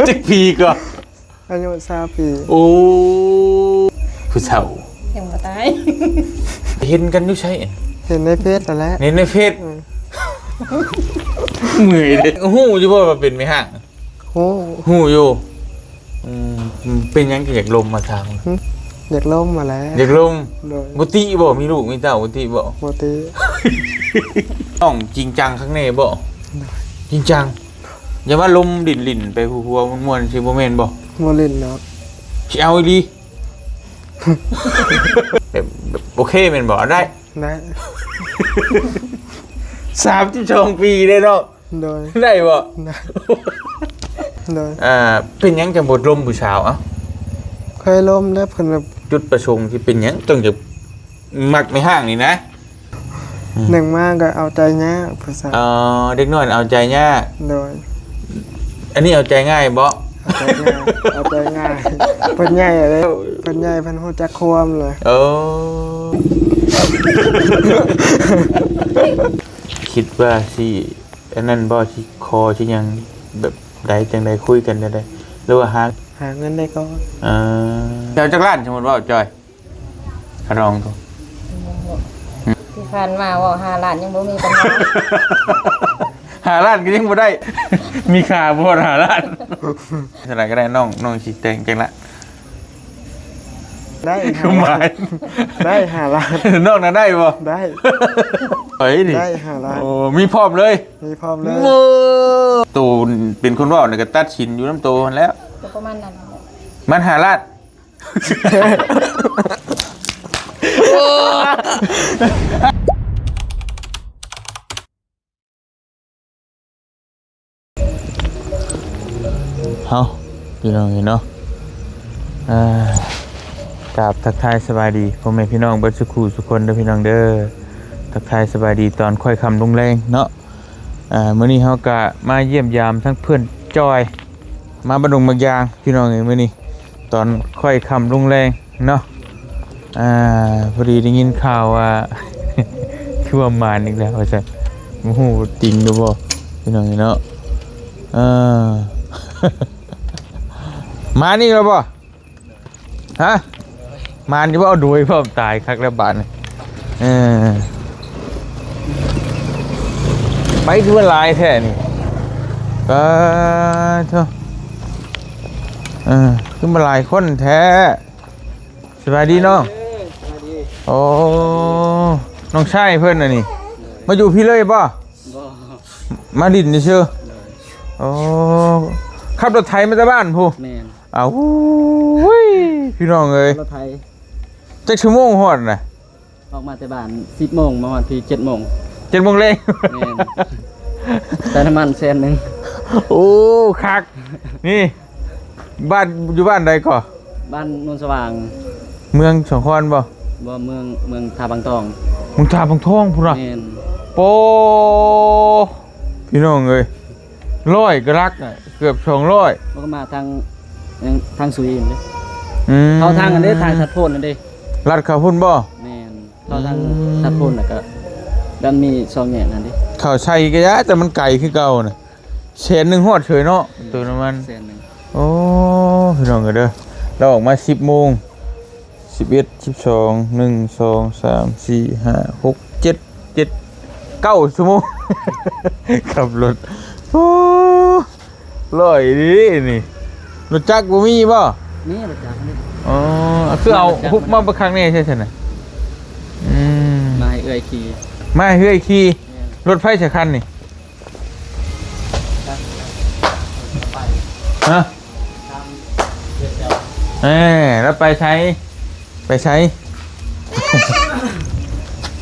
ຈັກປີກໍ? ອາຍຸຊາວປີ. ໂອ້ ຜູ້ເຖົ້າ ຍັງບໍ່ຕາຍ. ເຫັນກັນຢູ່ໃສ? ເຫັນໃນເຟສຫັ້ນແຫຼະ. ເຫັນໃນເຟສ. ອືມ ເມື່ອຍເດ້. ຮູ້ຢູ່ບໍ່ວ່າເປັນແມ່ຮ້າງ? ຮູ້ ຮູ້ຢູ່. ອືມ ເປັນຫຍັງຄືຢາກລົມມາຖາມ? ຫຶ ຢາກລົມຫັ້ນແຫຼະ. ຢາກລົມ. ໂດຍ. ບໍ່ຕິບໍ່? ມີລູກມີເຕົ້າບໍ່ຕິບໍ່? ບໍ່ຕິ. ຕ້ອງຈິງຈັງຄັກແນ່ບໍ່? ໂດຍ. ຈິງຈັງ. ຢ່າມາລົມຫຼິ້ນໆ ໄປຫົວໆ ມ່ວນໆ ຊິບໍ່ແມ່ນບໍ່? ບໍ່ຫຼິ້ນດອກ. ຊິເອົາອີ່ຫຼີ? ແບບ ແບບໂອເຄແມ່ນບໍ່? ໄດ້ ໄດ້. ສາມສິບສອງປີເດ້ເນາະ. ໂດຍ. ໄດ້ບໍ່? ໄດ້. ໂດຍ. ອ່າ ເປັນຫຍັງຈັ່ງບໍ່ລົມຜູ້ສາວ? ເອົ້າ ເຄີຍລົມແລ້ວ ເພິ່ນແບບ ຈຸດປະສົງທີ່ເປັນຫຍັງຈັ່ງຈະມັກແມ່ຮ້າງນີ້ນະ? ອືມ ໜຶ່ງມາກໍເອົາໃຈຍາກ ຜູ້ສາວ. ອໍ ເດັກນ້ອຍເອົາໃຈຍາກ. ໂດຍ. ອັນນີ້ເອົາໃຈງ່າຍບໍ່? ເອົາໃຈງ່າຍ ເອົາໃຈງ່າຍ. ເພິ່ນໃຫຍ່ແລ້ວ ເພິ່ນໃຫຍ່ ເພິ່ນຮູ້ຈັກຄວາມແລ້ວ. ເອີ ຄິດວ່າຊິ ອັນນັ້ນບໍ່ ຊິຂໍຊິຫຍັງແບບໃດ ຈັ່ງໃດ ຄຸຍກັນຈັ່ງໃດ ຫຼືວ່າຫາ ຫາເງິນໄດ້ກ່ອນ. ເອີ ເຈົ້າຈັກລ້ານ ສົມມຸດເວົ້າ ຈອຍ? ຂະດອງໂຕ ທີ່ຜ່ານມາເວົ້າຫ້າລ້ານຍັງບໍ່ມີປັນຫາ. ຫ້າລ້ານກໍຍັງບໍ່ໄດ້ ມີຄ່າບໍ່ຮອດຫ້າລ້ານ. ເທົ່າໃດກໍໄດ້ ນ້ອງ ນ້ອງຊິແຕ່ງຈັກລ້ານ? ໄດ້ ຄືໝາຍ ໄດ້ຫ້າລ້ານ. ນ້ອງນະໄດ້ບໍ່? ໄດ້. ເອີຍ ນີ້ ໄດ້ຫ້າລ້ານ. ໂອ້ ມີພ້ອມເລີຍ. ມີພ້ອມເລີຍ. ໂອ້ ໂຕເປັນຄົນເວົ້ານີ້ກໍຕັດສິນຢູ່ນຳໂຕຫັ້ນແຫຼະ. ກໍປະມານນັ້ນແຫຼະ ມັນຫ້າລ້ານ. ເຮົາ ພີ່ນ້ອງເອີຍເນາະ ອ່າ ກາບທັກທາຍສະບາຍດີພໍ່ແມ່ພີ່ນ້ອງເບິດສູ່ຄູ່ສູ່ຄົນເດີພີ່ນ້ອງເດີ. ທັກທາຍສະບາຍດີຕອນຄ່ອຍຄ່ຳລົງແລງເນາະ. ອ່າ ມື້ນີ້ເຮົາກະມາຢ້ຽມຢາມທັງເພື່ອນຈອຍ ມາບ້ານດົງໝາກຢາງ ພີ່ນ້ອງເອີຍ. ມື້ນີ້ຕອນຄ່ອຍຄ່ຳລົງແລງເນາະ ອ່າ ພໍດີໄດ້ຍິນຂ່າວວ່າ ຄືວ່າໝານອີກແລ້ວວ່າຊັ້ນ ບໍ່ຮູ້ວ່າຈິງຫຼືບໍ່ ພີ່ນ້ອງເອີຍເນາະ. ເອີ ໝານອີກແລ້ວບໍ່? ຮະ ມານຢູ່ບໍ່? ໂດຍ ພ້ອມຕາຍຄັກແລ້ວບາດນີ້. ເອີ ໄປຄືວ່າຫຼາຍແທ້ນີ້ ປາໂທ ເອີ ຄືວ່າຫຼາຍຄົນແທ້. ສະບາຍດີນ້ອງ. ເອີ ສະບາຍດີ. ໂອ້ ນ້ອງຊາຍເພິ່ນອັນນີ້ ມາຢູ່ພີ້ເລີຍບໍ່? ບໍ່ ມາຫຼິ້ນຊື່ໆ. ໂອ້ ຂັບລົດໄຖມາແຕ່ບ້ານພຸ້ນ. ແມ່ນ. ອ້າວ ໂອ້ຍ ພີ່ນ້ອງເອີຍ ລົດໄຖ. ຈັກຊົ່ວໂມງຮອດນະ? ອອກມາແຕ່ບ້ານສິບໂມງ ມາຮອດພີ້ເຈັດໂມງ. ເຈັດໂມງແລງ. ແມ່ນ. ໃສ່ນ້ຳມັນແສນໜຶ່ງ. ໂອ້ ຄັກ. ນີ້ ບ້ານ ຢູ່ບ້ານໃດກໍ? ບ້ານໂນນສະຫວ່າງ. ເມືອງສອງຄອນບໍ່? ບໍ່ ເມືອງ ເມືອງທ່າບັງທອງ. ເມືອງທ່າບັງທອງພຸ້ນນະ? ແມ່ນ. ໂປ ພີ່ນ້ອງເອີຍ ຮ້ອຍກວ່າຫຼັກ ເກືອບສອງຮ້ອຍ. ມັນກໍມາທາງ ທາງສຸຍເດ້. ອືມ ເຂົ້າທາງນັ້ນເດ້ ທາງທັດໂພນນັ້ນເດ້. ລັດເຂົ້າພຸ້ນບໍ່? ແມ່ນ. ເຂົ້າທາງ ອືມ ທັດໂພນ ແລ້ວກໍ ແລ້ວມີຊ່ອງແຍກນັ້ນເດ້. ເຂົ້າໃສ່ກໍຢ່າ ແຕ່ມັນໄກຄືເກົ່ານະ. ແສນໜຶ່ງຮອດເສີຍເນາະ ອືມ ເຕີມນ້ຳມັນແສນໜຶ່ງ. ໂອ້ ພີ່ນ້ອງເອີຍເດີ ລາວອອກມາສິບໂມງ ສິບເອັດ ສິບສອງ ໜຶ່ງ ສອງ ສາມ ສີ່ ຫ້າ ຫົກ ເຈັດ ເຈັດ ເກົ້າຊົ່ວໂມງ ຂັບລົດ. ໂອ້ ຮ້ອຍອີ່ຫຼີນີ້. ລົດຈັກບໍ່ມີບໍ່? ມີລົດຈັກນີ້. ອໍ ຄືເອົາ ມາ ຮຸບມາບັກຄັກແນ່ໃຊ່ຊັ້ນນະ. ອືມ ມາໃຫ້ເອື້ອຍຂີ່. ມາໃຫ້ເອື້ອຍຂີ່. ແມ່ນ. ລົດໃຜສະຄັນນີ້? ຮະ? ເອີ ແລ້ວໄປໃສ? ໄປໃສ?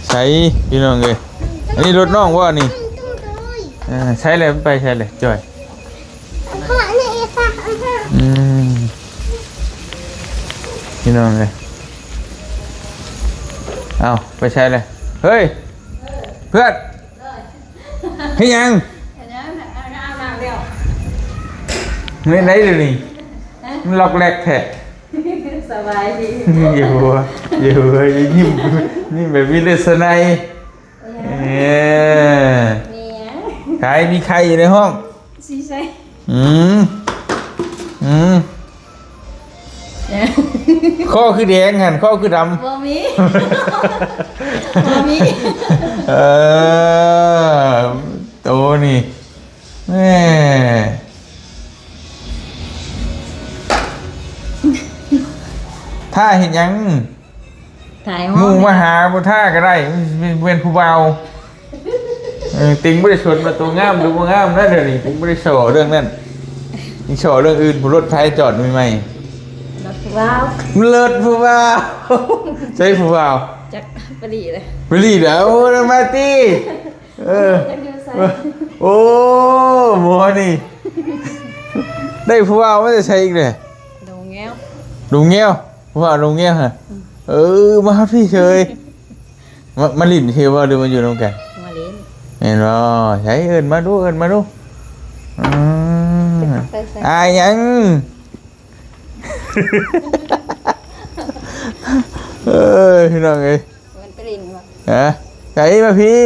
ໃສ ພີ່ນ້ອງເອີຍ. ອັນນີ້ລົດນ້ອງບໍ່ນີ້? ເອີ ໃສແຫຼະ ມັນໄປໃສແຫຼະ ຈອຍ? ອືມ ພີ່ນ້ອງເອີຍ. ເອົ້າ ໄປໃສແຫຼະ? ເຮີ້ຍ ເພື່ອນ. ເຮັດຫຍັງ? ເຮັດຫຍັງ? ອາບນ້ຳແລ້ວ. ເຮັດໄດ໋ດຽວນີ້? ຮະ? ມັນລັອກແລັກແທ້. ສະບາຍດີ. ຢູ່ ຢູ່ ຍິ້ມ ຍິ້ມແບບມີເລືອດສະໄນ. ເອີ ມີຫຍັງ? ໄຂ້ ມີໄຂ້ຢູ່ໃນຫ້ອງ. ຊິໃສ່. ອືມ ອືມ ຄໍຄືແດງຫັ້ນ ຄໍຄືດຳ? ບໍ່ມີ ບໍ່ມີ. ເອີ ໂຕນີ້ ແມ່ ຖ້າເຮັດຫຍັງ? ຖ່າຍຮູບ ໝູ່ມາຫາບໍ່ຖ້າກໍໄດ້ ແມ່ນຜູ້ບ່າວ. ເອີ ຕິງບໍ່ໄດ້ສົນວ່າໂຕງາມຫຼືບໍ່ງາມນະ ດຽວນີ້ຕິງບໍ່ໄດ້ສໍ້ເລື່ອງນັ້ນ ຕິງສໍ້ເລື່ອງອື່ນ. ຜູ້ລົດໃຜຈອດໃໝ່ໆ ລົດຜູ້ບ່າວ ລົດຜູ້ບ່າວ. ໃສຜູ້ບ່າວ? ຈັກ ໄປຫຼີ້ເລີຍ ໄປຫຼີ້ເດີ. ໂອ້ ມາຕິ ເອີ ຈັກຢູ່ໃສ? ໂອ້ ໝໍນີ້ ໄດ້ຜູ້ບ່າວມາແຕ່ໃສອີກແຫຼະ? ດົງແງວ ດົງແງວ. ວ່າໂຮງຮຽນຫັ້ນ ອືມ ເອີ ມາຮອດພີ້ເສີຍ ມາ ມາຫຼິ້ນຊື່ບໍ່ ຫຼືມາຢູ່ນຳກັນ? ມາຫຼິ້ນ ແມ່ນບໍ່? ໃສ ເອີ້ນມາດູ ເອີ້ນມາດູ. ອືມ ອາຍຫຍັງ? ເອີ ພີ່ນ້ອງເອີຍ ມັນໄປຫຼິ້ນບໍ່? ຮະ ໃສ ມາພີ້.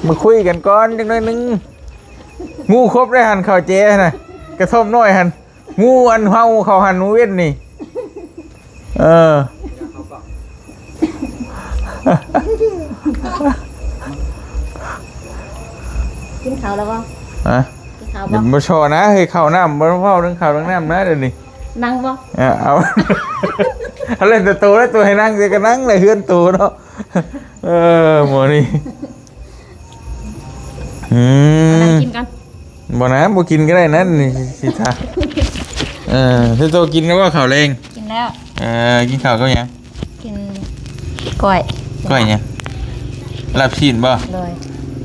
ມາຄຸຍກັນກ່ອນຈັກໜ້ອຍໜຶ່ງ. ງູຄົບໄດ້ຫັ້ນ ເຂົ້າແຈຫັ້ນນະ ກະທ່ອມນ້ອຍຫັ້ນ ງູອັນເຫົ່າເຂົ້າຫັ້ນມື້ເວັນນີ້. ເອີ ກິນເຂົ້າແລ້ວບໍ່? ຮະ? ກິນເຂົ້າບໍ່? ບໍ່ຊໍນະເຮີ້ຍ ເຂົ້ານ້ຳ ບໍ່ເວົ້າເລື່ອງເຂົ້າເລື່ອງນ້ຳນະດຽວນີ້. ນັ່ງບໍ່? ເອົາ ເອົາ ເອົາແລ້ວແຕ່ໂຕ ແລ້ວໂຕໃຫ້ນັ່ງ ແຕ່ກໍນັ່ງແຫຼະ ເຮືອນໂຕເນາະ. ເອີ ໝໍນີ້ ອືມ ມານັ່ງກິນກ່ອນ. ບໍ່ນະ ບໍ່ກິນກໍໄດ້ນັ້ນ ຊິຖ້າ. ເອີ ເຈົ້າໂຕກິນແລ້ວບໍ່ ເຂົ້າແລງ? ກິນແລ້ວ. ເອີ ກິນເຂົ້າກັບຫຍັງ? ກິນກ້ອຍ. ກ້ອຍຫຍັງ? ລາບຊີ້ນບໍ່? ໂດຍ.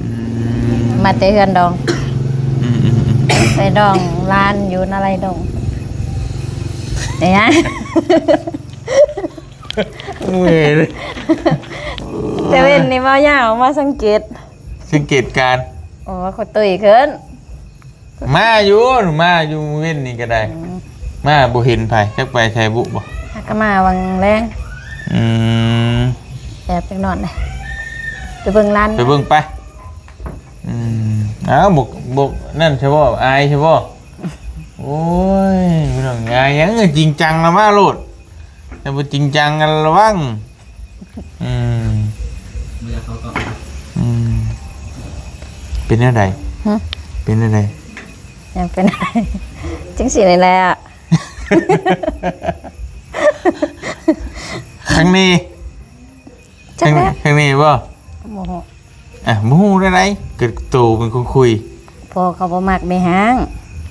ອືມ ມາແຕ່ເຮືອນດອງ. ອືມໆໆ ໄປດອງຫຼານຢູ່ນາໄລດົງ. ເອີຍ ເມື່ອຍເລີຍ. ແຕ່ເວັນນີ້ເວົ້າຍາວມາສັງເກດ ສັງເກດການ. ໂອ້ ຂ້ອຍຕຸ້ຍຂຶ້ນ. ມາຢູ່ ມາຢູ່ເວັນນີ້ກໍໄດ້. ອືມ ມາບໍ່ເຫັນໃຜ ຈັກໄປໃສບຸບໍ່? ຫາກໍມາຫວ່າງແລງ. ອືມ ແອບຈັກໜ້ອຍ ໄປເບິ່ງຫຼານ ໄປເບິ່ງໄປ. ອືມ ອ້າວ ບໍ່ ບໍ່ນັ້ນຊະບໍ່ ອາຍຊະບໍ່? ໂອ້ຍ ບໍ່ຕ້ອງອາຍຫຍັງ ຈິງຈັງລະມາໂລດ. ແຕ່ບໍ່ຈິງຈັງກັນລະວັງ. ອືມ ບໍ່ຢາກເຂົ້າກ້ອງ. ອືມ ເປັນແນວໃດ? ຫຶ? ເປັນແນວໃດ? ຍັງເປັນ ຈັ່ງຊີ້ນີ້ແຫຼະ. ຂ້າງນີ້ ຈັກແລ້ວ ຂ້າງນີ້ ຂ້າງນີ້ບໍ່? ບໍ່ຮູ້. ອ່ະ ບໍ່ຮູ້ແນວໃດ ກໍໂຕເປັນຄົນຄຸຍ. ພໍ່ເຂົາບໍ່ມັກແມ່ຮ້າງ.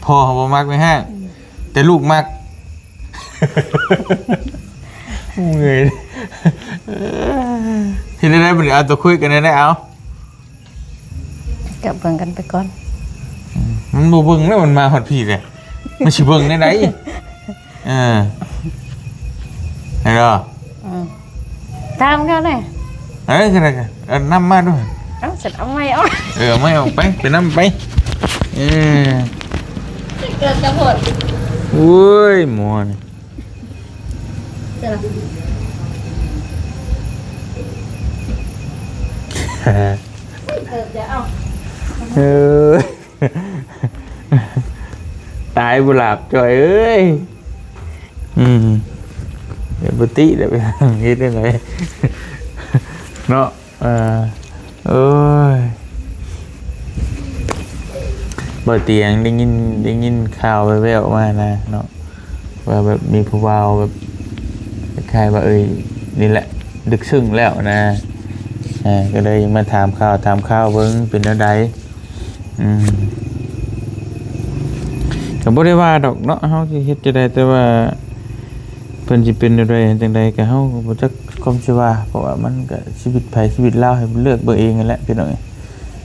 ພໍ່ເຂົາບໍ່ມັກແມ່ຮ້າງ. ອືມ ແຕ່ລູກມັກ. ເມື່ອຍ. ເຮັດແນວໃດບັດນີ້? ເອົາ ຕົວຄຸຍກັນແນວໃດ? ເອົາ ກໍເບິ່ງກັນໄປກ່ອນ. ອືມ ມັນບໍ່ເບິ່ງແລ້ວ ມັນມາຮອດພີ້ແລ້ວ ມັນຊິເບິ່ງແນວໃດ? ເອີ ເຫັນບໍ່? ອືມ ຖາມເຂົາແດ່. ເອີ ກໍໄດ້ ກໍເອົານ້ຳມາດ້ວຍ. ເອົາ ສັນເອົາໄມ້ອອກ. ເອີ ເອົາໄມ້ອອກໄປ ໄປນຳໄປ. ເອີ ເກີດຈະໂພດ. ໂອ້ຍ ໝໍນີ້ ເກີດຈະເອົາ ເອີ ຕາຍບໍ່ຫຼາບ ຈ່ອຍເອີຍ. ອືມ ດຽວບໍ່ຕິແລ້ວ ເຮັດຈັ່ງໃດເນາະ. ເອີ ໂອ້ຍ ບໍ່ຕຽງ ໄດ້ຍິນ ໄດ້ຍິນຂ່າວແວ່ວໆມານະເນາະ ວ່າແບບມີຜູ້ບ່າວແບບຄ້າຍໆວ່າ ເອີຍ ນີ້ແຫຼະ ເລິກເຊິ່ງແລ້ວນະ. ເອີ ກໍເລີຍມາຖາມຂ່າວ ຖາມຂ່າວເບິ່ງເປັນແນວໃດ. ອືມ ກໍບໍ່ໄດ້ວ່າດອກເນາະ ເຮົາຊິເຮັດຈັ່ງໃດ ແຕ່ວ່າເພິ່ນຊິເປັນແນວໃດຈັ່ງໃດ ກໍເຮົາກໍບໍ່ຈັກຄວາມຊິວ່າ ເພາະວ່າມັນກໍຊີວິດໃຜຊີວິດລາວ ໃຫ້ເພິ່ນເລືອກເບິ່ງເອງຫັ້ນແຫຼະ ພີ່ນ້ອງເອີຍ.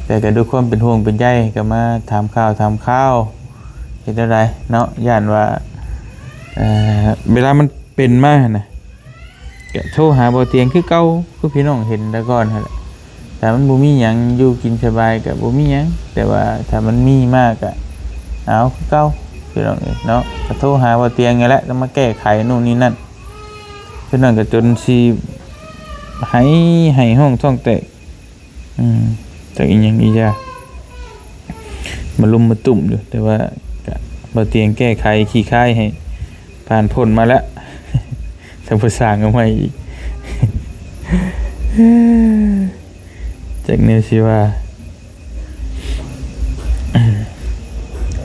ແຕ່ກໍດ້ວຍຄວາມເປັນຫ່ວງເປັນໃຍ ກໍມາຖາມຂ່າວ ຖາມຂ່າວ ເຮັດແນວໃດເນາະ ຢ້ານວ່າ ເອີ ເວລາມັນເປັນມາຫັ້ນນະ ກະໂທຫາບໍ່ຕຽງຄືເກົ່າ ຄືພີ່ນ້ອງເຫັນແຕ່ກ່ອນຫັ້ນແຫຼະ. ຖ້າມັນບໍ່ມີຫຍັງ ຢູ່ກິນສະບາຍກະບໍ່ມີຫຍັງ, ແຕ່ວ່າຖ້າມັນມີມາກະເອົາຄືເກົ່າ ພີ່ນ້ອງເອີຍເນາະ. ກະໂທຫາບໍ່ຕຽງນີ້ແຫຼະ ຕ້ອງມາແກ້ໄຂໂນ່ນນີ້ນັ້ນ. ເປັນນັ້ນກະຈົນຊິໄຫ້ ໄຫ້ຮ້ອງທ້ອງແຕກ. ອືມ ຈັກອີ່ຫຍັງອີ່ຢ່າ ມາລຸມມາຕຸ້ມຢູ່ ແຕ່ວ່າກະ ບໍ່ຕຽງແກ້ໄຂຂີ້ຄ້າຍໃຫ້ຜ່ານພົ້ນມາແລ້ວ ແຕ່ບໍ່ສ້າງເອົາໃໝ່ອີກ ຈັກແນວຊິວ່າ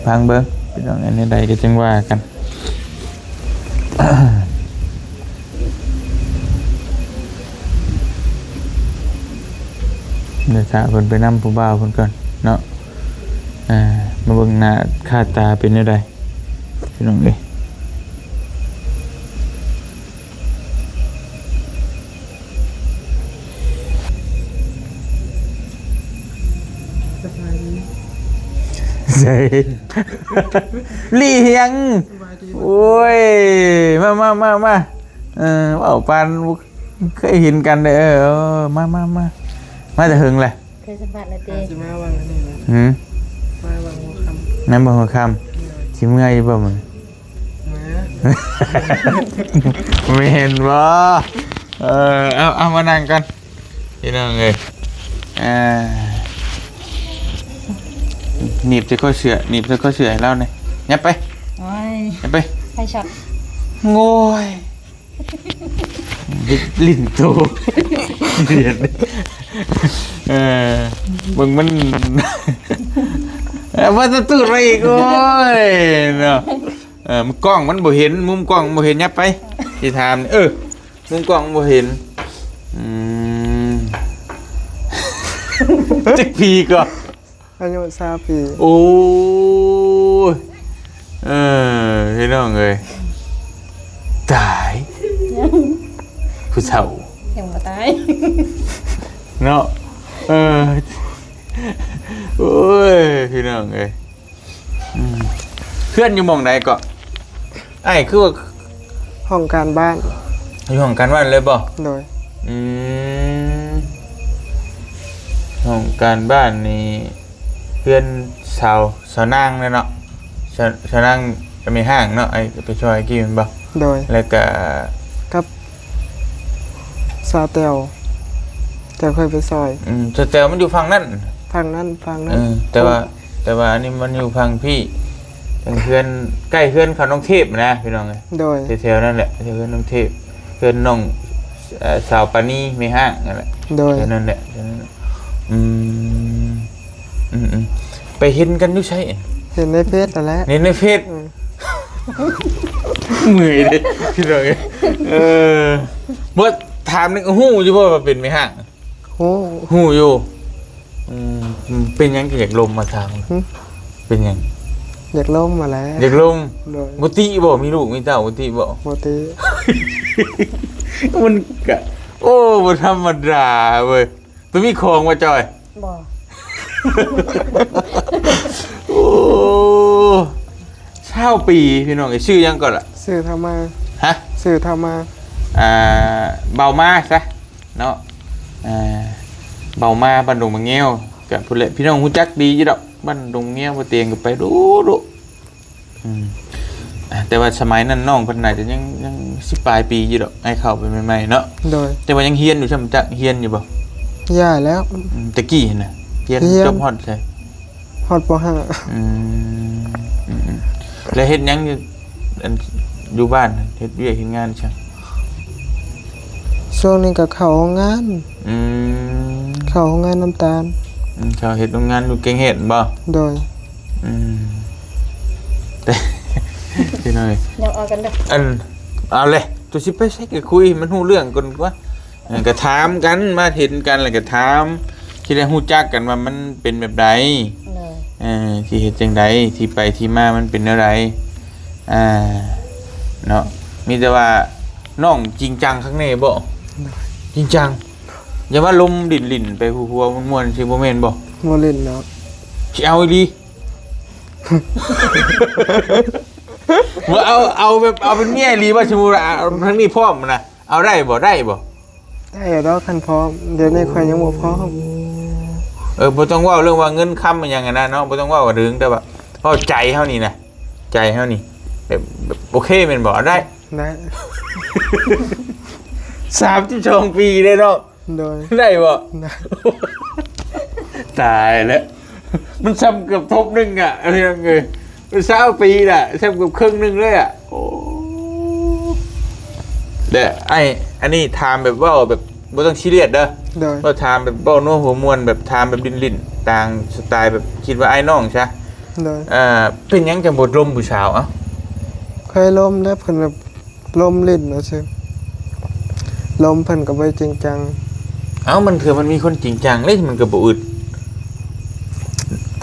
ຟັງເບິ່ງ ພີ່ນ້ອງ ອັນແນວໃດກໍຈັ່ງວ່າກັນ. ດຽວຖ້າເພິ່ນໄປນຳຜູ້ບ່າວເພິ່ນກ່ອນເນາະ ອ່າ ມາເບິ່ງໜ້າຄ່າຕາເປັນແນວໃດ ພີ່ນ້ອງເອີຍ. ສະບາຍດີ ໃສ ລີ່ຫຍັງ? ສະບາຍດີ ໂອ້ຍ ມາ ມາ ມາ ມາ ເອີ ເວົ້າປານບໍ່ເຄີຍເຫັນກັນເດີ້ ເອີ ເອີ ມາ ມາ ມາ ມາແຕ່ເຫິງແຫຼະ? ເຄີຍສຳພາດແລ້ວຕິ? ຊິມາວັງອັນນີ້ນະ ຫືມ ມາວັງຫົວຄ່ຳ ມາວັງຫົວຄ່ຳ ໂດຍ ຊິເມື່ອຢູ່ບໍ່ມື້? ແມ່ນບໍ່? ເອີ ເອົາ ເອົາ ມານັ່ງກ່ອນ ພີ່ນ້ອງເອີຍ ອ່າ ໜີບໃສ່ຄໍເສື້ອ ໜີບໃສ່ຄໍເສື້ອໃຫ້ລາວແດ່ ຫຍັບໄປ ໂອ້ຍ ຫຍັບໄປ ໄຟຊັອດ ໂອ້ຍ ຫຼິ້ນໂຕ ເອີ ເບິ່ງມັນ ເອີ ວ່າຈະຕູດໄປອີກ ໂອ້ຍ ເນາະ ເອີ ມັນກ້ອງມັນບໍ່ເຫັນ ມຸມກ້ອງມັນບໍ່ເຫັນ ຫຍັບໄປ ຊິຖາມ ເອີ ມຸມກ້ອງມັນບໍ່ເຫັນ ອືມ ຈັກປີກໍ? ອາຍຸຊາວປີ ໂອ້ຍ ເອີ ພີ່ນ້ອງເອີຍ ຕາຍ ຜູ້ເຖົ້າ ຍັງບໍ່ຕາຍ ເນາະ ເອີ ໂອ້ຍ ພີ່ນ້ອງເອີຍ ອືມ ເຮືອນຢູ່ໝ່ອງໃດເກາະ? ອ້າຍ ຄືວ່າຫ້ອງການບ້ານ ຢູ່ຫ້ອງການບ້ານເລີຍບໍ່? ໂດຍ ອືມ ຫ້ອງການບ້ານນີ້ ເຮືອນສາວ ສາວນາງແຫຼະເນາະ ສາວ ສາວນາງກັບແມ່ຮ້າງເນາະ ໄອ້ໄປຊ່ອຍກີ້ແມ່ນບໍ່? ໂດຍ ແລ້ວກະກັບສາວແຕວ ແຕ່ເຄີຍໄປຊ່ອຍ ອືມ ສາວແຕວມັນຢູ່ຝັ່ງນັ້ນ ຝັ່ງນັ້ນ ຝັ່ງນັ້ນ ເອີ ແຕ່ວ່າ ແຕ່ວ່າອັນນີ້ມັນຢູ່ຝັ່ງພີ້ ເປັນເຮືອນ ໃກ້ເຮືອນເຂົານ້ອງເທບນະ ພີ່ນ້ອງເອີຍ ໂດຍ ແຖວໆນັ້ນແຫຼະ ແຖວເຮືອນນ້ອງເທບ ເຮືອນນ້ອງ ເອີ ສາວປານີແມ່ຮ້າງນັ້ນແຫຼະ ໂດຍ ແຖວນັ້ນແຫຼະ ແຖວນັ້ນແຫຼະ ອືມ ອືມໆ ໄປເຫັນກັນຢູ່ໃສ? ເຫັນໃນເຟສຫັ້ນແຫຼະ ເຫັນໃນເຟສ ອືມ ເມື່ອຍເດ້ ພີ່ນ້ອງເອີຍ ເອີ ບໍ່ ຖາມນີ້ ຮູ້ຢູ່ບໍ່ວ່າເປັນແມ່ຮ້າງ? ຮູ້ ຮູ້ຢູ່ ອືມ ເປັນຫຍັງຄືຢາກລົມມາຖາມ? ຫຶ? ເປັນຫຍັງ? ຢາກລົມຫັ້ນແຫຼະ ຢາກລົມ ໂດຍ ບໍ່ຕິບໍ່? ມີລູກມີເຕົ້າບໍ່ຕິບໍ່? ບໍ່ຕິ ມັນກະ ໂອ້ ບໍ່ທຳມະດາເວີຍ ໂຕມີຂອງບໍ່ ຈອຍ? ບໍ່ ໂອ້ ຊາວປີ ພີ່ນ້ອງເອີຍ ຊື່ຫຍັງກ່ອນລະ? ຊື່ທຳມາ ຮະ? ຊື່ທຳມາ ອ່າ ເບົາມາຊະ ເນາະ ເອີ ເບົາມາ ບ້ານດົງໝາກແງວ ກະພຸ້ນແຫຼະ ພີ່ນ້ອງຮູ້ຈັກດີຢູ່ດອກ ບ້ານດົງແງວ ບໍ່ຕຽງກໍໄປດຸໆ ອືມ ແຕ່ວ່າສະໄໝນັ້ນນ້ອງເພິ່ນໜ້າຈະຍັງ ຍັງສິບປາຍປີຢູ່ດອກ ອ້າຍເຂົ້າໄປໃໝ່ໆເນາະ ໂດຍ ແຕ່ວ່າຍັງຮຽນຢູ່ຊ່ຳຈັກ ຮຽນຢູ່ບໍ່? ຍ້າຍແລ້ວ ອືມ ແຕ່ກີ້ຫັ້ນນະ ຮຽນ ຮຽນ ຈົບຮອດໃສ? ຮອດ ປໍຫ້າ ອືມ ອືມໆ ແລ້ວເຮັດຫຍັງຢູ່ ອັນ ຢູ່ບ້ານ ເຮັດວຽກເຮັດງານຊັ້ນ? ຊ່ວງນີ້ກໍເຂົ້າໂຮງງານ ອືມ ເຂົ້າໂຮງງານນ້ຳຕານ ອືມ ເຂົ້າເຮັດໂຮງງານຢູ່ແກ້ງເຫດບໍ່? ໂດຍ ອືມ ແຕ່ ພີ່ນ້ອງເອີຍ ຍັງເອົາກັນເດີ້ ອັນ ເອົາເລີຍ ໂຕຊິໄປໃສກໍຄຸຍ ມັນຮູ້ເລື່ອງກ່ອນກວ່າ. ເອີ ກໍຖາມກັນ ມາເຫັນກັນແລ້ວກໍຖາມ ຊິໄດ້ຮູ້ຈັກກັນວ່າມັນເປັນແບບໃດ ໂດຍ ເອີ ຊິເຮັດຈັ່ງໃດ ທີ່ໄປທີ່ມາມັນເປັນແນວໃດ ອ່າ ເນາະ ມີແຕ່ວ່ານ້ອງຈິງຈັງຄັກແນ່ບໍ່? ໂດຍ ຈິງຈັງ ຢ່າວ່າລົມຫຼິ້ນໆ ໄປຫົວໆມ່ວນໆ ຊິບໍ່ແມ່ນບໍ່? ບໍ່ຫຼິ້ນດອກ ຊິເອົາອີ່ຫຼີ ບໍ່ ເອົາ ເອົາແບບ ເອົາເປັນເມຍອີ່ຫຼີບໍ່? ສົມມຸດວ່າ ເອົາ ທາງນີ້ພ້ອມນະ ເອົາໄດ້ບໍ່? ໄດ້ບໍ່? ໄດ້ດອກຄັນພ້ອມ ດຽວນີ້ຂ້ອຍຍັງບໍ່ພ້ອມ ເອີ ບໍ່ຕ້ອງເວົ້າເລື່ອງວ່າເງິນຄຳອີ່ຫຍັງຫັ້ນນະເນາະ ບໍ່ຕ້ອງເວົ້າເຖິງ ແຕ່ວ່າເວົ້າໃຈເຮົານີ້ນະ ໃຈເຮົານີ້ ແບບ ແບບໂອເຄແມ່ນບໍ່? ໄດ້ ໄດ້ ສາມສິບສອງປີເດ້ເນາະ ໂດຍ ໄດ້ບໍ່? ໄດ້ ຕາຍແລ້ວ ມັນຊ່ຳກັບທົບໜຶ່ງອະ ພີ່ນ້ອງເອີຍ ຊາວປີລະ ແຊບເກືອບເຄິ່ງໜຶ່ງເລີຍອະ. ໂອ້ ແລະ ອ້າຍ ອັນນີ້ຖາມແບບເວົ້າແບບບໍ່ຕ້ອງຊີຣຽສເດີ. ໂດຍ ເວົ້າຖາມແບບເວົ້ານົວຫົວມ່ວນ ແບບຖາມແບບຫຼິ້ນໆ ຕາມສະໄຕແບບຄິດວ່າອ້າຍນ້ອງຊະ. ໂດຍ ເອີ ເປັນຫຍັງຈັ່ງບໍ່ລົມຜູ້ສາວ? ເອົ້າ ເຄີຍລົມແລ້ວ ເພິ່ນແບບລົມຫຼິ້ນວ່າຊັ້ນ ລົມເພິ່ນກໍບໍ່ໄດ້ຈິງຈັງ. ເອົ້າ ມັນຄືມັນມີຄົນຈິງຈັງເດ້ ມັນກໍບໍ່ອຶດ.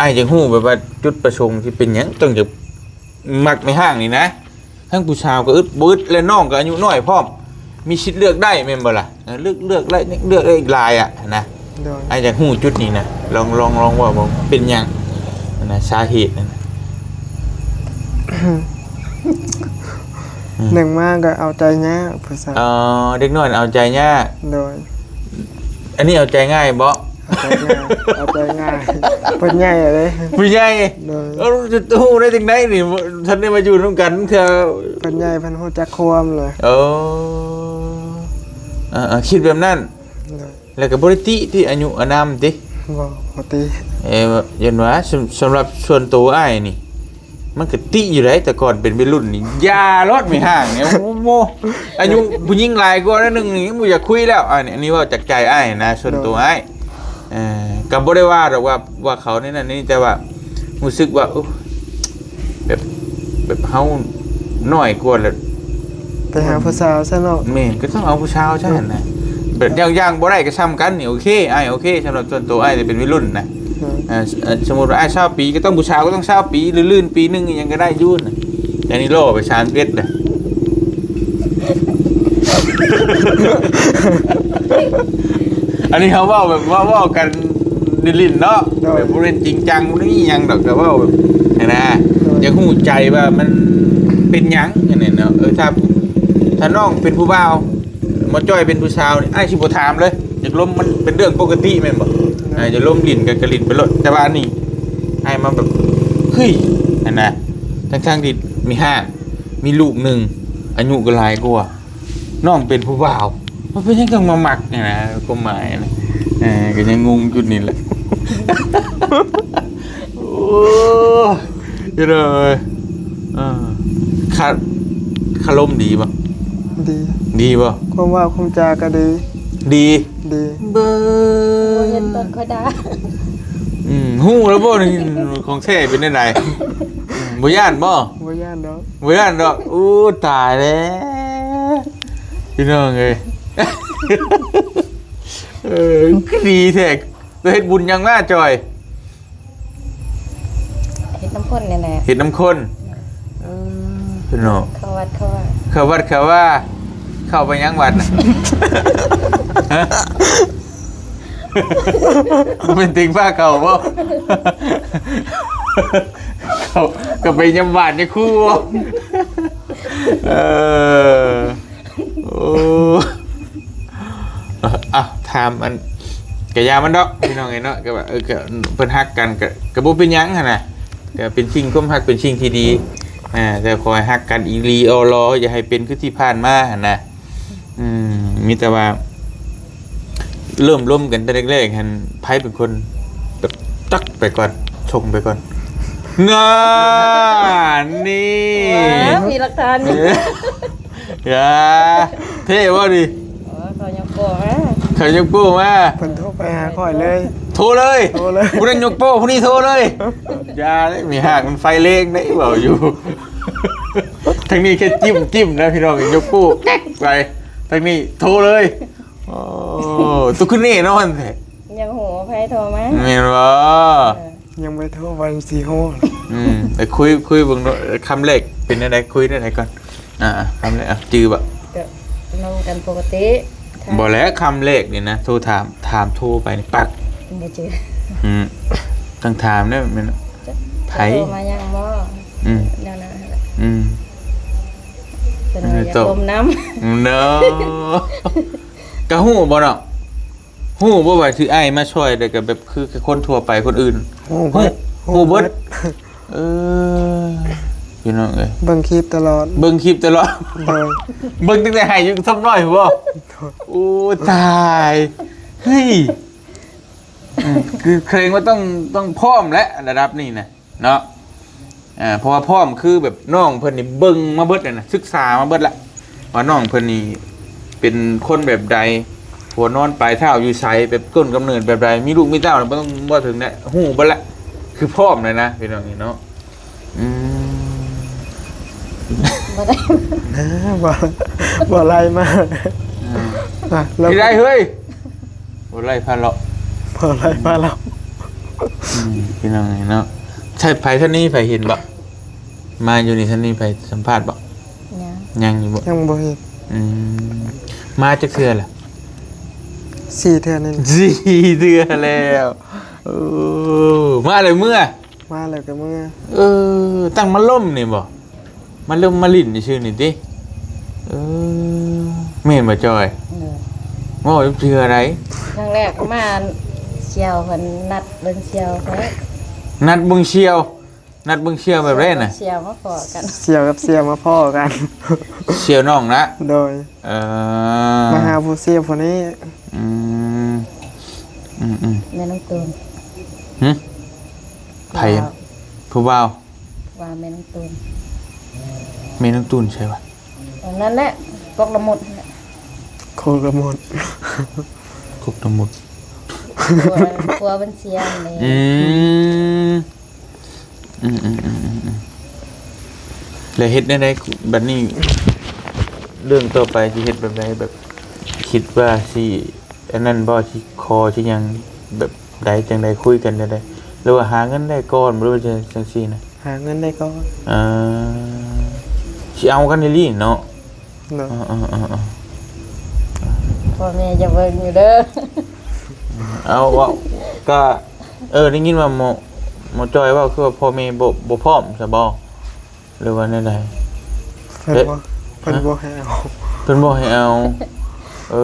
ອ້າຍຢາກຮູ້ແບບວ່າຈຸດປະສົງທີ່ເປັນຫຍັງຕ້ອງຈະມັກແມ່ຮ້າງນີ້ນະ? ທັງຜູ້ສາວກໍອຶດ ບໍ່ອຶດ ແລະ ນ້ອງກໍອາຍຸນ້ອຍພ້ອມ ມີສິດເລືອກໄດ້ແມ່ນບໍ່ລະ? ເອີ ເລືອກ ເລືອກໄດ້ ເລືອກໄດ້ອີກຫຼາຍອະນະ. ໂດຍ ອ້າຍຢາກຮູ້ຈຸດນີ້ນະ ລອງ ລອງ ລອງເວົ້າເບິ່ງ ເປັນຫຍັງຫັ້ນນະ ສາເຫດຫັ້ນນະ? ອືມ ໜຶ່ງມາກໍເອົາໃຈຍາກ ຜູ້ສາວ. ອໍ ເດັກນ້ອຍເອົາໃຈຍາກ. ໂດຍ ອັນນີ້ເອົາໃຈງ່າຍບໍ່? ເອົາໃຈງ່າຍ ເອົາໃຈງ່າຍ ເພິ່ນໃຫຍ່ເດ້ ຜູ້ໃຫຍ່. ໂດຍ ເອີ ຈະຮູ້ໄດ້ຈັ່ງໃດນີ້ ບໍ່ທັນໄດ້ມາຢູ່ນຳກັນເທື່ອ. ເພິ່ນໃຫຍ່ ເພິ່ນຮູ້ຈັກຄວາມເລີຍ. ເອີ ເອີ ເອີ ຄິດແບບນັ້ນ. ໂດຍ ແລ້ວກໍບໍ່ໄດ້ຕິຕິອາຍຸອານາມຕິ? ບໍ່ ບໍ່ຕິ. ເອີ ຢ້ານວ່າ ສຳ ສຳລັບສ່ວນໂຕອ້າຍນີ້ ມັນກໍຕິຢູ່ໃດ໋ ແຕ່ກ່ອນເປັນໄວລຸ້ນນີ້ ຢ່າໂລດແມ່ຮ້າງນີ້ ໂອ້ໂຫ ອາຍຸຜູ້ຍິງຫຼາຍກວ່າໜ້ອຍໜຶ່ງນີ້ ບໍ່ຢາກຄຸຍແລ້ວ. ອັນນີ້ ອັນນີ້ເວົ້າຈາກໃຈອ້າຍນະ ສ່ວນໂຕອ້າຍ. ໂດຍ ເອີ ກໍບໍ່ໄດ້ວ່າດອກວ່າ ວ່າເຂົາໃນນັ້ນໃນນີ້ ແຕ່ວ່າຮູ້ສຶກວ່າ ໂອ້ ແບບ ແບບເຮົານ້ອຍກວ່າແລ້ວ ໄປຫາຜູ້ສາວຊະເນາະ. ແມ່ນ ກໍຕ້ອງເອົາຜູ້ສາວຊະຫັ້ນນະ. ແບບຢ່າງ ຢ່າງບໍ່ໄດ້ກໍຊ່ຳກັນນີ້ ໂອເຄ ອ້າຍໂອເຄ. ສຳລັບສ່ວນໂຕອ້າຍນີ້ເປັນໄວລຸ້ນນະ. ໂດຍ ເອີ ເອີ ສົມມຸດວ່າອ້າຍຊາວປີ ກໍຕ້ອງ ຜູ້ສາວກໍຕ້ອງຊາວປີ ລື່ນໆ ປີໜຶ່ງຫຍັງກໍໄດ້ຢູ່ນະ. ແຕ່ນີ້ລໍໄປສາມສິບເອັດແລ້ວ. ອັນນີ້ເຮົາເວົ້າແບບວ່າເວົ້າກັນຫຼິ້ນໆເນາະ. ໂດຍ ແບບບໍ່ແມ່ນຈິງຈັງ ບໍ່ໄດ້ມີຫຍັງດອກ ກໍເວົ້າແບບຫັ້ນນະ. ໂດຍ ຢາກຮູ້ໃຈວ່າມັນເປັນຫຍັງຫັ້ນນະເນາະ. ເອີ ຖ້າ ຖ້ານ້ອງເປັນຜູ້ບ່າວ ໝໍຈ້ອຍເປັນຜູ້ສາວນີ້ ອ້າຍຊິບໍ່ຖາມເລີຍ ຢາກລົມ ມັນເປັນເລື່ອງປົກກະຕິແມ່ນບໍ່? ໂດຍ ອ່າ ຢາກລົມຫຼິ້ນກັນກໍຫຼິ້ນໄປໂລດ. ແຕ່ວ່າອັນນີ້ ອ້າຍມາແບບ ເຮີ້ຍ ຫັ້ນນະ ທັງໆທີ່ມີຮ້າງ ມີລູກໜຶ່ງ ອາຍຸກໍຫຼາຍກວ່າ ນ້ອງເປັນຜູ້ບ່າວ ມັນເປັນຫຍັງຕ້ອງມາມັກນີ້ນະ ຄວາມໝາຍນະ. ເອີ ກໍຍັງງົງຈຸດນີ້ແຫຼະ. ໂອ້ ຢູ່ເດີ. ເອີ ຄາ ຄາລົມດີບໍ່? ດີ ດີບໍ່? ຄວາມເວົ້າຄວາມຈາກໍດີ ດີ ດີ. ເບີ ບໍ່ເຫັນຕອນຂ້ອຍດ່າ. ອືມ ຮູ້ແລ້ວບໍ່ນີ້ ຂອງແທ້ເປັນແນວໃດ? ບໍ່ຢ້ານບໍ່? ບໍ່ຢ້ານດອກ ບໍ່ຢ້ານດອກ. ໂອ້ ຕາຍແລ້ວ ພີ່ນ້ອງເອີຍ. ເອີ ຄືດີແທ້. ໄປເຮັດບຸນຫຍັງມາ ຈ່ອຍ? ເຮັດນຳຄົນນີ້ແຫຼະ ເຮັດນຳຄົນ. ອືມ ເນາະ ເຂົ້າວັດເຂົ້າວາ ເຂົ້າວັດເຂົ້າວາ. ເຂົ້າໄປຫຍັງວັດນະ? ຮະ? ບໍ່ແມ່ນຕິງພາເຂົ້າບໍ່? ເຂົ້າ ກໍໄປຍາມບ້ານຍາມຄູບໍ່? ເອີ ໂອ້ ເອົ້າ ຖາມອັນ ກະຢ່າມັນດອກ ພີ່ນ້ອງເອີຍເນາະ. ກໍວ່າ ເອີ ກໍເພິ່ນຮັກກັນ ກໍ ກໍບໍ່ເປັນຫຍັງຫັ້ນນະ. ກໍເປັນສິ່ງ ຄວາມຮັກເປັນສິ່ງທີ່ດີ. ອ່າ ແຕ່ຂໍໃຫ້ຮັກກັນອີ່ຫຼີ ເອົາລໍ ຢ່າໃຫ້ເປັນຄືທີ່ຜ່ານມາຫັ້ນນະ. ອືມ ມີແຕ່ວ່າ ເລີ່ມລົມກັນແຕ່ແລກໆຫັ້ນ ໃຜເປັນຄົນແບບຕັກໄປກ່ອນ ສົ່ງໄປກ່ອນ? ນານ ນີ້ ວ້າວ ມີຫຼັກຖານຢູ່. ຢ່າ ເທ່ບໍ່ນີ້? ອໍ ເຂົາຍົກໂປ້ມາ ເຂົາຍົກໂປ້ມາ. ເພິ່ນໂທໄປຫາຂ້ອຍເລີຍ ໂທເລີຍ ໂທເລີຍ. ຜູ້ນັ້ນຍົກໂປ້ ຜູ້ນີ້ໂທເລີຍ. ຢ່າເດ້ ມີຫາກມັນໄຟເລັ່ງເດ້ ເວົ້າຢູ່. ທາງນີ້ແຄ່ຈິ້ມໆນະ ພີ່ນ້ອງ ຍົກໂປ້ແກັກໄປ. ທາງນີ້ໂທເລີຍ. ໂອ້ ໂຕຄືແນ່ນອນແທ້. ຍັງຮູ້ວ່າໃຜໂທມາ. ແມ່ນບໍ່? ເອີ ຍັງບໍ່ໄດ້ໂທ ວ່າຊິໂທ. ອືມ ໄປຄຸຍ ຄຸຍເບິ່ງເນາະ. ຄຳແລກເປັນແນວໃດ? ຄຸຍແນວໃດກ່ອນ? ອ່າ ຄຳແລກ ຈື່ບໍ່? ກໍລົມກັນປົກກະຕິ. ບໍ່ແຫຼະ ຄຳແລກນີ້ນະ ໂທຖາມ ຖາມໂທໄປນີ້ ປັກ ບໍ່ຈື່. ອືມ ຕ້ອງຖາມເດ້ ແມ່ນ ໃຜ ໂທມາຫຍັງບໍ່? ອືມ ແນວນັ້ນ. ອືມ ເພິ່ນວ່າຢາກລົມນຳ. ເນາະ ກະຮູ້ບໍ່ເນາະ? ຮູ້ບໍ່ວ່າຖືອ້າຍມາຊ່ອຍ ແລ້ວກໍແບບຄື ຄືຄົນທົ່ວໄປຄົນອື່ນ? ຮູ້ເບິດ ຮູ້ ຮູ້ເບິດ. ເອີ ພີ່ນ້ອງເອີຍ ເບິ່ງຄລິບຕະຫຼອດ ເບິ່ງຄລິບຕະຫຼອດ. ໂດຍ ເບິ່ງຕັ້ງແຕ່ໄຫ້ຢູ່ຊຳນ້ອຍພຸ້ນບໍ່? ໂດຍ ໂອ້ ຕາຍ ເຮີ້ຍ. ອືມ ຄືເຄີງວ່າຕ້ອງ ຕ້ອງພ້ອມແຫຼະ ລະດັບນີ້ນະເນາະ. ອ່າ ເພາະວ່າພ້ອມຄືແບບນ້ອງເພິ່ນນີ້ເບິ່ງມາເບິດແລ້ວນະ ສຶກສາມາເບິດລະ ວ່ານ້ອງເພິ່ນນີ້ເປັນຄົນແບບໃດ ຫົວນອນປາຍເທົ້າຢູ່ໃສ ແບບຕົ້ນກຳເນີດແບບໃດ ມີລູກມີເຕົ້າແລ້ວ ບໍ່ຕ້ອງເວົ້າເຖິງແຫຼະ ຮູ້ເບິດລະ ຄືພ້ອມແລ້ວນະ ພີ່ນ້ອງນີ້ເນາະ. ອືມ ບໍ່ໄດ້ ບໍ່ ບໍ່ໄລ່ມາ ອ່າ ອ່ະ ແລ້ວ ທີ່ໃດເຮີ້ຍ ບໍ່ໄລ່ພາເລາະ ບໍ່ໄລ່ພາເລາະ ອືມ ພີ່ນ້ອງເນາະ ໃຊ່ ໃຜທ່ານນີ້ ໃຜເຫັນບໍ່? ມາຢູ່ນີ້ ທ່ານນີ້ ໃຜສຳພາດບໍ່? ຍັງ ຍັງຢູ່ບໍ່? ຍັງບໍ່ເຫັນ ອືມ ມາຈັກເທື່ອລະ? ສີ່ເທື່ອນີ້ ສີ່ເທື່ອແລ້ວ ເອີ ມາແລ້ວເມືອ ມາແລ້ວກໍເມືອ ເອີ ຕັ້ງມາລົມນີ້ບໍ່? ມາລົມມາຫຼິ້ນຊື່ໆນີ້ຕິ ເອີ ແມ່ນບໍ່ຈອຍ? ໂດຍ ເວົ້າຈັກເທື່ອໃດ ຄັ້ງແລກມາສ່ຽວເພິ່ນນັດເບິ່ງສ່ຽວເພິ່ນ ນັດເບິ່ງສ່ຽວ ນັດເບິ່ງສ່ຽວແບບໃດນະ? ສ່ຽວມາພໍ້ກັນ ສ່ຽວກັບສ່ຽວມາພໍ້ກັນ ສ່ຽວນ້ອງນະ ໂດຍ ເອີ ມາຫາຜູ້ສ່ຽວຜູ້ນີ້ ອືມ ອືມໆ ແມ່ນ້ອງຕູນ ຫຶ? ໃຜ? ຜູ້ບ່າວ ຜູ້ບ່າວ ວ່າແມ່ນ້ອງຕູນ ແມ່ນ້ອງຕູນໃສວະ? ອັນນັ້ນແຫຼະ ກົກລະໝົດ ກົກລະໝົດ ກົກລະໝົດ ຜົວ ຜົວເພິ່ນເສຍແມ່ ອືມ ອືມໆໆໆ ແລ້ວເຮັດແນວໃດບັດນີ້? ເລື່ອງຕໍ່ໄປຊິເຮັດແບບໃດ? ແບບຄິດວ່າຊິ ອັນນັ້ນບໍ່ ຊິຂໍຊິຫຍັງແບບໃດ ຈັ່ງໃດ ຄຸຍກັນຈັ່ງໃດ ຫຼືວ່າຫາເງິນໄດ້ກ່ອນ ຫຼືວ່າຈັ່ງ ຈັ່ງຊີ້ນະ? ຫາເງິນໄດ້ກ່ອນ ເອີ ຊິເອົາກັນອີ່ຫຼີເນາະ ເນາະ ເອີໆໆໆ ພໍ່ແມ່ຢ່າເບິ່ງຢູ່ເດີ ເອົາ ເວົ້າ ກະ ເອີ ໄດ້ຍິນວ່າໝໍ ໝໍຈອຍເວົ້າ ຄືວ່າພໍ່ແມ່ບໍ່ ບໍ່ພ້ອມຊະບໍ່? ຫຼືວ່າແນວໃດ? ເພິ່ນບໍ່ ເອີ ເພິ່ນບໍ່ໃຫ້ເອົາ ເພິ່ນບໍ່ໃຫ້ເອົາ ເອີ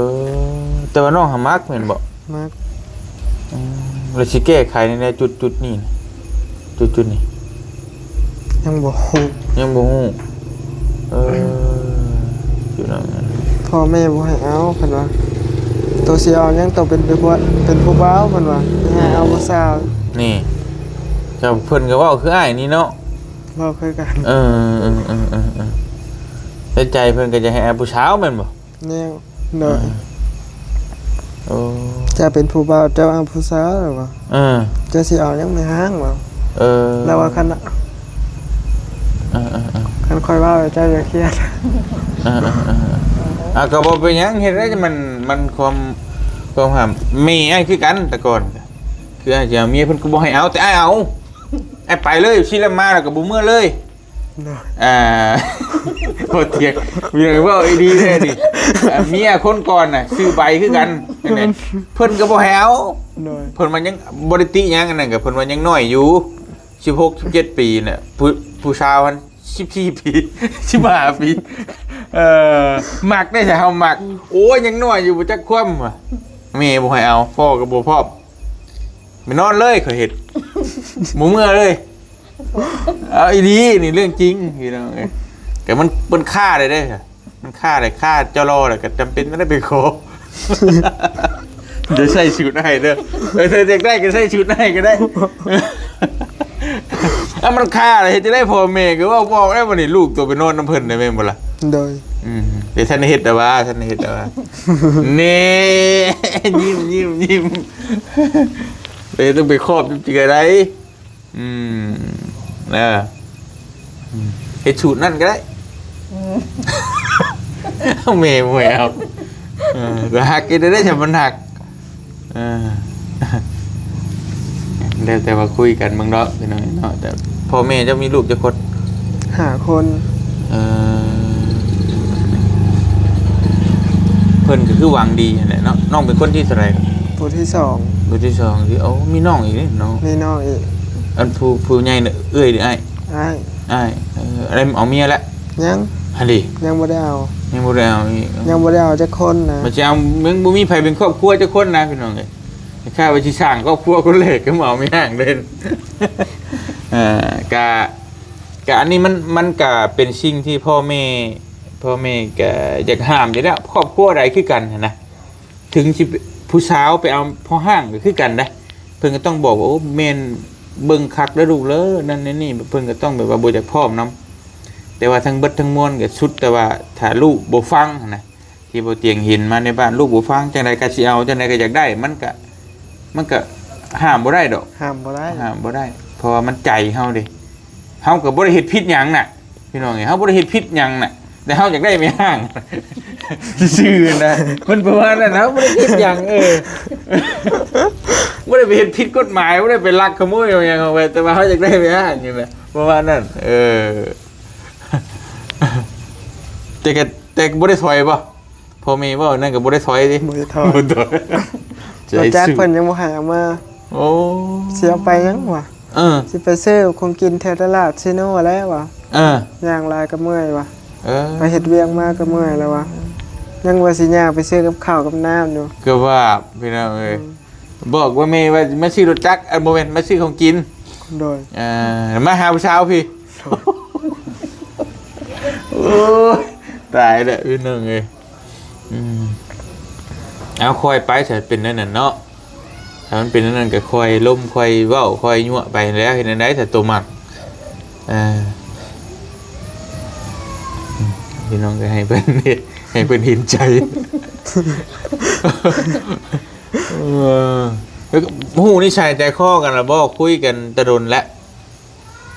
ແຕ່ວ່ານ້ອງຫາມັກແມ່ນບໍ່? ມັກ ອືມ ແລ້ວຊິແກ້ໄຂແນວໃດ ຈຸດ ຈຸດນີ້ ຈຸດ ຈຸດນີ້? ຍັງບໍ່ຮູ້ ຍັງບໍ່ຮູ້ ເອີ ຢູ່ນຳ ພໍ່ແມ່ບໍ່ໃຫ້ເອົາ ເພິ່ນວ່າ ໂຕຊິເອົາຫຍັງ ໂຕເປັນ ເປັນຜູ້ ເປັນຜູ້ບ່າວ ເພິ່ນວ່າ ໃຫ້ເອົາຜູ້ສາວ ນີ້ ເຈົ້າ ເພິ່ນກໍເວົ້າຄືອ້າຍນີ້ເນາະ ເວົ້າຄືກັນ ເອີ ໃນໃຈເພິ່ນກໍຢາກໃຫ້ເອົາຜູ້ສາວແມ່ນບໍ່? ແນວ ໂດຍ ເອີ ເຈົ້າເປັນຜູ້ບ່າວ ເຈົ້າເອົາຜູ້ສາວ ວ່າ ເອີ ເຈົ້າຊິເອົາຫຍັງແມ່ຮ້າງ ວ່າ ເອີ ລາວວ່າ ຄັນ ເອີໆໆ ຄັນຂ້ອຍເວົ້າ ເຈົ້າຢ່າຄຽດ ເອີໆໆ ອ່າ ກໍບໍ່ເປັນຫຍັງ ເຮັດໄດ້ ມັນ ມັນຄວາມ ຄວາມຫາ ແມ່ອ້າຍຄືກັນ ແຕ່ກ່ອນ ຄືອ້າຍຊິເອົາເມຍ ເພິ່ນກໍບໍ່ໃຫ້ເອົາ ແຕ່ອ້າຍເອົາ ອ້າຍໄປເລີຍ ຊິລະມາແລ້ວກໍບໍ່ເມືອເລີຍ ໂດຍ ອ່າ ບໍ່ຕຽງ ມີເວົ້າດີແທ້ນີ້ ອ່າ ເມຍຄົນກ່ອນນະ ຊື່ໃບຄືກັນ ແມ່ນ ເພິ່ນກໍບໍ່ໃຫ້ເອົາ ໂດຍ ເພິ່ນວ່າຍັງບໍ່ໄດ້ຕິຫຍັງ ອັນນັ້ນກໍເພິ່ນວ່າຍັງນ້ອຍຢູ່ ສິບຫົກ ສິບເຈັດປີນະ ຜູ້ ຜູ້ສາວຫັ້ນ ສິບສີ່ປີ ສິບຫ້າປີ ເອີ ມັກໄດ້ ຖ້າເຮົາມັກ ໂອ້ຍ ຍັງນ້ອຍຢູ່ ບໍ່ຈັກຄວາມວ່າ ແມ່ບໍ່ໃຫ້ເອົາ ພໍ່ກໍບໍ່ພ້ອມ ໄປນອນເລີຍ ຂ້ອຍເຮັດ ບໍ່ເມືອເລີຍ ເອົາອີ່ຫຼີ ນີ້ເລື່ອງຈິງ ພີ່ນ້ອງເອີຍ ແຕ່ມັນ ມັນຄາໄດ້ເດ້ ມັນຄາໄດ້ ຄາເຈົ້າລໍແລ້ວກໍຈຳເປັນຕ້ອງໄດ້ໄປຂໍ ຢ່າໃສ່ສູດອ້າຍເດີ ເອີ ຖ້າຢາກໄດ້ກໍໃສ່ສູດອ້າຍກໍໄດ້ ເອົາ ມັນຄາແລ້ວ ເຮັດຈັ່ງໃດ ພໍ່ແມ່ກໍເວົ້າບໍ່ອອກແລ້ວ ບັດນີ້ລູກໂຕໄປນອນນຳເພິ່ນໄດ້ແມ່ນບໍ່ລະ? ໂດຍ ອືມ ແຕ່ທ່ານເຮັດແລ້ວວ່າ ທ່ານເຮັດແລ້ວວ່າ ແນ່ ຍິ້ມໆໆ ເອີ ຕ້ອງໄປຄອບຢູ່ເຈື່ອໃດ ອືມ ເອີ ອືມ ເຮັດສູດນັ້ນກໍໄດ້ ອືມ ເອົາແມ່ບໍ່ເອົາ ເອີ ກໍຮັກເຮັດໄດ້ ຖ້າມັນຮັກ ເອີ ແລ້ວແຕ່ວ່າຄຸຍກັນເບິ່ງເນາະ ພີ່ນ້ອງເນາະ ແຕ່ພໍ່ແມ່ເຈົ້າມີລູກຈັກຄົນ? ຫ້າຄົນ ເອີ ເພິ່ນກໍຄືຫວັງດີຫັ້ນແຫຼະເນາະ ນ້ອງເປັນຄົນທີເທົ່າໃດ? ຜູ້ທີສອງ ຜູ້ທີສອງ ໂອ້ ມີນ້ອງອີກເດ້ເນາະ ມີນ້ອງອີກ ອັນຜູ້ ຜູ້ໃຫຍ່ເອື້ອຍຫຼືອ້າຍ? ອ້າຍ ອ້າຍ ເອີ ໄດ້ເອົາເມຍແລ້ວ? ຍັງ ຫັ້ນເດ ຍັງບໍ່ໄດ້ເອົາ ຍັງບໍ່ໄດ້ເອົາອີກ ຍັງບໍ່ໄດ້ເອົາຈັກຄົນນະ ມັນຊິເອົາ ຍັງບໍ່ມີໃຜເປັນຄອບຄົວຈັກຄົນນະ ພີ່ນ້ອງເອີຍ ຂ້າວ່າຊິສ້າງຄອບຄົວຄົນແລກກໍມາເອົາແມ່ນາງເລີຍ ເອີ ກະ ກະອັນນີ້ມັນ ມັນກະເປັນສິ່ງທີ່ພໍ່ແມ່ ພໍ່ແມ່ກະຢາກຫ້າມຢູ່ແລ້ວ ຄອບຄົວໃດຄືກັນຫັ້ນນະ ເຖິງຊິຜູ້ສາວໄປເອົາພໍ່ຮ້າງກໍຄືກັນເດ້ ເພິ່ນກໍຕ້ອງບອກວ່າ ໂອ້ ແມ່ນ ເບິ່ງຄັກເດີລູກເດີ ນັ້ນແນວນີ້ ເພິ່ນກໍຕ້ອງແບບວ່າບໍ່ຢາກພ້ອມນຳ. ແຕ່ວ່າທັງເບິດທັງມວນກໍສຸດແຕ່ວ່າຖ້າລູກບໍ່ຟັງຫັ້ນນະ ທີ່ບໍ່ຕຽງເຫັນມາໃນບ້ານ ລູກບໍ່ຟັງ ຈັ່ງໃດກໍຊິເອົາ ຈັ່ງໃດກໍຢາກໄດ້ ມັນກະ ມັນກະຫ້າມບໍ່ໄດ້ດອກ ຫ້າມບໍ່ໄດ້ ຫ້າມບໍ່ໄດ້ ເພາະວ່າມັນໃຈເຮົາເດ້. ເຮົາກໍບໍ່ໄດ້ເຮັດຜິດຫຍັງນະ ພີ່ນ້ອງເອີຍ ເຮົາບໍ່ໄດ້ເຮັດຜິດຫຍັງນະ ແຕ່ເຮົາຢາກໄດ້ແມ່ຮ້າງຊື່ໆນະ ມັນປະມານນັ້ນ ເຮົາບໍ່ໄດ້ເຮັດຫຍັງ ເອີ ບໍ່ໄດ້ໄປເຮັດຜິດກົດໝາຍ ບໍ່ໄດ້ໄປລັກຂະໂມຍຫຍັງເອົາໄປ ແຕ່ວ່າເຮົາຢາກໄດ້ແມ່ຮ້າງນີ້ນະ ປະມານນັ້ນ ເອີ. ແຕ່ກໍ ແຕ່ກໍບໍ່ໄດ້ຖອຍບໍ່? ພໍ່ແມ່ເວົ້ານັ້ນກໍບໍ່ໄດ້ຖອຍຕິ? ບໍ່ໄດ້ຖອຍ ບໍ່ຖອຍ ໃຈ ລົດຈັກ ຊື່ ເພິ່ນຍັງບໍ່ໃຫ້ເອົາມາ. ໂອ້ ຊິເອົາໄປຫຍັງວະ? ເອີ ຊິໄປຊື້ຂອງກິນແຖວຕະຫຼາດເຊໂນແລ້ວວະ. ເອີ ຍ່າງຫຼາຍກໍເມື່ອຍວະ. ເອີ ໄປເຮັດວຽກມາກໍເມື່ອຍແລ້ວວະ. ຍັງວ່າຊິຍ່າງໄປຊື້ກັບເຂົ້າກັບນ້ຳຢູ່. ຄືວ່າ ພີ່ນ້ອງເອີຍ ອືມ ບອກວ່າແມ່ວ່າມາຊື້ລົດຈັກ ເອີ ບໍ່ແມ່ນ ມາຊື້ຂອງກິນ. ໂດຍ ເອີ ມາຫາຜູ້ສາວພີ້. ໂອ້ຍ ຕາຍແລ້ວພີ່ນ້ອງເອີຍ. ອືມ ເອົາ ຄ່ອຍໄປ ຖ້າເປັນແນວນັ້ນເນາະ ຖ້າມັນເປັນແນວນັ້ນກໍຄ່ອຍລົມ ຄ່ອຍເວົ້າ ຄ່ອຍຍົວະໄປແລ້ວ ເຮັດແນວໃດ ຖ້າໂຕມັກ ເອີ ພີ່ນ້ອງກໍໃຫ້ເພິ່ນ ໃຫ້ເພິ່ນເຫັນໃຈ. ເອີ ຮູ້ນິໄສໃຈຄໍກັນລະບໍ່? ຄຸຍກັນແຕ່ດົນແລ້ວ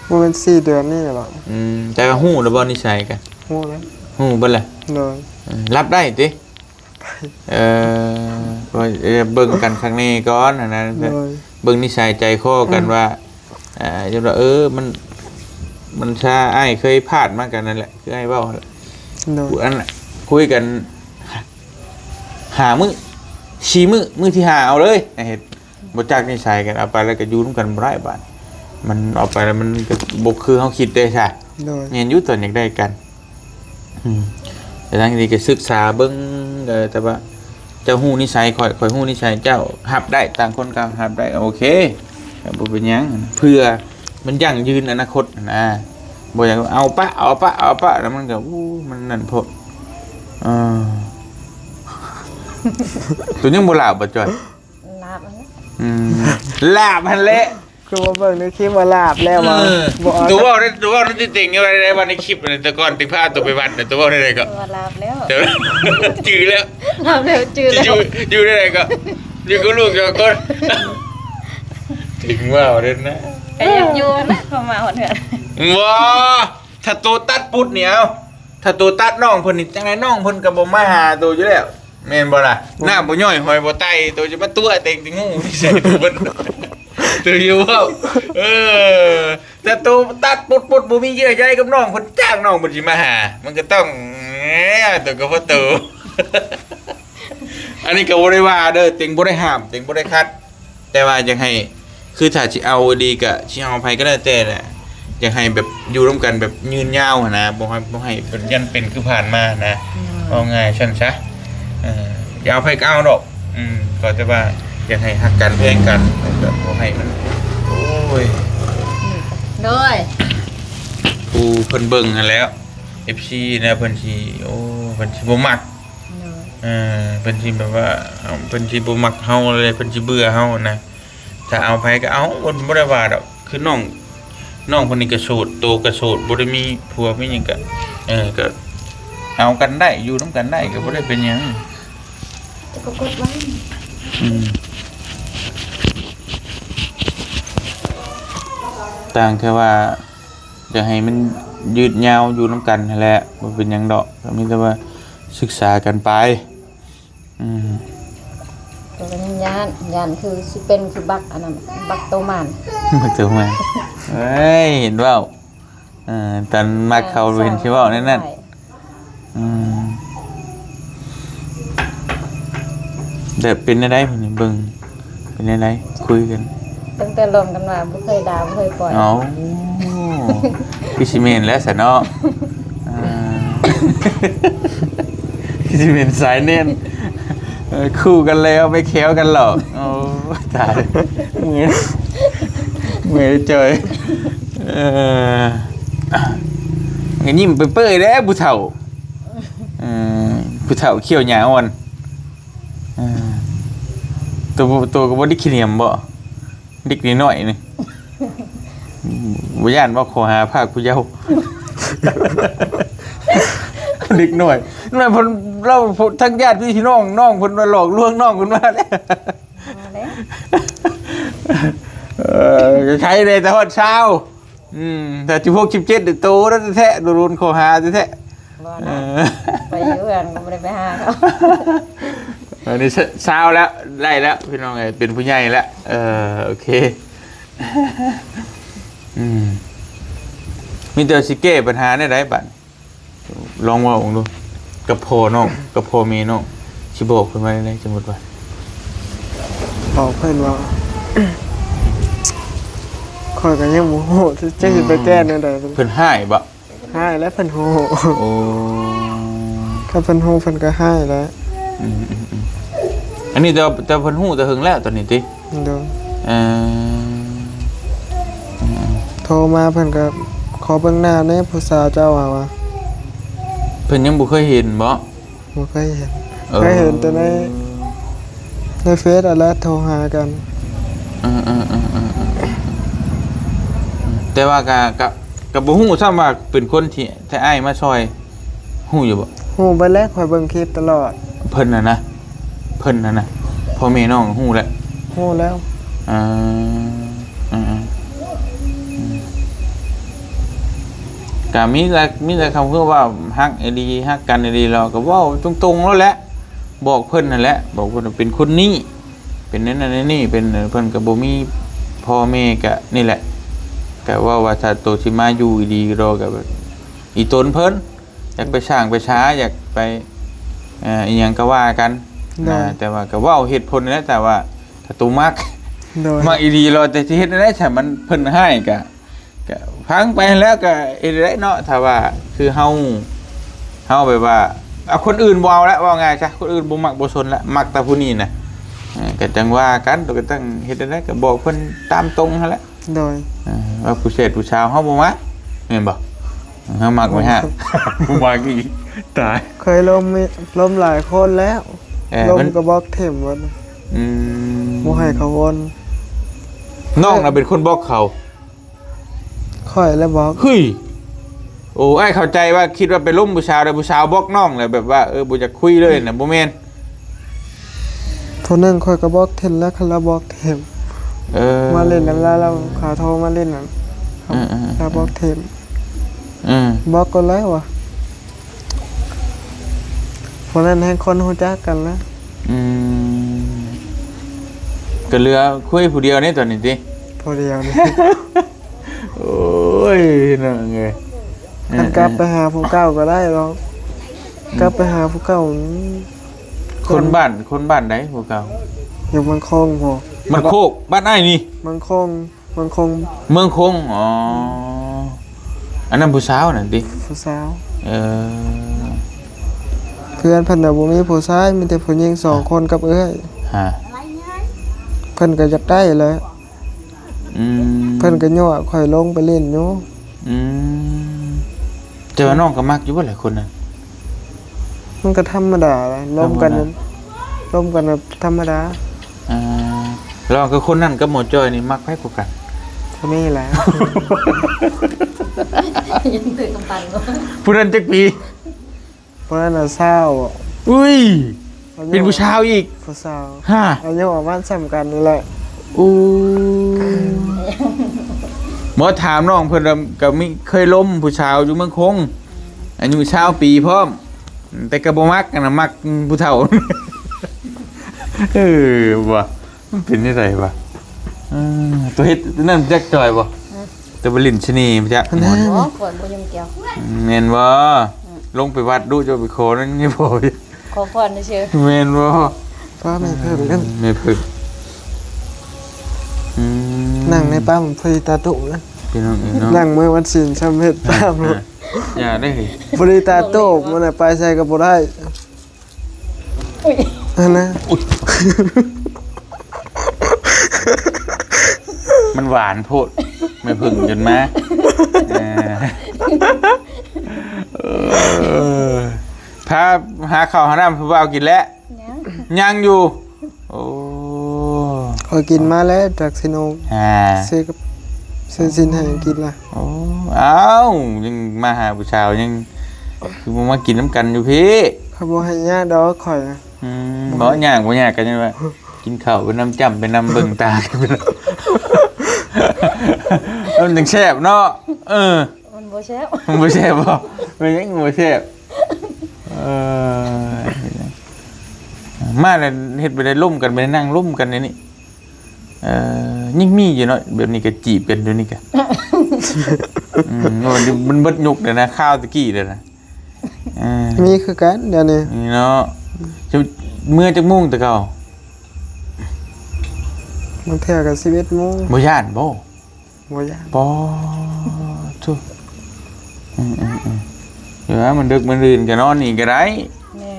ບໍ່ແມ່ນສີ່ເດືອນນີ້ແຫຼະ. ອືມ ແຕ່ວ່າຮູ້ລະບໍ່ນິໄສກັນ? ຮູ້ແລ້ວ ຮູ້ເບິດແລ້ວ. ໂດຍ ເອີ ຮັບໄດ້ຕິ? ເອີ ກໍເບິ່ງກັນຄັ້ງນີ້ກ່ອນຫັ້ນນະ. ໂດຍ ເບິ່ງນິໄສໃຈຄໍກັນ ອືມ ວ່າ ອ່າ ຈະວ່າ ເອີ ມັນ ມັນຊາ ອ້າຍເຄີຍພາດມາກັນນັ້ນແຫຼະ ຄືອ້າຍເວົ້າຫັ້ນແຫຼະ. ໂດຍ ອັນ ຄຸຍກັນຫ້າມື້ ສີ່ມື້ ມື້ທີຫ້າເອົາເລີຍ ເຮັດ ບໍ່ຈັກນິໄສກັນ ເອົາໄປແລ້ວກໍຢູ່ນຳກັນບໍ່ໄດ້ບາດ ມັນເອົາໄປແລ້ວມັນກໍບໍ່ຄືເຮົາຄິດເດ້ຊະ. ໂດຍ ແມ່ນຢູ່ ຕອນຢາກໄດ້ກັນ. ອືມ ແຕ່ທາງນີ້ກໍສຶກສາເບິ່ງ ເອີ ແຕ່ວ່າເຈົ້າຮູ້ນິໄສຂ້ອຍ ຂ້ອຍຮູ້ນິໄສເຈົ້າ ຮັບໄດ້ ຕ່າງຄົນກໍຮັບໄດ້ ໂອເຄ ກໍບໍ່ເປັນຫຍັງ ເພື່ອມັນຢັ້ງຢືນອະນາຄົດນະ. ບໍ່ຢາກເອົາປະ ເອົາປະ ເອົາປະ ແລ້ວມັນກໍ ໂອ້ ມັນນັ້ນໂພດ. ເອີ ໂຕຍັງບໍ່ຫຼາບບໍ່ ຈ້ອຍ? ລາບຫັ້ນແຫຼະ ອືມ ລາບຫັ້ນແຫຼະ ຄືວ່າເບິ່ງໃນຄລິບວ່າລາບແລ້ວວ່າ. ເອີ ບໍ່ອອກ ໂຕເວົ້າໄດ້ ໂຕເວົ້າໃນຕິດຕິງຢູ່ໄດ້ ວ່າໃນຄລິບນັ້ນ ແຕ່ກ່ອນຕິພາດໂຕໄປວັດນະ ໂຕເວົ້າແນວໃດກໍ ວ່າລາບແລ້ວ ເຈົ້າຈື່ແລ້ວ ລາບແລ້ວ ຈື່ແລ້ວ ຢູ່ ຢູ່ໃນໃດກໍ ຢູ່ກັບລູກສອງຄົນ ເກັ່ງເວົ້າເດ້ນະ ກໍຢາກຢູ່ນະ ເຂົ້າມາຮອດເຮືອນ. ບໍ່ ຖ້າໂຕຕັດປຸດນີ້ ເອົາ ຖ້າໂຕຕັດນ້ອງເພິ່ນນີ້ ຈັ່ງໃດນ້ອງເພິ່ນກໍບໍ່ມາຫາໂຕຢູ່ແລ້ວ ແມ່ນບໍ່ລະ? ນ້ຳບໍ່ຍ້ອຍຫອຍບໍ່ໄຕ່ ໂຕຈະມາຕົວະແຕ່ງແຕ່ງູໃສ່ໂຕເພິ່ນ ໂຕຢູ່ເວົ້າ ເອີ ແຕ່ໂຕຕັດປຸດໆ ບໍ່ມີເຍື່ອໃຍກັບນ້ອງເພິ່ນ ຈ້າງນ້ອງເພິ່ນຊິມາຫາ ມັນກໍຕ້ອງ ໂຕກໍບໍ່ໂຕ. ອັນນີ້ກໍບໍ່ໄດ້ວ່າເດີ ເຕັງບໍ່ໄດ້ຫ້າມ ເຕັງບໍ່ໄດ້ຂັດ ແຕ່ວ່າຢາກໃຫ້ ຄືຖ້າຊິເອົາອີ່ຫຼີກໍຊິເອົາໃຜກໍແລ້ວແຕ່ແຫຼະ ຢາກໃຫ້ແບບຢູ່ນຳກັນແບບຍືນຍາວຫັ້ນນະ ບໍ່ໃຫ້ ບໍ່ໃຫ້ແບບຢ້ານເປັນຄືຜ່ານມານະ ອືມ ເວົ້າງ່າຍຊັ້ນຊະ. ເອີ ຢ່າເອົາໃຜກໍເອົາດອກ ອືມ ກໍແຕ່ວ່າຢາກໃຫ້ຮັກກັນແພງກັນ ແລ້ວກໍບໍ່ໃຫ້ມັນ ໂອ້ຍ ໂດຍ ຜູ້ເພິ່ນເບິ່ງຫັ້ນແຫຼ້ວ ເອັຟຊີ ນະ ເພິ່ນຊິ ໂອ້ ເພິ່ນຊິບໍ່ມັກ ໂດຍ ເອີ ເພິ່ນຊິແບບວ່າ ເພິ່ນຊິບໍ່ມັກເຮົາເລີຍ ເພິ່ນຊິເບື່ອເຮົານະ. ຖ້າເອົາໃຜກໍເອົາ ບໍ່ ບໍ່ໄດ້ວ່າດອກ ຄືນ້ອງ ນ້ອງເພິ່ນນີ້ກໍໂສດ ໂຕກໍໂສດ ບໍ່ໄດ້ມີຜົວມີຫຍັງກໍ ເອີ ກໍເອົາກັນໄດ້ ຢູ່ນຳກັນໄດ້ ກໍບໍ່ໄດ້ເປັນຫຍັງ ກໍກົດໄວ້ ອືມ ຕ່າງແຄ່ວ່າ ຢາກໃຫ້ມັນຍືດຍາວຢູ່ນຳກັນຫັ້ນແຫຼະ ບໍ່ເປັນຫຍັງດອກ ກໍມີແຕ່ວ່າສຶກສາກັນໄປ. ອືມ ແຕ່ກໍຍັງຢ້ານ ຢ້ານຄືຊິເປັນຄືບັກອັນນັ້ນ ບັກໂຕໝານ ບັກໂຕໝານ ເອີຍ ເຫັນເວົ້າ ເອີ ຕອນມັກເຂົາເຫັນຊິເວົ້າແນວນັ້ນ ອືມ ແບບເປັນແນວໃດມື້ນີ້ ເບິ່ງ ເປັນແນວໃດ ຄຸຍກັນ ຕັ້ງແຕ່ລົມກັນມາບໍ່ເຄີຍດ່າ ບໍ່ເຄີຍປ່ອຍ. ເອົ້າ ຄືຊິແມ່ນແລ້ວຊະເນາະ ອ່າ ຄືຊິແມ່ນສາຍແໜ້ນ ເອີ ຄູ່ກັນແລ້ວໄປແຂ້ວກັນຫຼອກ. ໂອ້ ຕາຍ ເມື່ອຍ ເມື່ອຍຈ່ອຍ ເອີ ກໍຍິ້ມເປີຍໆແດ່ຜູ້ເຖົ້າ ເອີ ຜູ້ເຖົ້າຂ້ຽວຫຍ້າອ່ອນ. ເອີ ໂຕ ໂຕກໍບໍ່ໄດ້ຂີ້ໜຽມບໍ? ເດັກນ້ອຍໆນີ້ ບໍ່ຢ້ານບໍ່ ຂໍຫາພາກຜູ້ເຍົາວ ເດັກນ້ອຍ ນັ້ນເພິ່ນ ລາວ ທັງຍາດພີ່ນ້ອງນ້ອງເພິ່ນມາຫຼອກລວງນ້ອງເພິ່ນມາແລ້ວ ມາແລ້ວ ເອີ ໃຊ້ໄດ້ແຕ່ຮອດຊາວ ອືມ ແຕ່ສິບຫົກ ສິບເຈັດນີ້ໂຕແທ້ໆ ໂດນຂໍ້ຫາແທ້ໆ ບໍ່ນະ ເອີ ໄປຢູ່ເຮືອນກໍບໍ່ໄດ້ໄປຫາເຂົາ ອັນນີ້ຊາວແລ້ວ ໄດ້ແລ້ວພີ່ນ້ອງເອີຍ ເປັນຜູ້ໃຫຍ່ແລ້ວ ເອີ ໂອເຄ ອືມ ມີແຕ່ຊິແກ້ບັນຫາແນວໃດບາດ ລອງເວົ້າເບິ່ງດູ ກັບພໍ່ນ້ອງ ກັບພໍ່ແມ່ນ້ອງ ຊິບອກເພິ່ນວ່າແນວໃດ ສົມມຸດວ່າ ບອກເພິ່ນວ່າ ຂ້ອຍກໍຍັງບໍ່ຮູ້ ຈັກຊິໄປແກ້ແນວໃດ ເພິ່ນຮ້າຍບໍ? ຮ້າຍແລ້ວເພິ່ນຮູ້ ໂອ້ ຄັນເພິ່ນຮູ້ເພິ່ນກໍຮ້າຍແລ້ວ ອືມໆໆ ອັນນີ້ແຕ່ ແຕ່ເພິ່ນຮູ້ແຕ່ເຫິງແລ້ວຕອນນີ້ຕິ? ໂດຍ ເອີ ອືມໆ ໂທມາເພິ່ນກໍຂໍເບິ່ງໜ້າແດ່ຜູ້ສາວເຈົ້າວ່າ ວ່າ ເພິ່ນຍັງບໍ່ເຄີຍເຫັນບໍ? ບໍ່ເຄີຍເຫັນ ເອີ ເຄີຍເຫັນແຕ່ໃນ ໃນເຟສຫັ້ນແຫຼະ ໂທຫາກັນ ເອີໆໆໆ ແຕ່ວ່າກະ ກະ ກະບໍ່ຮູ້ຊ້ຳວ່າເປັນຄົນທີ່ ທີ່ອ້າຍມາຊ່ອຍ ຮູ້ຢູ່ບໍ່? ຮູ້ເບິດແລ້ວ ຂ້ອຍເບິ່ງຄລິບຕະຫຼອດ ເພິ່ນຫັ້ນນະ ເພິ່ນຫັ້ນນະ ພໍ່ແມ່ນ້ອງຮູ້ແລ້ວ ຮູ້ແລ້ວ ເອີ ເອີໆ ກະມີແຕ່ ມີແຕ່ຄຳເວົ້າວ່າຮັກອີ່ຫຼີ ຮັກກັນອີ່ຫຼີ ລາວກໍເວົ້າຕົງໆໂລດແຫຼະ ບອກເພິ່ນຫັ້ນແຫຼະ ບອກເພິ່ນວ່າເປັນຄົນນີ້ ເປັນແນວນັ້ນແນວນີ້ ເປັນ ເພິ່ນກໍບໍ່ມີພໍ່ແມ່ ກະນີ້ແຫຼະ ກະເວົ້າວ່າຖ້າໂຕຊິມາຢູ່ອີ່ຫຼີ ລາວກໍແບບອີ່ຕົນເພິ່ນ ຢາກໄປສ້າງໄປຊາ ຢາກໄປ ເອີ ອີ່ຫຍັງກໍວ່າກັນ ໂດຍ ນະ ແຕ່ວ່າກໍເວົ້າເຫດຜົນແຫຼະ ແຕ່ວ່າຖ້າໂຕມັກ ໂດຍ ມັກອີ່ຫຼີ ລາວແຕ່ຊິເຮັດແນວໃດ ຖ້າມັນ ເພິ່ນຮ້າຍກະ ກະຟັງໄປຫັ້ນແຫຼະ ກະເຮັດໄດ້ເນາະ ຖ້າວ່າຄືເຮົາ ເຮົາແບບວ່າ ເອົາຄົນອື່ນບໍ່ເອົາລະ ເວົ້າງ່າຍຊະ ຄົນອື່ນບໍ່ມັກບໍ່ສົນລະ ມັກແຕ່ຜູ້ນີ້ນະ ເອີ ກະຈັ່ງວ່າກັນ ໂຕກໍຕ້ອງເຮັດແນວໃດ ກະບອກເພິ່ນຕາມຕົງຫັ້ນແຫຼະ ໂດຍ ເອີ ວ່າຜູ້ແຊດຜູ້ສາວເຮົາບໍ່ມັກ ແມ່ນບໍ່? ເຮົາມັກໄວ້ຫ້າ ບໍ່ມັກອີກ ຕາຍ ເຄີຍລົມ ລົມຫຼາຍຄົນແລ້ວ ເອີ ລົມ ມັນ ກໍບລັອກຖິ້ມໝົດ ອືມ ບໍ່ໃຫ້ເຂົາວົນ ນ້ອງນະເປັນຄົນບລັອກເຂົາ ຂ້ອຍແຫຼະບລັອກ ເຮີ້ຍ ໂອ້ ອ້າຍເຂົ້າໃຈວ່າ ຄິດວ່າໄປລົມຜູ້ສາວ ແລ້ວຜູ້ສາວບລັອກນ້ອງ ແລ້ວແບບວ່າ ເອີ ບໍ່ຢາກຄຸຍເລີຍນະ ບໍ່ແມ່ນ ຜູ້ໜຶ່ງຂ້ອຍກໍບລັອກຖິ້ມແລ້ວ ຄັນລາວບລັອກຖິ້ມ ເອີ ມາຫຼິ້ນນຳລາວ ລາວ ເຂົາໂທມາຫຼິ້ນນຳ ເອີໆໆ ລາວບລັອກຖິ້ມ ເອີ ບລັອກກໍແລ້ວວ່າ ຜູ້ນັ້ນແຮ່ງຄົນຮູ້ຈັກກັນແລ້ວ ອືມ ກໍເຫຼືອຄຸຍຜູ້ດຽວນີ້ຕອນນີ້ຕິ? ຜູ້ດຽວນີ້ ໂອ້ຍ ນ້ອງເອີຍ ຄັນກັບໄປຫາຜູ້ເກົ່າກໍໄດ້ດອກ ອືມ ກັບໄປຫາຜູ້ເກົ່າ ຄົນບ້ານ ຄົນບ້ານໃດຜູ້ເກົ່າ? ຢູ່ເມືອງຄົງພຸ້ນ ບ້ານໂຄກ ບ້ານອ້າຍນີ້ ເມືອງຄົງ ເມືອງຄົງ ເມືອງຄົງ ອໍ ອັນນັ້ນຜູ້ສາວນັ້ນຕິ? ຜູ້ສາວ ເອີ ເພື່ອນເພິ່ນນະບໍ່ມີຜູ້ຊາຍ ມີແຕ່ຜູ້ຍິງສອງຄົນກັບເອື້ອຍ ຮະ ເພິ່ນກໍຢາກໄດ້ແຫຼະ ອືມ ເພິ່ນກໍຍົວະຂ້ອຍລົງໄປຫຼິ້ນຢູ່ ອືມ ແຕ່ວ່ານ້ອງກໍມັກຢູ່ບໍ່ແຫຼະຄົນນັ້ນ? ມັນກໍທຳມະດາແຫຼະ ລົມກັນ ທຳມະດາ ລົມກັນແບບທຳມະດາ ອ່າ ລະຫວ່າງກັບຄົນນັ້ນກັບໝໍຈ້ອຍນີ້ມັກໃຜກວ່າກັນ? ຜູ້ນີ້ແຫຼະ ຍັງຖືກກຳປັ່ນບໍ່? ຜູ້ນັ້ນຈັກປີ? ຜູ້ນັ້ນນະຊາວ ອຸ້ຍ ອາຍຸ ເປັນຜູ້ສາວອີກ ຜູ້ສາວ ຮະ ອາຍຸປະມານສ່ຳກັນນີ້ແຫຼະ ໂອ້ ບໍ່ຖາມນ້ອງເພິ່ນ ກໍມີເຄີຍລົມຜູ້ສາວຢູ່ເມືອງຄົງ ອາຍຸຊາວປີພ້ອມ ແຕ່ກໍບໍ່ມັກນະ ມັກຜູ້ເຖົ້າ ເອີ ວ່າ ມັນເປັນຈັ່ງໃດວະ? ເອີ ຕົວເຮັດນັ້ນຈັກຈ່ອຍບໍ່? ອືມ ຕົວໄປຫຼິ້ນຊະນີມາຈະ ໂອ້ ຂ້ອຍບໍ່ຍົມແກ້ວ ແມ່ນບໍ່? ອືມ ລົງໄປວັດດຸ ເຈົ້າໄປຂໍນັ້ນນີ້ບໍ່? ຂໍພອນຊື່ໆ ແມ່ນບໍ່? ປ້າແມ່ເພິ່ງນັ້ນ ແມ່ເພິ່ງ ອືມ ນັ່ງໃນປ້າມັນພໍດີຕາຕຸນະ ພີ່ນ້ອງເອີຍເນາະ ນັ່ງມື້ວັນສິນຊ່ຳເຮັດຕາມ ອ່າ ຢ່າໄດ້ເຮີ້ຍ ພໍດີຕາຕຸນ ມັນນະໄປໃສກໍບໍ່ໄດ້. ອຸ້ຍ ຫັ້ນນະ ອຸ້ຍ ມັນຫວານໂພດ ແມ່ເພິ່ງຈົນມາ ເອີ ເອີ ພາຫາເຂົ້າຫານ້ຳຜູ້ບ່າວກິນແລ້ວ? ຍັງ ຍັງຢູ່ ໂອ້ ຂ້ອຍກິນມາແລ້ວ ຈັກຊິໂນ ອ່າ ຊື້ກັບ ຊື້ຊີ້ນໃຫ້ກິນລະ. ໂອ້ ອ້າວ ຍັງມາຫາຜູ້ສາວ ຍັງຄືບໍ່ມາກິນນຳກັນຢູ່ພີ້? ເຂົາບໍ່ໃຫ້ຍາດອກຂ້ອຍນະ. ອືມ ບໍ່ຍາກ ບໍ່ຍາກ ກໍຍັງວ່າ ກິນເຂົ້າໄປນຳ ຈ້ຳໄປນຳ ເບິ່ງຕາກັນໄປນຳ ມັນຈັ່ງແຊບເນາະ. ເອີ ມັນບໍ່ແຊບ ມັນບໍ່ແຊບບໍ່? ເປັນຫຍັງບໍ່ແຊບ? ເອີ ມາແລ້ວເຮັດໄປໄດ້ ລົມກັນໄປ ນັ່ງລົມກັນໃນນີ້. ເອີ ຍັງມີຢູ່ເນາະ ແບບນີ້ກໍຈີບກັນຢູ່ນີ້ກະ ອືມ ມັນ ມັນເບິດຍຸກແລ້ວນະ ຄາວຕະກີ້ແລ້ວນະ. ເອີ ມີຄືກັນດຽວນີ້ ນີ້ເນາະ. ຈະເມືອຈັກໂມງແຕ່ເກົ່າ? ບາງເທື່ອກໍສິບເອັດໂມງ. ບໍ່ຢ້ານບໍ່? ບໍ່ຢ້ານ. ປາໂທ້ ອືມໆໆ ເອີ ມັນດຶກມື້ອື່ນກໍນອນນີ້ກໍໄດ້. ແນ່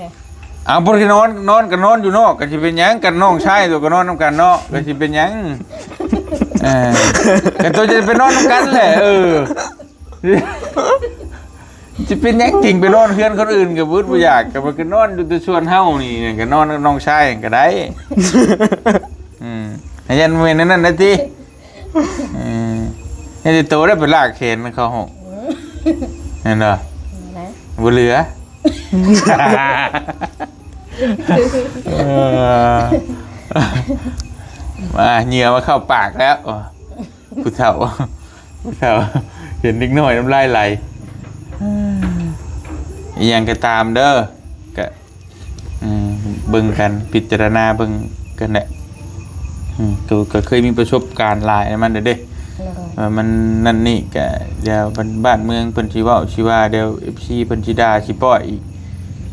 ເອົາ ບໍ່ໄດ້ນອນ ນອນກໍນອນຢູ່ນອກ ກໍຊິເປັນຫຍັງ? ກັນນ້ອງຊາຍຕົວກໍນອນນຳກັນເນາະ ກໍຊິເປັນຫຍັງ? ເອີ ກໍຕົວຈະໄປນອນນຳກັນແຫຼະ. ເອີ ຊິເປັນຫຍັງ? ຈິງໄປນອນເຮືອນຄົນອື່ນກໍບໍ່ອຶດບໍ່ຢາກ ກໍມັນກໍນອນຢູ່ແຕ່ສ່ວນເຮົານີ້ ກໍນອນກັບນ້ອງຊາຍກໍໄດ້. ອືມ ໃຫ້ຢ້ານແມ່ນນັ້ນນະຕິ. ເອີ ເຮັດໃຫ້ໂຕໄດ້ໄປລາກແຂນເຂົ້າຫ້ອງ ແມ່ນບໍ່? ແມ່ນ ບໍ່ເຫຼືອ. ເອີ ມາ ເຫຍື່ອມາເຂົ້າປາກແລ້ວ ຜູ້ເຖົ້າ ຜູ້ເຖົ້າ ເຫັນເດັກນ້ອຍນ້ຳລາຍໄຫຼ. ອີ່ຫຍັງກໍຕາມເດີ ກະ ອືມ ເບິ່ງກັນ ພິຈາລະນາເບິ່ງກັນແຫຼະ. ອືມ ໂຕກໍເຄີຍມີປະສົບການຫຼາຍນຳມັນແລ້ວເດ້ ໂດຍ ວ່າມັນນັ້ນນີ້ ກະດຽວບ້ານ ບ້ານເມືອງເພິ່ນຊິເວົ້າຊິວ່າ ດຽວເອັຟຊີເພິ່ນຊິດ່າຊິປ້ອຍອີກ.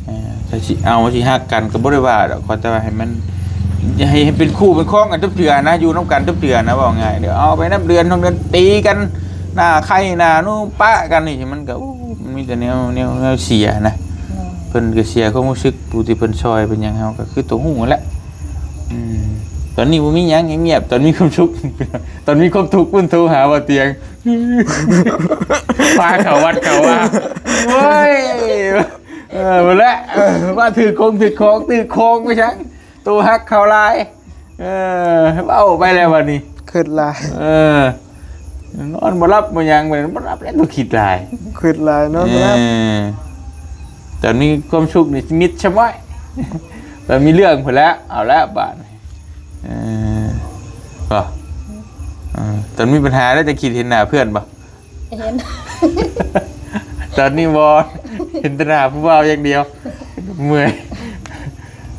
ເອີ ຖ້າຊິເອົາຊິຮັກກັນກໍບໍ່ໄດ້ວ່າດອກ ຂໍແຕ່ວ່າໃຫ້ມັນ ໃຫ້ ໃຫ້ເປັນຄູ່ເປັນຄອງກັນທຸກເທື່ອນະ ຢູ່ນຳກັນທຸກເທື່ອນະ ເວົ້າງ່າຍ ດຽວເອົາໄປນຳເດືອນສອງເດືອນຕີກັນ ໜ້າໄຂ່ໜ້ານູປະກັນນີ້ ມັນກໍ ໂອ້ ມັນມີແຕ່ແນວ ແນວ ແນວເສຍນະ. ໂດຍ ເພິ່ນກໍເສຍຄວາມຮູ້ສຶກ ຜູ້ທີ່ເພິ່ນຊ່ອຍເພິ່ນຫຍັງ ເຮົາກໍຄືຕົວຮູ້ຫັ້ນແຫຼະ. ອືມ ຕອນນີ້ບໍ່ມີຫຍັງ ງຽບໆ ຕອນມີຄວາມສຸກ ຕອນມີຄວາມທຸກ ເພິ່ນໂທຫາບ່າວຕຽງ ພາເຂົ້າວັດເຂົ້າວາ ໂອ້ຍ ເອີ ພຸ້ນແຫຼະ ເອີ ວ່າຖືກຄົງຖືກຂອງ ຖືກຂອງໄປຊັ້ນ ໂຕຮັກເຂົາຫຼາຍ. ເອີ ເວົ້າໄປແລ້ວບັດນີ້ ຄຶດຫຼາຍ. ເອີ ນອນບໍ່ຫຼັບບໍ່ຫຍັງ ບໍ່ຫຼັບແລ້ວ ຄຶດຫຼາຍ ຄຶດຫຼາຍ ນອນບໍ່ຫຼັບ. ເອີ ຕອນມີຄວາມສຸກນີ້ມິດຊະມ້ອຍ ຕອນມີເລື່ອງພຸ້ນແຫຼະ ເອົາແລ້ວບາດນີ້. ເອີ ບໍ່ ເອີ ຕອນມີບັນຫາແລ້ວຈະຄິດເຫັນໜ້າເພື່ອນບໍ່? ເຫັນ ຕອນນີ້ບໍ່ ເຫັນແຕ່ໜ້າຜູ້ບ່າວຢ່າງດຽວ ເມື່ອຍ.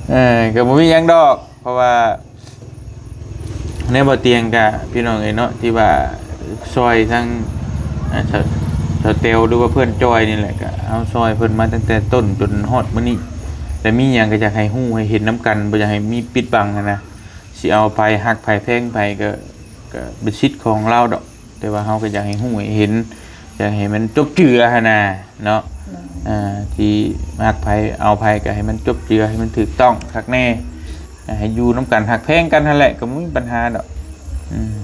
ເອີ ກໍບໍ່ມີຫຍັງດອກ ເພາະວ່າ ໃນບໍ່ຕຽງກະ ພີ່ນ້ອງເອີຍເນາະ ທີ່ວ່າຊ່ອຍທັງ ອ່າ ສາວ ສາວແຕວ ຫຼືວ່າເພື່ອນຈອຍນີ້ແຫຼະ ກະເຮົາຊ່ອຍເພິ່ນມາຕັ້ງແຕ່ຕົ້ນຈົນຮອດມື້ນີ້ ແລະມີຫຍັງກໍຢາກໃຫ້ຮູ້ໃຫ້ເຫັນນຳກັນ ບໍ່ຢາກໃຫ້ມີປິດບັງຫັ້ນນະ. ຊິເອົາໃຜ ຮັກໃຜ ແພງໃຜ ກໍ ກໍເປັນສິດຂອງລາວດອກ ແຕ່ວ່າເຮົາກໍຢາກໃຫ້ຮູ້ໃຫ້ເຫັນ ຢາກໃຫ້ມັນຈົບເຈື່ອຫັ້ນນະເນາະ. ໂດຍ ອ່າ ທີ່ຮັກໃຜເອົາໃຜກໍໃຫ້ມັນຈົບເຈື່ອ ໃຫ້ມັນຖືກຕ້ອງຄັກແນ່ ໃຫ້ຢູ່ນຳກັນ ຮັກແພງກັນຫັ້ນແຫຼະ ກໍບໍ່ມີບັນຫາດອກ. ອືມ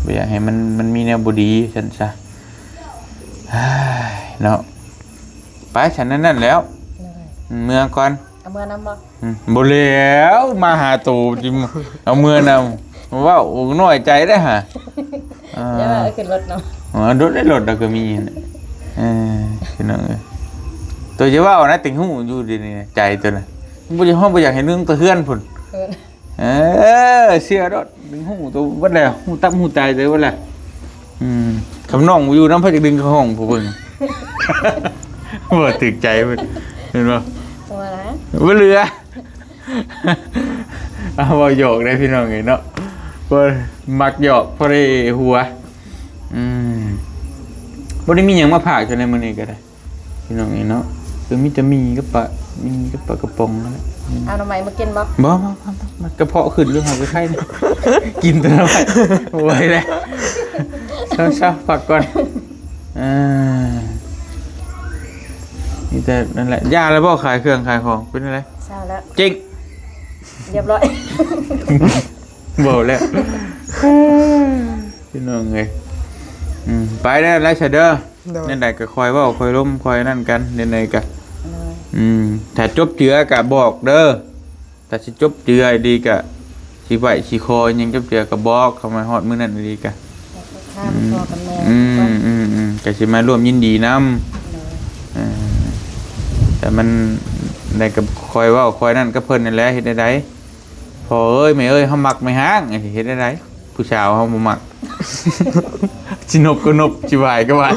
ບໍ່ຢາກໃຫ້ມັນ ມັນມີແນວບໍ່ດີຊັ້ນຊະ ເນາະ. ໄປຊັ້ນ ນັ້ນແລ້ວ ໂດຍ ເມືອກ່ອນ. ເອົາເມືອນຳບໍ່? ອືມ ບໍ່ແລ້ວ ມາຫາໂຕ ເອົາເມືອນຳ ເວົ້ານ້ອຍໃຈໄດ້ຫາ. ອ່າ ຢ່າວ່າເອົາຂຶ້ນລົດເນາະ. ອໍ ລົດໄດ້ ລົດລະກໍມີ. ເອີ ພີ່ນ້ອງເອີຍ ໂຕຈະເວົ້ານະ ຕິງຮູ້ຢູ່ດີນີ້ ໃຈໂຕນະ ບໍ່ຢາກ ເຮົາບໍ່ຢາກໃຫ້ນຶງແຕ່ເຮືອນພຸ້ນ. ເອີ ເອີ ເຊື່ອໂລດ ຮູ້ໂຕເບິດແລ້ວ ຮູ້ຕັບຮູ້ໄຕໂຕເບິດແລ້ວ. ອືມ ຄຳນ້ອງບໍ່ຢູ່ນຳ ໃຜຈະດຶງເຂົ້າຫ້ອງຜູ້ເບິ່ງ ບໍ່ຖືກໃຈເພິ່ນ ເຫັນບໍ່? ບໍ່ລະ ບໍ່ເຫຼືອ. ເອົາ ເວົ້າຫຍອກໄດ໋ ພີ່ນ້ອງເອີຍເນາະ ບໍ່ ມັກຫຍອກ ພໍໄດ້ຫົວ. ອືມ ບໍ່ໄດ້ມີຫຍັງມາຝາກຢູ່ໃນມື້ນີ້ກໍໄດ້. ພີ່ນ້ອງເອີຍເນາະ ຄືມີແຕ່ໝີ່ກັບປາ ໝີ່ກັບປາກະປ໋ອງນັ້ນແຫຼະ. ເອົາໜໍ່ໄມ້ມາກິນບໍ່? ບໍ່ໆໆ ມັນກະເພາະຂຶ້ນຢູ່ ຫາກະໄຄນີ້ ກິນແຕ່ໜໍ່ໄມ້ ບໍ່ໄຫວແລ້ວ. ເຊົາໆ ພັກກ່ອນ. ເອີ ມີແຕ່ນັ້ນແຫຼະ. ຢ່າແລ້ວບໍ່? ຂາຍເຄື່ອງຂາຍຂອງເປັນຈັ່ງໃດ? ເຊົາແລ້ວ ເຈັງ ຮຽບຮ້ອຍ ບໍ່ແລ້ວ ພີ່ນ້ອງເອີຍ. ອືມ ໄປແລ້ວ ໄລຊະເດີ. ໂດຍ ແນວໃດກໍຄ່ອຍເວົ້າຄ່ອຍລົມຄ່ອຍນັ້ນກັນ ແນວໃດກໍ ໂດຍ ອືມ ຖ້າຈົບເຈືອກໍບອກເດີ ຖ້າຊິຈົບເຈືອອີ່ຫຼີກໍ ຊິໄຫວ້ຊິຂໍຫຍັງຈົບເຈືອກໍບອກ ເຂົ້າມາຮອດມື້ນັ້ນອີ່ຫຼີກໍ ຫາພໍ່ກັບແມ່ ອືມ ອືມ ອືມ ກໍຊິມາຮ່ວມຍິນດີນຳ ໂດຍ ເອີ ແຕ່ມັນໄດ້ກໍຄອຍເວົ້າຄອຍນັ້ນກັບເພິ່ນນັ້ນແຫຼະ ເຮັດແນວໃດ ພໍ່ເອີຍແມ່ເອີຍ ເຮົາມັກແມ່ຮ້າງ ເຮັດແນວໃດ ຜູ້ສາວເຮົາບໍ່ມັກ ຊິນົບກໍນົບ ຊິຫວາຍກໍຫວາຍ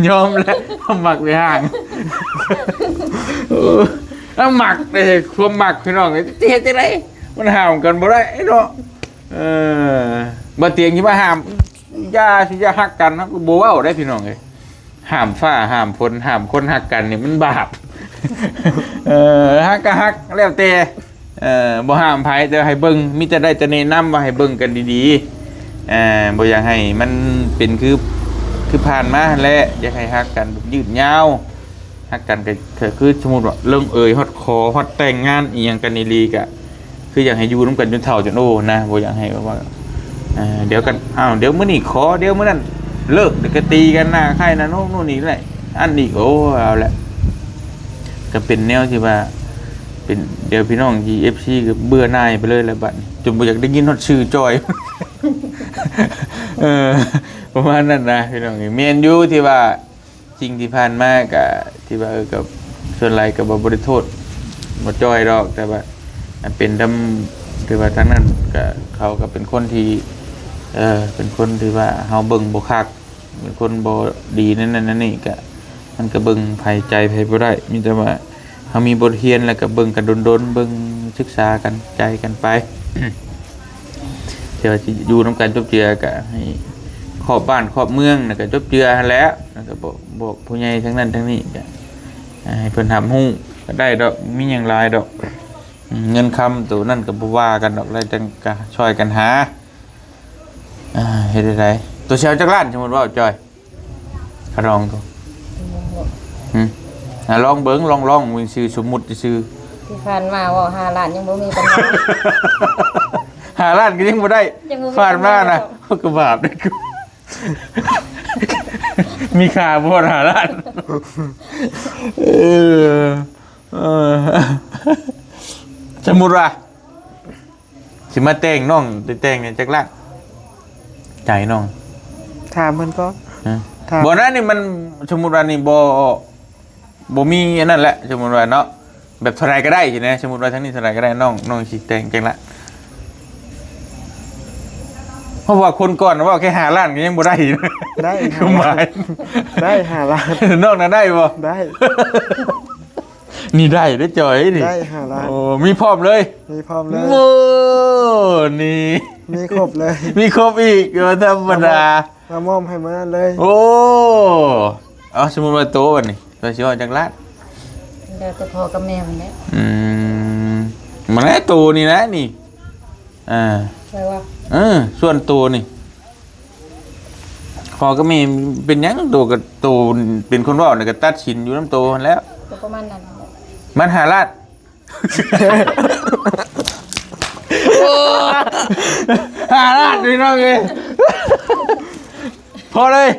ຍອມແຫຼະ ເຮົາມັກແມ່ຮ້າງ ເອີ ເຮົາມັກເດ້ ຄວາມມັກ ພີ່ນ້ອງ ຊິເຮັດຈັ່ງໃດ ມັນຫ້າມກັນບໍ່ໄດ້ເນາະ ເອີ ບໍ່ຕຽງຊິມາຫ້າມ ຢ່າ ຊິຢ່າຮັກກັນ ເຮົາກໍບໍ່ເວົ້າໄດ້ພີ່ນ້ອງເອີຍ ຫ້າມຟ້າຫ້າມຝົນ ຫ້າມຄົນຮັກກັນນີ້ມັນບາບ ເອີ ຮັກກໍຮັກແລ້ວແຕ່ ເອີ ບໍ່ຫ້າມໃຜ ແຕ່ໃຫ້ເບິ່ງ ມີແຕ່ໄດ້ແຕ່ແນະນຳວ່າໃຫ້ເບິ່ງກັນດີໆ ເອີ ບໍ່ຢາກໃຫ້ມັນເປັນຄື ຄືຜ່ານມາຫັ້ນແຫຼະ ຢາກໃຫ້ຮັກກັນແບບຍືດຍາວ ຮັກກັນກໍ ກໍຄືສົມມຸດວ່າລົງເອີຍຮອດຂໍ ຮອດແຕ່ງງານອີ່ຫຍັງກັນອີ່ຫຼີ ກໍຄືຢາກໃຫ້ຢູ່ນຳກັນຈົນເຖົ້າຈົນໂອນະ ບໍ່ຢາກໃຫ້ແບບວ່າ ເອີ ດຽວກັນ ອ້າວ ດຽວມື້ນີ້ຂໍ ດຽວມື້ນັ້ນເລີກ ດຽວກໍຕີກັນໜ້າໄຂ່ໜ້າໂນກໂນ່ນນີ້ແຫຼະ ອັນນີ້ ໂອ້ ເອົາແຫຼະ ກໍເປັນແນວທີ່ວ່າ ເປັນ ດຽວພີ່ນ້ອງທີ່ ເອັຟຊີ ກໍເບື່ອໜ່າຍໄປເລີຍແຫຼະບັດນີ້ ຈົນບໍ່ຢາກໄດ້ຍິນຮອດຊື່ຈ່ອຍ ເອີ ປະມານນັ້ນນະ ພີ່ນ້ອງ ແມ່ນຢູ່ທີ່ວ່າ ສິ່ງທີ່ຜ່ານມາກະຖືວ່າ ເອີ ກະສ່ວນຫຼາຍກະບໍ່ ບໍ່ໄດ້ໂທດບໍ່ຈ້ອຍດອກ ແຕ່ວ່າອັນເປັນນຳ ຖືວ່າທາງນັ້ນກະ ເຂົາກະເປັນຄົນທີ່ ເອີ ເປັນຄົນທີ່ວ່າເຮົາເບິ່ງບໍ່ຄັກ ເປັນຄົນບໍ່ດີແນວນັ້ນແນວນີ້ ກະມັນກະເບິ່ງໃຜໃຈໃຜບໍ່ໄດ້ ມີແຕ່ວ່າ ເຮົາມີບົດຮຽນແລ້ວກໍເບິ່ງກັນດົນໆ ເບິ່ງສຶກສາກັນ ໃຈກັນໄປ ແຕ່ວ່າຊິຢູ່ນຳກັນຈົບເຈື່ອກໍໃຫ້ຂອບບ້ານຂອບເມືອງ ແລ້ວກໍຈົບເຈື່ອຫັ້ນແຫຼະ ແລ້ວກໍບອກ ບອກຜູ້ໃຫຍ່ທາງນັ້ນທາງນີ້ ກໍໃຫ້ເພິ່ນຮັບຮູ້ກໍໄດ້ດອກ ບໍ່ມີຫຍັງຫຼາຍດອກ ເງິນຄຳໂຕນັ້ນກໍບໍ່ວ່າກັນດອກ ແລ້ວຈັ່ງກໍຊ່ອຍກັນຫາ ອ່າ ເຮັດໄດ້ໃດ ໂຕຊິເອົາຈັກລ້ານ ສົມມຸດເວົ້າ ຈອຍ ລອງດູ ຫຶ ອ່າ ລອງເບິ່ງ ລອງ ລອງເບິ່ງຊື່ ສົມມຸດຊື່ ທີ່ຜ່ານມາເວົ້າຫ້າລ້ານຍັງບໍ່ມີບັນຫາ ຫ້າລ້ານກໍຍັງບໍ່ໄດ້ ຍັງບໍ່ມີ ຜ່ານມານະ ບັນຫາດອກ ກໍບາບເດ້ ມີຄ່າບໍ່ຮອດຫ້າລ້ານ ເອີ ເອີ ສົມມຸດວ່າ ຊິມາແຕ່ງ ນ້ອງໄດ້ແຕ່ງແດ່ຈັກລ້ານ ໃຈນ້ອງ ຖາມເພິ່ນກ່ອນ ຮະ ຖາມ ບໍ່ນະ ນີ້ມັນ ສົມມຸດວ່ານີ້ບໍ່ ບໍ່ມີອັນນັ້ນແຫຼະ ສົມມຸດວ່າເນາະ ແບບເທົ່າໃດກໍໄດ້ຊີ້ນະ ສົມມຸດວ່າທາງນີ້ເທົ່າໃດກໍໄດ້ ນ້ອງ ນ້ອງຊິແຕ່ງຈັກລ້ານ ເພາະວ່າຄົນກ່ອນເວົ້າແຄ່ຫ້າລ້ານກໍຍັງບໍ່ໄດ້ ໄດ້ ຄວາມໝາຍ ຫ້າລ້ານ ໄດ້ຫ້າລ້ານ ນ້ອງນະໄດ້ບໍ່ ໄດ້ ນີ້ໄດ້ເດ້ຈອຍນີ້ ໄດ້ຫ້າລ້ານ ໂອ້ ມີພ້ອມເລີຍ ມີພ້ອມເລີຍ ໂອ້ ນີ້ ມີຄົບເລີຍ ມີຄົບອີກ ບໍ່ທຳມະດາ ມາມອບໃຫ້ມື້ນັ້ນເລີຍ ໂອ້ ເອົາ ສົມມຸດວ່າໂຕບັດນີ້ ໂຕຊິເອົາຈັກລ້ານ ແລ້ວແຕ່ພໍ່ກັບແມ່ມັນແຫຼະ ອືມ ມັນແຫຼະໂຕນີ້ນະນີ້ ອ່າ ໃຊ່ວ່າ ເອີ ສ່ວນໂຕນີ້ ພໍ່ກັບແມ່ເປັນຫຍັງ ໂຕກໍ ໂຕເປັນຄົນເວົ້ານີ້ກໍຕັດສິນຢູ່ນຳໂຕຫັ້ນແຫຼະ ກໍປະມານນັ້ນແຫຼະ ມັນຫ້າລ້ານ ໂອ້ ຫ້າລ້ານ ພີ່ນ້ອງເອີຍ ພໍເລີຍ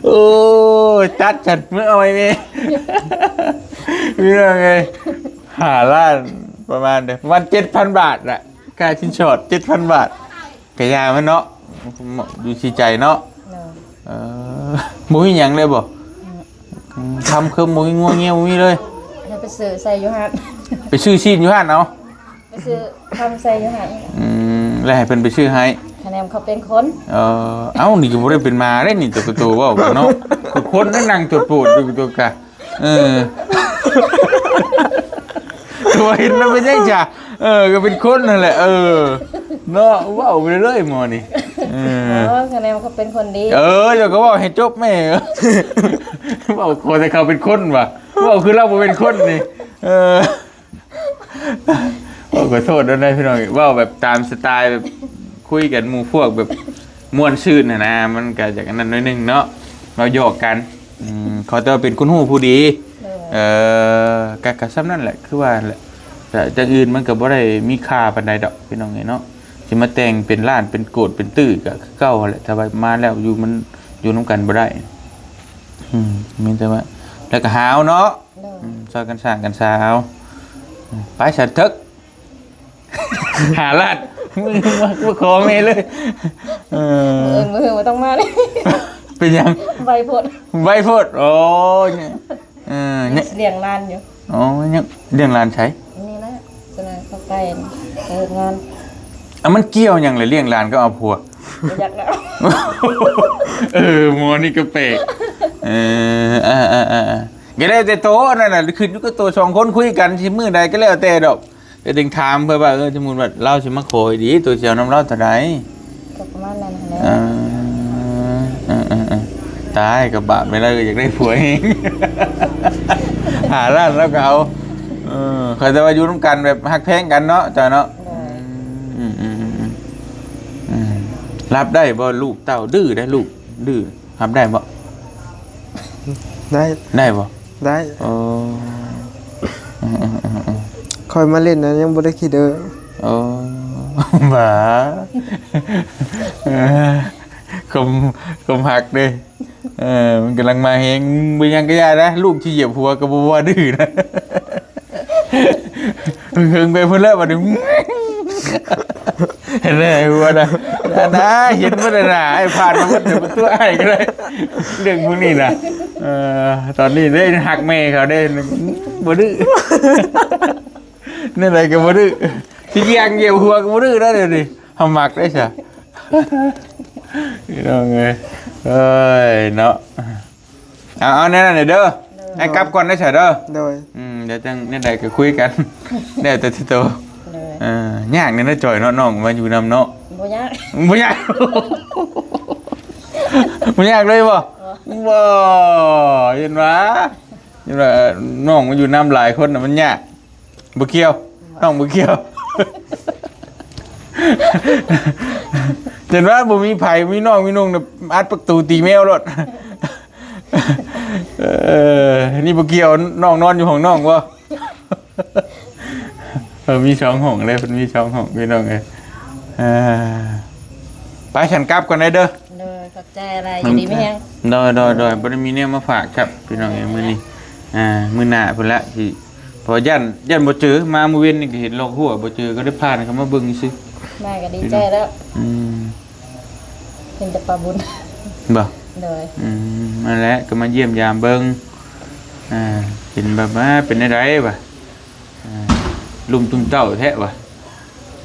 ໂອ້ຍ ຕັດສັນ ມຶງເອົາໄວ້ແມ່ ພີ່ນ້ອງເອີຍ ຫ້າລ້ານ ປະມານເດ ປະມານເຈັດພັນບາດລະ ຄ່າສິນສອດເຈັດພັນບາດ ກະຢ່າມັນເນາະ ຢູ່ທີ່ໃຈເນາະ ໂດຍ ເອີ ບໍ່ມີຫຍັງເລີຍບໍ່ ອືມ ອືມ ຄຳເຄີມບໍ່ມີ ງົວງຽວບໍ່ມີເລີຍ ໃຫ້ໄປຊື້ໃສ່ຢູ່ຫັ້ນ ໄປຊື້ຊີ້ນຢູ່ຫັ້ນເອົາ ໄປຊື້ຄຳໃສ່ຢູ່ຫັ້ນ ອືມ ແລ້ວໃຫ້ເພິ່ນໄປຊື້ໃຫ້ ຄະແນນເຂົາເປັນຄົນ ເອີ ເອົ້າ ນີ້ກໍບໍ່ໄດ້ເປັນໝາເດ້ນີ້ ໂຕ ໂຕເວົ້າກັນເນາະ ຄືຄົນນັ້ນນັ່ງໂຈດໂປດຢູ່ໂຕກະ ເອີ ຕົວເຫັນແລ້ວເປັນຫຍັງຈະ ເອີ ກໍເປັນຄົນຫັ້ນແຫຼະ ເອີ ເນາະ ເວົ້າໄປເລື້ອຍໝໍນີ້ ເອີ ເອີ ຄະແນນເຂົາເປັນຄົນດີ ເອີ ເຈົ້າກໍເວົ້າໃຫ້ຈົບແມ່ ເວົ້າຂໍແຕ່ເຂົາເປັນຄົນວ່າ ເວົ້າຄືລາວບໍ່ເປັນຄົນນີ້ ເອີ ໂອ້ ຂໍໂທດນຳເດີພີ່ນ້ອງ ເວົ້າແບບຕາມສະໄຕແບບຄຸຍກັນໝູ່ພວກແບບມ່ວນຊື່ນຫັ້ນນະ ມັນກໍຈະອັນນັ້ນໜ້ອຍໜຶ່ງເນາະ ເວົ້າຢອກກັນ ອືມ ຂໍແຕ່ວ່າເປັນຄົນຮູ້ຜູ້ດີ ໂດຍ ເອີ ກໍ ກໍສ່ຳນັ້ນແຫຼະ ຄືວ່າແຫຼະ ແຕ່ຢ່າງອື່ນມັນກໍບໍ່ໄດ້ມີຄ່າປານໃດດອກ ພີ່ນ້ອງເອີຍເນາະ ຊິມາແຕ່ງເປັນລ້ານເປັນໂກດເປັນຕື້ກໍຄືເກົ່າຫັ້ນແຫຼະ ຖ້າວ່າມາແລ້ວຢູ່ ມັນຢູ່ນຳກັນບໍ່ໄດ້ ອືມ ມີແຕ່ວ່າ ແລ້ວກໍຫາວເນາະ ໂດຍ ອືມ ຊ່ອຍກັນສ້າງກັນສາເອົາ ອືມ ໄປສະເຖິກ ຫ້າລ້ານ ມາຂໍແມ່ເລີຍ ເອີ ມື້ອື່ນ ມື້ອື່ນບໍ່ຕ້ອງມາເລີຍ. ເປັນຫຍັງ? ໄວໂພດ ໄວໂພດ. ໂອ້ຍ ເອີ ຍັງລ້ຽງຫຼານຢູ່. ອໍ ຍັງລ້ຽງຫຼານໃສ? ນີ້ແຫຼະ ຈະໄດ້ເຂົ້າໄປເຮັດງານ. ອ່ະ ມັນກ່ຽວຫຍັງລະ ລ້ຽງຫຼານກັບເອົາຜົວ? ບໍ່ຢາກແລ້ວ. ເອີ ໝໍນີ້ກໍແປກ. ເອີ ອ່າໆໆ ກໍແລ້ວແຕ່ໂຕ ອັນນັ້ນນະ ຂຶ້ນຢູ່ກັບໂຕສອງຄົນຄຸຍກັນ ຊິມື້ໃດກໍແລ້ວແຕ່ດອກ. ແຕ່ຈຶ່ງຖາມເພື່ອວ່າ ເອີ ສົມມຸດວ່າລາວຊິມາຂໍອີ່ຫຼີ ໂຕຊິເອົານຳລາວເທົ່າໃດ? ກໍປະມານນັ້ນແຫຼະ. ເອີ ເອີໆໆ ຕາຍ ກໍບາບແມ່ນລາວ ກໍຢາກໄດ້ຜົວເອງ ຫ້າລ້ານລາວກໍເອົາ. ເອີ ຂ້ອຍແຕ່ວ່າຢູ່ນຳກັນແບບຮັກແພງກັນເນາະ ເຈົ້າເນາະ. ໂດຍ. ອືມໆໆໆ ອືມ ຮັບໄດ້ບໍ່? ລູກເຕົ້າດື້ໄດ໋ ລູກດື້ ຮັບໄດ້ບໍ່? ໄດ້ ໄດ້ບໍ່? ໄດ້. ໂອ້ ເອີໆໆໆ ຂ້ອຍມາຫຼິ້ນນະ ຍັງບໍ່ໄດ້ຂີ້ເດີ. ໂອ້ ບ້າ ເອີ ຄວາມ ຄວາມຮັກເດ້. ເອີ ມັນກຳລັງມາແຮງ. ບໍ່ຫຍັງກໍຢ່ານະ ລູກຊິຢຽບຫົວກໍບໍ່ວ່າດື້ນະ. ເຫິງໄປພຸ້ນແລ້ວບັດນີ້ ເຫັນແລ້ວຫົວນະ ອັນນາ ເຫັນໝົດແລ້ວນະ ອ້າຍຜ່ານມາໝົດແລ້ວ ປະຕູອ້າຍກໍໄດ້ ເລື່ອງພວກນີ້ນະ. ເອີ ຕອນນີ້ເດ້ ຮັກແມ່ເຂົາເດ້ ບໍ່ດື້ ແນວໃດກໍບໍ່ດື້ ຊິຍ່າງຢຽບຫົວກໍບໍ່ດື້ນະ ດຽວນີ້ ເຮົາມັກເດ້ຊະ ພີ່ນ້ອງເອີຍ. ເອີຍເນາະ ເອົາ ເອົາແນວນັ້ນເດີ ໂດຍ ໃຫ້ກັບກ່ອນໄດ້ຊະເດີ. ໂດຍ. ອືມ ດຽວຈັ່ງແນວໃດກໍຄຸຍກັນ ແລ້ວແຕ່ທີ່ໂຕ. ໂດຍ. ເອີ ຍາກແດ່ເນາະ ຈ່ອຍເນາະ ນ້ອງມາຢູ່ນຳເນາະ. ບໍ່ຍາກ ບໍ່ຍາກ ບໍ່ຍາກເລີຍບໍ່? ບໍ່ ບໍ່ ເຫັນວ່າ ເຫັນວ່ານ້ອງມາຢູ່ນຳຫຼາຍຄົນນະ ມັນຍາກ. ບໍ່ກ່ຽວ ນ້ອງບໍ່ກ່ຽວ. ເຫັນວ່າບໍ່ມີໃຜ ມີນ້ອງມີນຸ່ງ ອັດປະຕູຕີແມວໂລດ. ເອີ ນີ້ບໍ່ກ່ຽວ ນ້ອງນອນຢູ່ຫ້ອງນ້ອງບໍ່? ເອີ ມີສອງຫ້ອງເດ້ ເພິ່ນມີສອງຫ້ອງ ພີ່ນ້ອງເອີຍ. ເອີ ໄປ ສັນກັບກ່ອນເດີ. ໂດຍ ຂອບໃຈຫຼາຍ ຢູ່ດີມີແຮງ. ໂດຍໆໆ ບໍ່ໄດ້ມີແນວມາຝາກຄັບ ພີ່ນ້ອງເອີຍ ມື້ນີ້. ອ່າ ມື້ໜ້າພຸ້ນລະຊິ ເພາະຢ້ານ ຢ້ານບໍ່ເຈີ ມາມື້ເວັນນີ້ກໍເຫັນລອກຮົ້ວ ບໍ່ເຈີ ກໍໄດ້ຜ່ານເຂົ້າມາເບິ່ງຊື່. ມາກໍດີໃຈແລ້ວ. ອືມ ເຫັນແຕ່ປ້າບຸນ ບໍ່? ໂດຍ. ອືມ ນັ້ນແຫຼະ ກໍມາຢ້ຽມຢາມເບິ່ງ ອ່າ ເປັນແບບວ່າເປັນແນວໃດວະ ອ່າ ລຸ່ມຕຸ້ມເຕົ້າແທ້ວະ.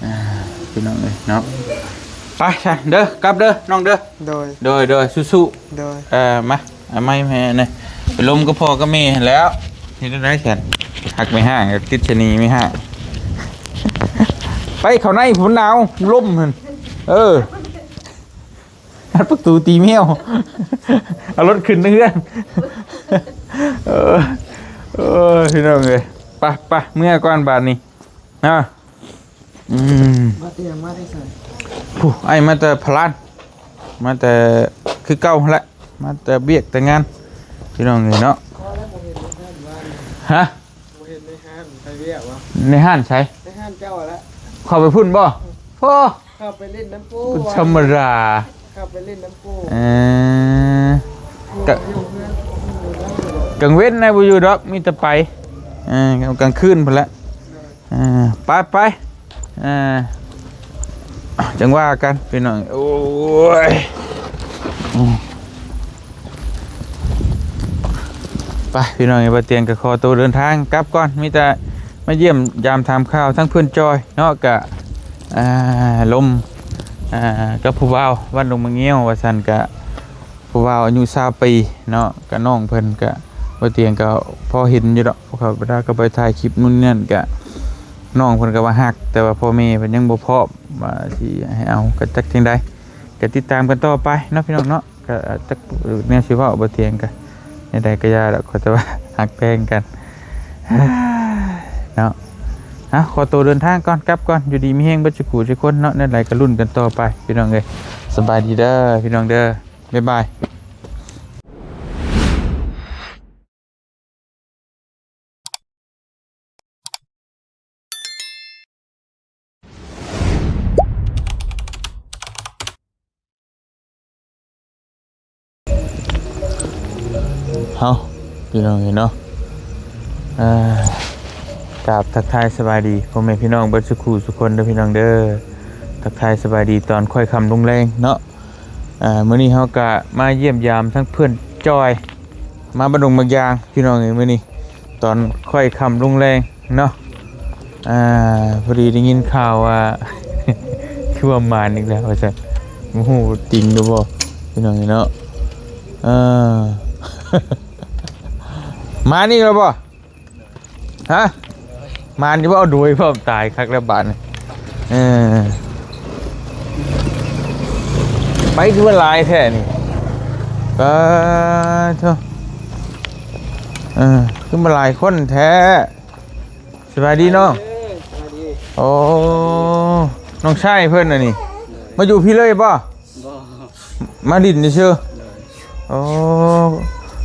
ອ່າ ພີ່ນ້ອງເອີຍເນາະ ໄປຊະເດີ ກັບເດີນ້ອງເດີ. ໂດຍ ໂດຍໆ ສູ້ໆ. ໂດຍ. ເອີ ມາ ເອົາໄມ້ແມ່ນີ້ ໄປລົມກັບພໍ່ກັບແມ່ຫັ້ນແຫຼ້ວ. ເຮັດແນວໃດຊັ້ນ ຮັກແມ່ຮ້າງກໍຕິດຊະນີແມ່ຮ້າງ. ໄປເຂົ້າໃນພຸ້ນ ໜາວ ລົມຫັ້ນ. ເອີ ອັດປະຕູຕີແມວ ເອົາລົດຂຶ້ນເຮືອນ. ເອີ ເອີ ພີ່ນ້ອງເອີຍ ໄປ ໄປ ເມືອກ່ອນບາດນີ້. ນະ ອືມ ມາແຕ່ຫຍັງ ມາແຕ່ໃສ? ຜູ້ ອ້າຍມາແຕ່ພະລານ ມາແຕ່ຄືເກົ່າຫັ້ນແຫຼະ ມາແຕ່ວຽກແຕ່ງານ ພີ່ນ້ອງເອີຍເນາະ. ຮະ? ບໍ່ເຫັນໃນຮ້ານ ໃຜວຽກວະ? ໃນຮ້ານໃສ? ໃນຮ້ານເຈົ້າຫັ້ນແຫຼະ. ເຂົ້າໄປພຸ້ນບໍ່? ໂອ້ ເຂົ້າໄປຫຼິ້ນນຳປູ່ ບໍ່ທຳມະດາ ເຂົ້າໄປຫຼິ້ນນຳປູ່. ເອີ ກະ ກາງເວັນນະບໍ່ຢູ່ດອກ ມີແຕ່ໄປ ເອີ ກາງຄືນພຸ້ນແຫຼະ. ເອີ ໄປໆ ເອີ ຈັ່ງວ່າກັນພີ່ນ້ອງ. ໂອ້ຍ ອືມ ໄປພີ່ນ້ອງເອີຍ ບ່າວຕຽງກໍຂໍໂຕເດີນທາງກັບກ່ອນ ມີແຕ່ມາຢ້ຽມຢາມຖາມຂ່າວທາງເພື່ອນຈອຍເນາະ ກະ ອ່າ ລົມ ອ່າ ກັບຜູ້ບ່າວວັດດົງມະງຽວວ່າຊັ້ນ ກະ ຜູ້ບ່າວອາຍຸຊາວປີເນາະ ກະນ້ອງເພິ່ນກະ ບ່າວຕຽງກະພໍເຫັນຢູ່ດອກ ເຂົາເວລາເຂົາໄປຖ່າຍຄລິບນັ້ນນີ້ນັ້ນ ກະນ້ອງເພິ່ນກະວ່າຮັກ ແຕ່ວ່າພໍ່ແມ່ເພິ່ນຍັງບໍ່ພ້ອມວ່າຊິໃຫ້ເອົາ ກະຈັກຈັ່ງໃດ ກະຕິດຕາມກັນຕໍ່ໄປເນາະພີ່ນ້ອງເນາະ. ກະຈັກແນວຊິເວົ້າ ບ່າວຕຽງກະແນວໃດກະຢ່າດອກ ຂໍແຕ່ວ່າຮັກແພງກັນເນາະ. ເອົາ ຂໍໂຕເດີນທາງກ່ອນ ກັບກ່ອນ ຢູ່ດີມີແຮງເບິດສູ່ຜູ້ສູ່ຄົນເນາະ. ແນວໃດກະລຸ້ນກັນຕໍ່ໄປພີ່ນ້ອງເອີຍ. ສະບາຍດີເດີພີ່ນ້ອງເດີ. ບາຍບາຍ. ເຮົາ ພີ່ນ້ອງເອີຍເນາະ ເອີ ກາບທັກທາຍສະບາຍດີພໍ່ແມ່ພີ່ນ້ອງເບິດສູ່ຜູ້ສູ່ຄົນເດີພີ່ນ້ອງເດີ. ທັກທາຍສະບາຍດີຕອນຄ່ອຍຄ່ຳລົງແລງເນາະ. ອ່າ ມື້ນີ້ເຮົາກະມາຢ້ຽມຢາມທັງເພື່ອນຈອຍ ມາບ້ານດົງໝາກຢາງ ພີ່ນ້ອງເອີຍ. ມື້ນີ້ຕອນຄ່ອຍຄ່ຳລົງແລງເນາະ ອ່າ ພໍດີໄດ້ຍິນຂ່າວວ່າ ຄືວ່າໝານອີກແລ້ວວ່າຊັ້ນ ບໍ່ຮູ້ຈິງຫຼືບໍ່ ພີ່ນ້ອງເອີຍເນາະ. ເອີ ໝານອີກແລ້ວບໍ່? ຮະ ມານຢູ່ບໍ່? ໂດຍ ພ້ອມຕາຍຄັກແລ້ວບາດນີ້. ເອີ ໄປຄືວ່າຫຼາຍແທ້ນີ້ ປາໂທ ເອີ ຄືມາຫຼາຍຄົນແທ້. ສະບາຍດີນ້ອງ. ເອີ ສະບາຍດີ. ໂອ້ ນ້ອງຊາຍເພິ່ນອັນນີ້ ໂດຍ ມາຢູ່ພີ້ເລີຍບໍ່? ບໍ່ ມາຫຼິ້ນຊື່ໆ. ໂດຍ. ໂອ້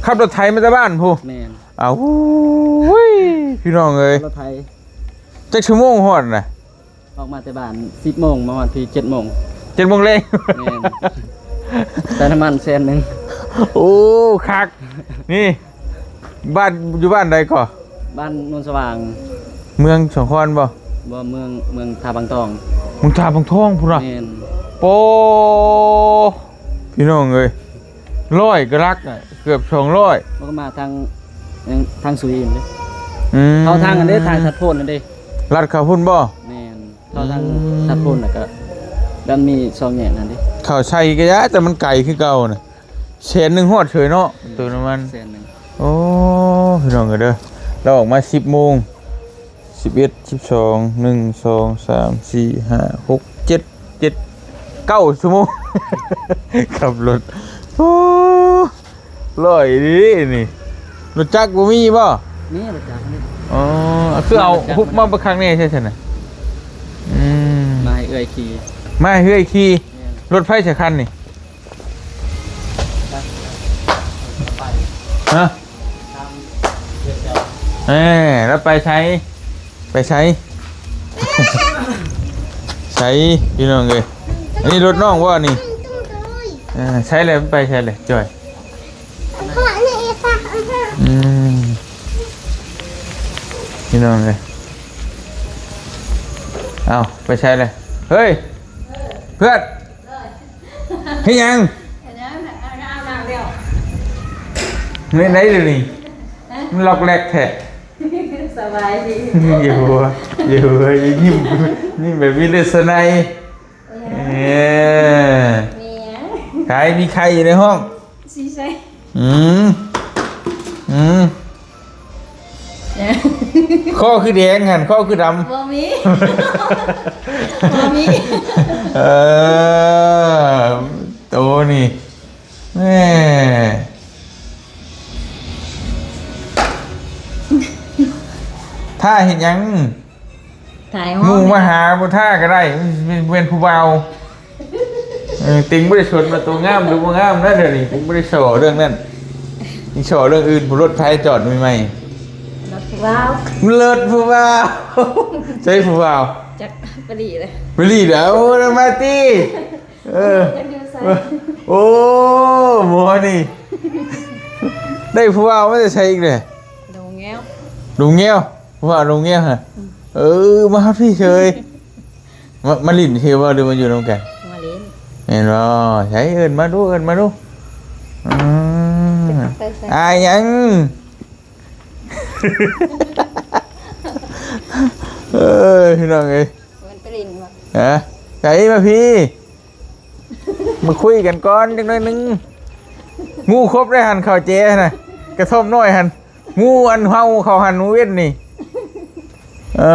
ຂັບລົດໄຖມາແຕ່ບ້ານພຸ້ນ? ແມ່ນ. ອ້າວ ໂອ້ຍ ພີ່ນ້ອງເອີຍ ລົດໄຖ. ຈັກຊົ່ວໂມງຮອດນະ? ອອກມາແຕ່ບ້ານສິບໂມງ ມາຮອດພີ້ເຈັດໂມງ. ເຈັດໂມງແລງ. ແມ່ນ. ໃສ່ນ້ຳມັນແສນໜຶ່ງ. ໂອ້ ຄັກ. ນີ້ ບ້ານ ຢູ່ບ້ານໃດກໍ? ບ້ານໂນນສະຫວ່າງ. ເມືອງສອງຄອນບໍ່? ບໍ່ ເມືອງ ເມືອງທ່າບັງທອງ. ເມືອງທ່າບັງທອງພຸ້ນນະ? ແມ່ນ. ໂປ ພີ່ນ້ອງເອີຍ ຮ້ອຍກວ່າຫຼັກ ເກືອບສອງຮ້ອຍ. ມັນກໍມາທາງ ທາງສຸຍເດ້. ອືມ ເຂົ້າທາງນັ້ນເດ້ ທາງທັດໂພນນັ້ນເດ້. ລັດເຂົ້າພຸ້ນບໍ່? ແມ່ນ. ເຂົ້າທາງ ອືມ ທັດໂພນ ແລ້ວກໍ ແລ້ວມີສອງແຍກນັ້ນເດ້. ເຂົ້າໃສ່ກະຢາ ແຕ່ມັນໄກຄືເກົ່ານະ. ແສນໜຶ່ງຮອດເສີຍເນາະ ອືມ ເຕີມນ້ຳມັນແສນໜຶ່ງ. ໂອ້ ພີ່ນ້ອງເອີຍເດີ ລາວອອກມາສິບໂມງ ສິບເອັດ ສິບສອງ ໜຶ່ງ ສອງ ສາມ ສີ່ ຫ້າ ຫົກ ເຈັດ ເຈັດ ເກົ້າຊົ່ວໂມງ ຂັບລົດ. ໂອ້ ຮ້ອຍດີນີ້. ລົດຈັກບໍ່ມີບໍ່? ມີລົດຈັກນີ້. ອໍ ຄືເອົາ ມາລົດຈັກ ຮຸບມາບັກຄັກແນ່ໃຊ່ຊັ້ນນະ? ອືມ ມາໃຫ້ເອື້ອຍຂີ່. ມາໃຫ້ເອື້ອຍຂີ່. ແມ່ນ. ລົດໃຜສະຄັນນີ້? ຮະ? ເອີ ລາວໄປໃສ? ໄປໃສ? ໃສ ພີ່ນ້ອງເອີຍ? ອັນນີ້ລົດນ້ອງບໍ່ນີ້? ເອີ ໃສແຫຼະ ມັນໄປໃສແຫຼະ ຈອຍ? ອືມ ພີ່ນ້ອງເອີຍ ເອົ້າ ໄປໃສແຫຼະ? ເຮີ້ຍ ເພື່ອນ ເຮັດຫຍັງ? ເຮັດຫຍັງ? ອາບນ້ຳແລ້ວ. ເຮັດໄດ໋ດຽວນີ້? ຮະ? ມັນລັອກແລັກແທ້. ສະບາຍດີ. ຢູ່ ຢູ່ ຍິ້ມ ຍິ້ມແບບມີລຶດສະໄນ. ເອີ ມີຫຍັງ? ໄຂ່ ມີໄຂ່ຢູ່ໃນຫ້ອງ. ຊິໃສ່. ອືມ ອືມ. ຄໍຄືແດງຫັ້ນ ຄໍຄືດຳ? ບໍ່ມີ ບໍ່ມີ. ເອີ ໂຕນີ້ ແມ່ ຖ້າເຮັດຫຍັງ? ຖ່າຍຮູບ. ໝູ່ມາຫາບໍ່ຖ້າກໍໄດ້ ແມ່ນຜູ້ບ່າວ. ເອີ ຕິງບໍ່ໄດ້ສົນວ່າໂຕງາມຫຼືບໍ່ງາມນະ ດຽວນີ້ຕິງບໍ່ໄດ້ສໍ້ເລື່ອງນັ້ນ ຕິງສໍ້ເລື່ອງອື່ນ. ຜູ້ລົດໄຖຈອດໃໝ່ໆ ລົດຜູ້ບ່າວ ລົດຜູ້ບ່າວ. ໃສຜູ້ບ່າວ? ຈັກ ໄປຫຼີ້ເລີຍ ໄປຫຼີ້ເດີ. ໂອ້ ມາຕິ. ເອີ ໂອ້ ໝໍນີ້ ໄດ້ຜູ້ບ່າວມາແຕ່ໃສອີກເດ້? ດົງແງວ ດົງແງວ. ວ່າລົງເມຍຮະ ອືມ ເອີ ມາຮອດພີ້ເຊີຍ ມາ ມາຫຼິ້ນຊື່ບໍ່ ຫຼືມາຢູ່ນຳກັນ? ມາຫຼິ້ນ. ແມ່ນບໍ່? ໃສ ເອີ້ນມາດູ ເອີ້ນມາດູ. ອືມ ອາຍຫຍັງ? ເອີ ພີ່ນ້ອງເອີຍ ມັນໄປຫຼິ້ນບໍ່? ຮະ ໃສ ມາພີ້. ມາຄຸຍກັນກ່ອນຈັກໜ້ອຍໜຶ່ງ. ງູຄົບໄດ້ຫັ້ນ ເຂົ້າແຈຫັ້ນນະ ກະທ່ອມນ້ອຍຫັ້ນ. ງູອັນເຫົ່າເຂົ້າຫັ້ນມື້ເວັນນີ້. ເອີ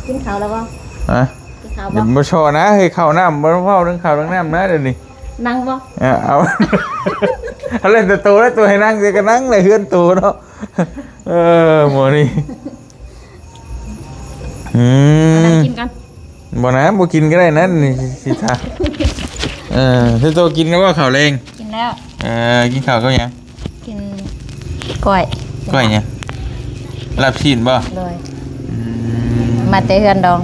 ກິນເຂົ້າແລ້ວບໍ່? ຮະ? ກິນເຂົ້າບໍ່? ຢ່າມາສໍ້ນະເຮີ້ຍ ເຂົ້ານ້ຳ ບໍ່ເວົ້າເລື່ອງເຂົ້າເລື່ອງນ້ຳນະດຽວນີ້. ນັ່ງບໍ່? ເອົາ ເອົາ ເອົາແລ້ວແຕ່ໂຕ ແລ້ວໂຕໃຫ້ນັ່ງ ແຕ່ກໍນັ່ງແຫຼະ ເຮືອນໂຕເນາະ. ເອີ ໝໍນີ້ ອືມ ນັ່ງກິນກ່ອນ. ບໍ່ນະ ບໍ່ກິນກໍໄດ້ນັ້ນ ຊິ ຊິຖ້າ. ເອີ ເຈົ້າໂຕກິນແລ້ວບໍ່ ເຂົ້າແລງ? ກິນແລ້ວ. ເອີ ກິນເຂົ້າກັບຫຍັງ? ກິນກ້ອຍ. ກ້ອຍຫຍັງ? ລາບຊີ້ນບໍ່? ໂດຍ. ອືມ ມາແຕ່ເຮືອນດອງ.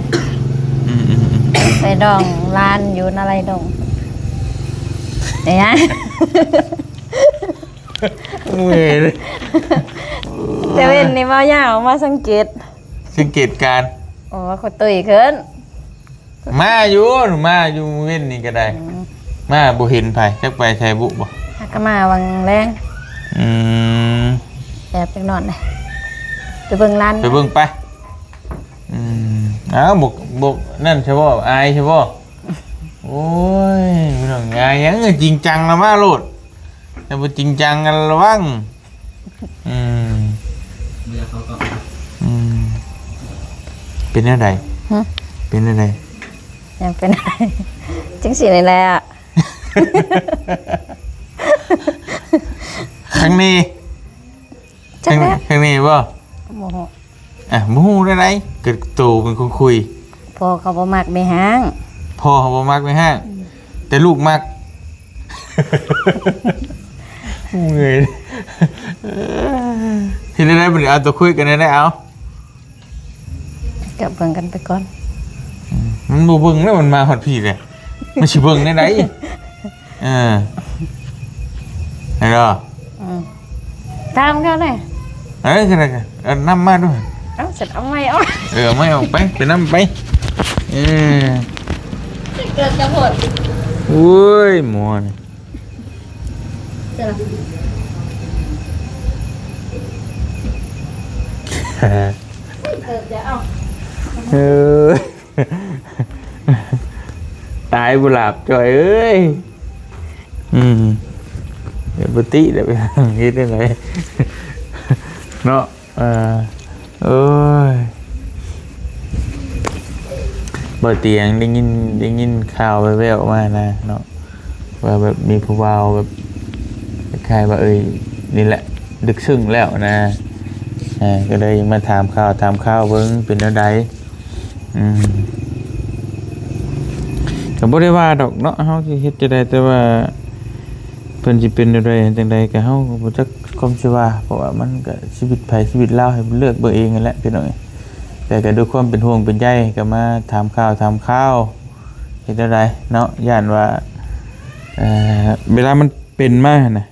ອືມໆໆ ໄປດອງຫຼານຢູ່ນາໄລດົງ. ເອີຍ ເມື່ອຍເລີຍ. ແຕ່ເວັນນີ້ເວົ້າຍາວມາສັງເກດ ສັງເກດການ. ໂອ້ ຄຸດຕຸ້ຍຂຶ້ນ ມາຢູ່ ມາຢູ່ມື້ເວັນນີ້ກໍໄດ້ ອືມ ມາບໍ່ເຫັນໃຜ ຈັກໄປໃສບຸບໍ່ ຫາກະມາວັງແລງ ອືມ ແອບຈັກໜ້ອຍ ໄປເບິ່ງຫຼານ ໄປເບິ່ງໄປ ອືມ ອ້າວ ບໍ່ ບໍ່ນັ້ນຊະບໍ່ ອາຍຊະບໍ່ ໂອ້ຍ ພີ່ນ້ອງ ອາຍຫຍັງ ຈິງຈັງລະມາໂລດ ແຕ່ບໍ່ຈິງຈັງກັນລະວັງ ອືມ ບໍ່ຢາກເຂົ້າກ້ອງ ອືມ ເປັນແນວໃດ ຫຶ ເປັນແນວໃດ ຍັງເປັນ ຈັ່ງຊີ້ນີ້ແຫຼະ ຄັ້ງນີ້ ຈັກແລ້ວ ຄັ້ງນີ້ບໍ່ ບໍ່ຮູ້ ອ່ະ ບໍ່ຮູ້ແນວໃດ ກໍໂຕເປັນຄົນຄຸຍ ພໍ່ເຂົາບໍ່ມັກແມ່ຮ້າງ ພໍ່ເຂົາບໍ່ມັກແມ່ຮ້າງ ອືມ ແຕ່ລູກມັກ ເມື່ອຍ ເຮັດແນວໃດບັດນີ້ ເອົາຕົວຄຸຍກັນແນວໃດ ເອົາ ກໍເບິ່ງກັນໄປກ່ອນ ອືມ ມັນບໍ່ເບິ່ງແລ້ວ ມັນມາຮອດພີ້ແລ້ວ ມັນຊິເບິ່ງແນວໃດ ເອີ ເຫັນບໍ່ ອືມ ຖາມເຂົາແດ່ ເອີ ກໍໄດ້ ກໍເອົານຳມາດູ ເອົາ ສັນເອົາໄມ້ອອກ ເອີ ເອົາໄມ້ອອກໄປ ໄປນຳໄປ ເອີ ເກີດກະໂພດ ໂອ້ຍ ໝໍນີ້ ເກີດຈະເອົາ ເອີ ຕາຍບໍ່ຫຼາບ ຈ່ອຍເອີຍ ອືມ ເຮັດບໍ່ຕິແລ້ວ ເຮັດຈັ່ງໃດເນາະ ເອີ ໂອ້ຍ ບໍ່ຕຽງ ໄດ້ຍິນ ໄດ້ຍິນຂ່າວແວ່ວໆມານະເນາະ ວ່າແບບມີຜູ້ບ່າວແບບ ຄ້າຍໆວ່າ ເອີຍ ນີ້ແຫຼະ ເລິກເຊິ່ງແລ້ວນະ ເອີ ກໍເລີຍມາຖາມຂ່າວ ຖາມຂ່າວເບິ່ງເປັນແນວໃດ ອືມ ກໍບໍ່ໄດ້ວ່າດອກເນາະ ເຮົາຊິເຮັດຈັ່ງໃດ ແຕ່ວ່າເພິ່ນຊິເປັນແນວໃດຈັ່ງໃດ ກໍເຮົາກໍບໍ່ຈັກຄວາມຊິວ່າ ເພາະວ່າມັນກໍຊີວິດໃຜຊີວິດລາວ ໃຫ້ເພິ່ນເລືອກເບິ່ງເອງຫັ້ນແຫຼະ ພີ່ນ້ອງເອີຍ ແຕ່ກໍດ້ວຍຄວາມເປັນຫ່ວງເປັນໃຍ ກໍມາຖາມຂ່າວ ຖາມຂ່າວ ເຮັດແນວໃດເນາະ ຢ້ານວ່າ ເອີ ເວລາມັນເປັນມາຫັ້ນນະ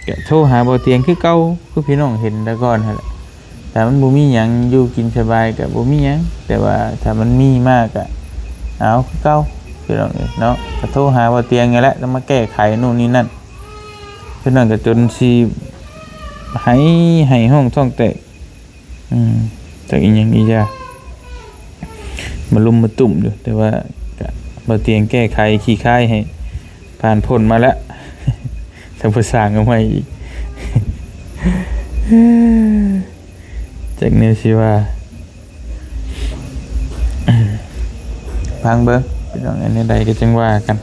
ກະໂທຫາບໍ່ຕຽງຄືເກົ່າ ຄືພີ່ນ້ອງເຫັນແຕ່ກ່ອນຫັ້ນແຫຼະ ຖ້າມັນບໍ່ມີຫຍັງ ຢູ່ກິນສະບາຍກະບໍ່ມີຫຍັງ ແຕ່ວ່າຖ້າມັນມີມາກະເອົາຄືເກົ່າ ພີ່ນ້ອງເອີຍເນາະ ກະໂທຫາບໍ່ຕຽງນີ້ແຫຼະ ຕ້ອງມາແກ້ໄຂໂນ່ນນີ້ນັ້ນ ເພິ່ນນັ້ນກະຈົນຊິໄຫ້ ໄຫ້ຮ້ອງທ້ອງແຕກ ອືມ ຈັກອີ່ຫຍັງອີ່ຢ່າ ມາລຸມມາຕຸ້ມຢູ່ ແຕ່ວ່າກະບໍ່ຕຽງແກ້ໄຂຂີ້ຄາຍໃຫ້ຜ່ານພົ້ນມາແລ້ວ ແລ້ວບໍ່ສ້າງເອົາໃໝ່ອີກ ຈັກແນວຊິວ່າ ຟັງເບິ່ງ ພີ່ນ້ອງ ອັນແນວໃດກໍຈັ່ງວ່າກັນ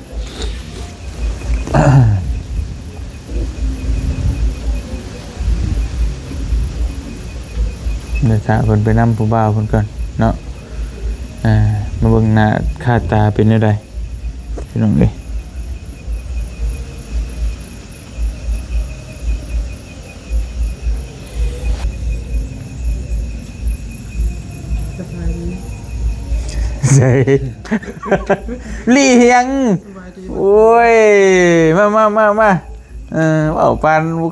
ດຽວຖ້າເພິ່ນໄປນຳຜູ້ບ່າວເພິ່ນກ່ອນເນາະ ອ່າ ມາເບິ່ງໜ້າຄ່າຕາເປັນແນວໃດ ພີ່ນ້ອງເອີຍ ສະບາຍດີ ໃສ ລີ່ຫຽງ ສະບາຍດີ ໂອ້ຍ ມາ ມາ ມາ ມາ ເອີ ເວົ້າປານບໍ່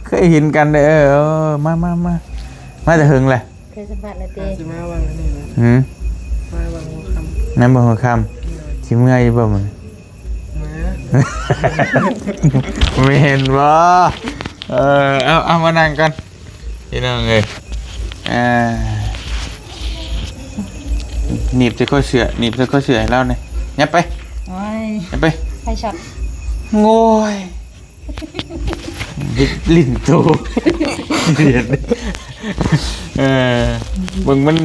ເຄີຍເຫັນກັນເດ້ ເອີ ເອີ ມາ ມາ ມາ ມາແຕ່ເຫິງແຫຼະ ເຄີຍສຳພາດແລ້ວຕິ ຊິມາວັງອັນນີ້ນະ ຫືມ ມາວັງຫົວຄ່ຳ ມາວັງຫົວຄ່ຳ ໂດຍ ຊິເມື່ອຢູ່ບໍ່ມື້ນີ້ ມາ ແມ່ນບໍ່ ເອີ ເອົາ ເອົາ ມານັ່ງກ່ອນ ພີ່ນ້ອງເອີຍ ອ່າ ໜີບໃສ່ຄໍເສື້ອ ໜີບໃສ່ຄໍເສື້ອໃຫ້ລາວແດ່ ຫຍັບໄປ ໂອ້ຍ ຫຍັບໄປ ໄຟຊັອດ ໂອ້ຍ ລິ້ນໂຕ ເອີ ເບິ່ງມັນ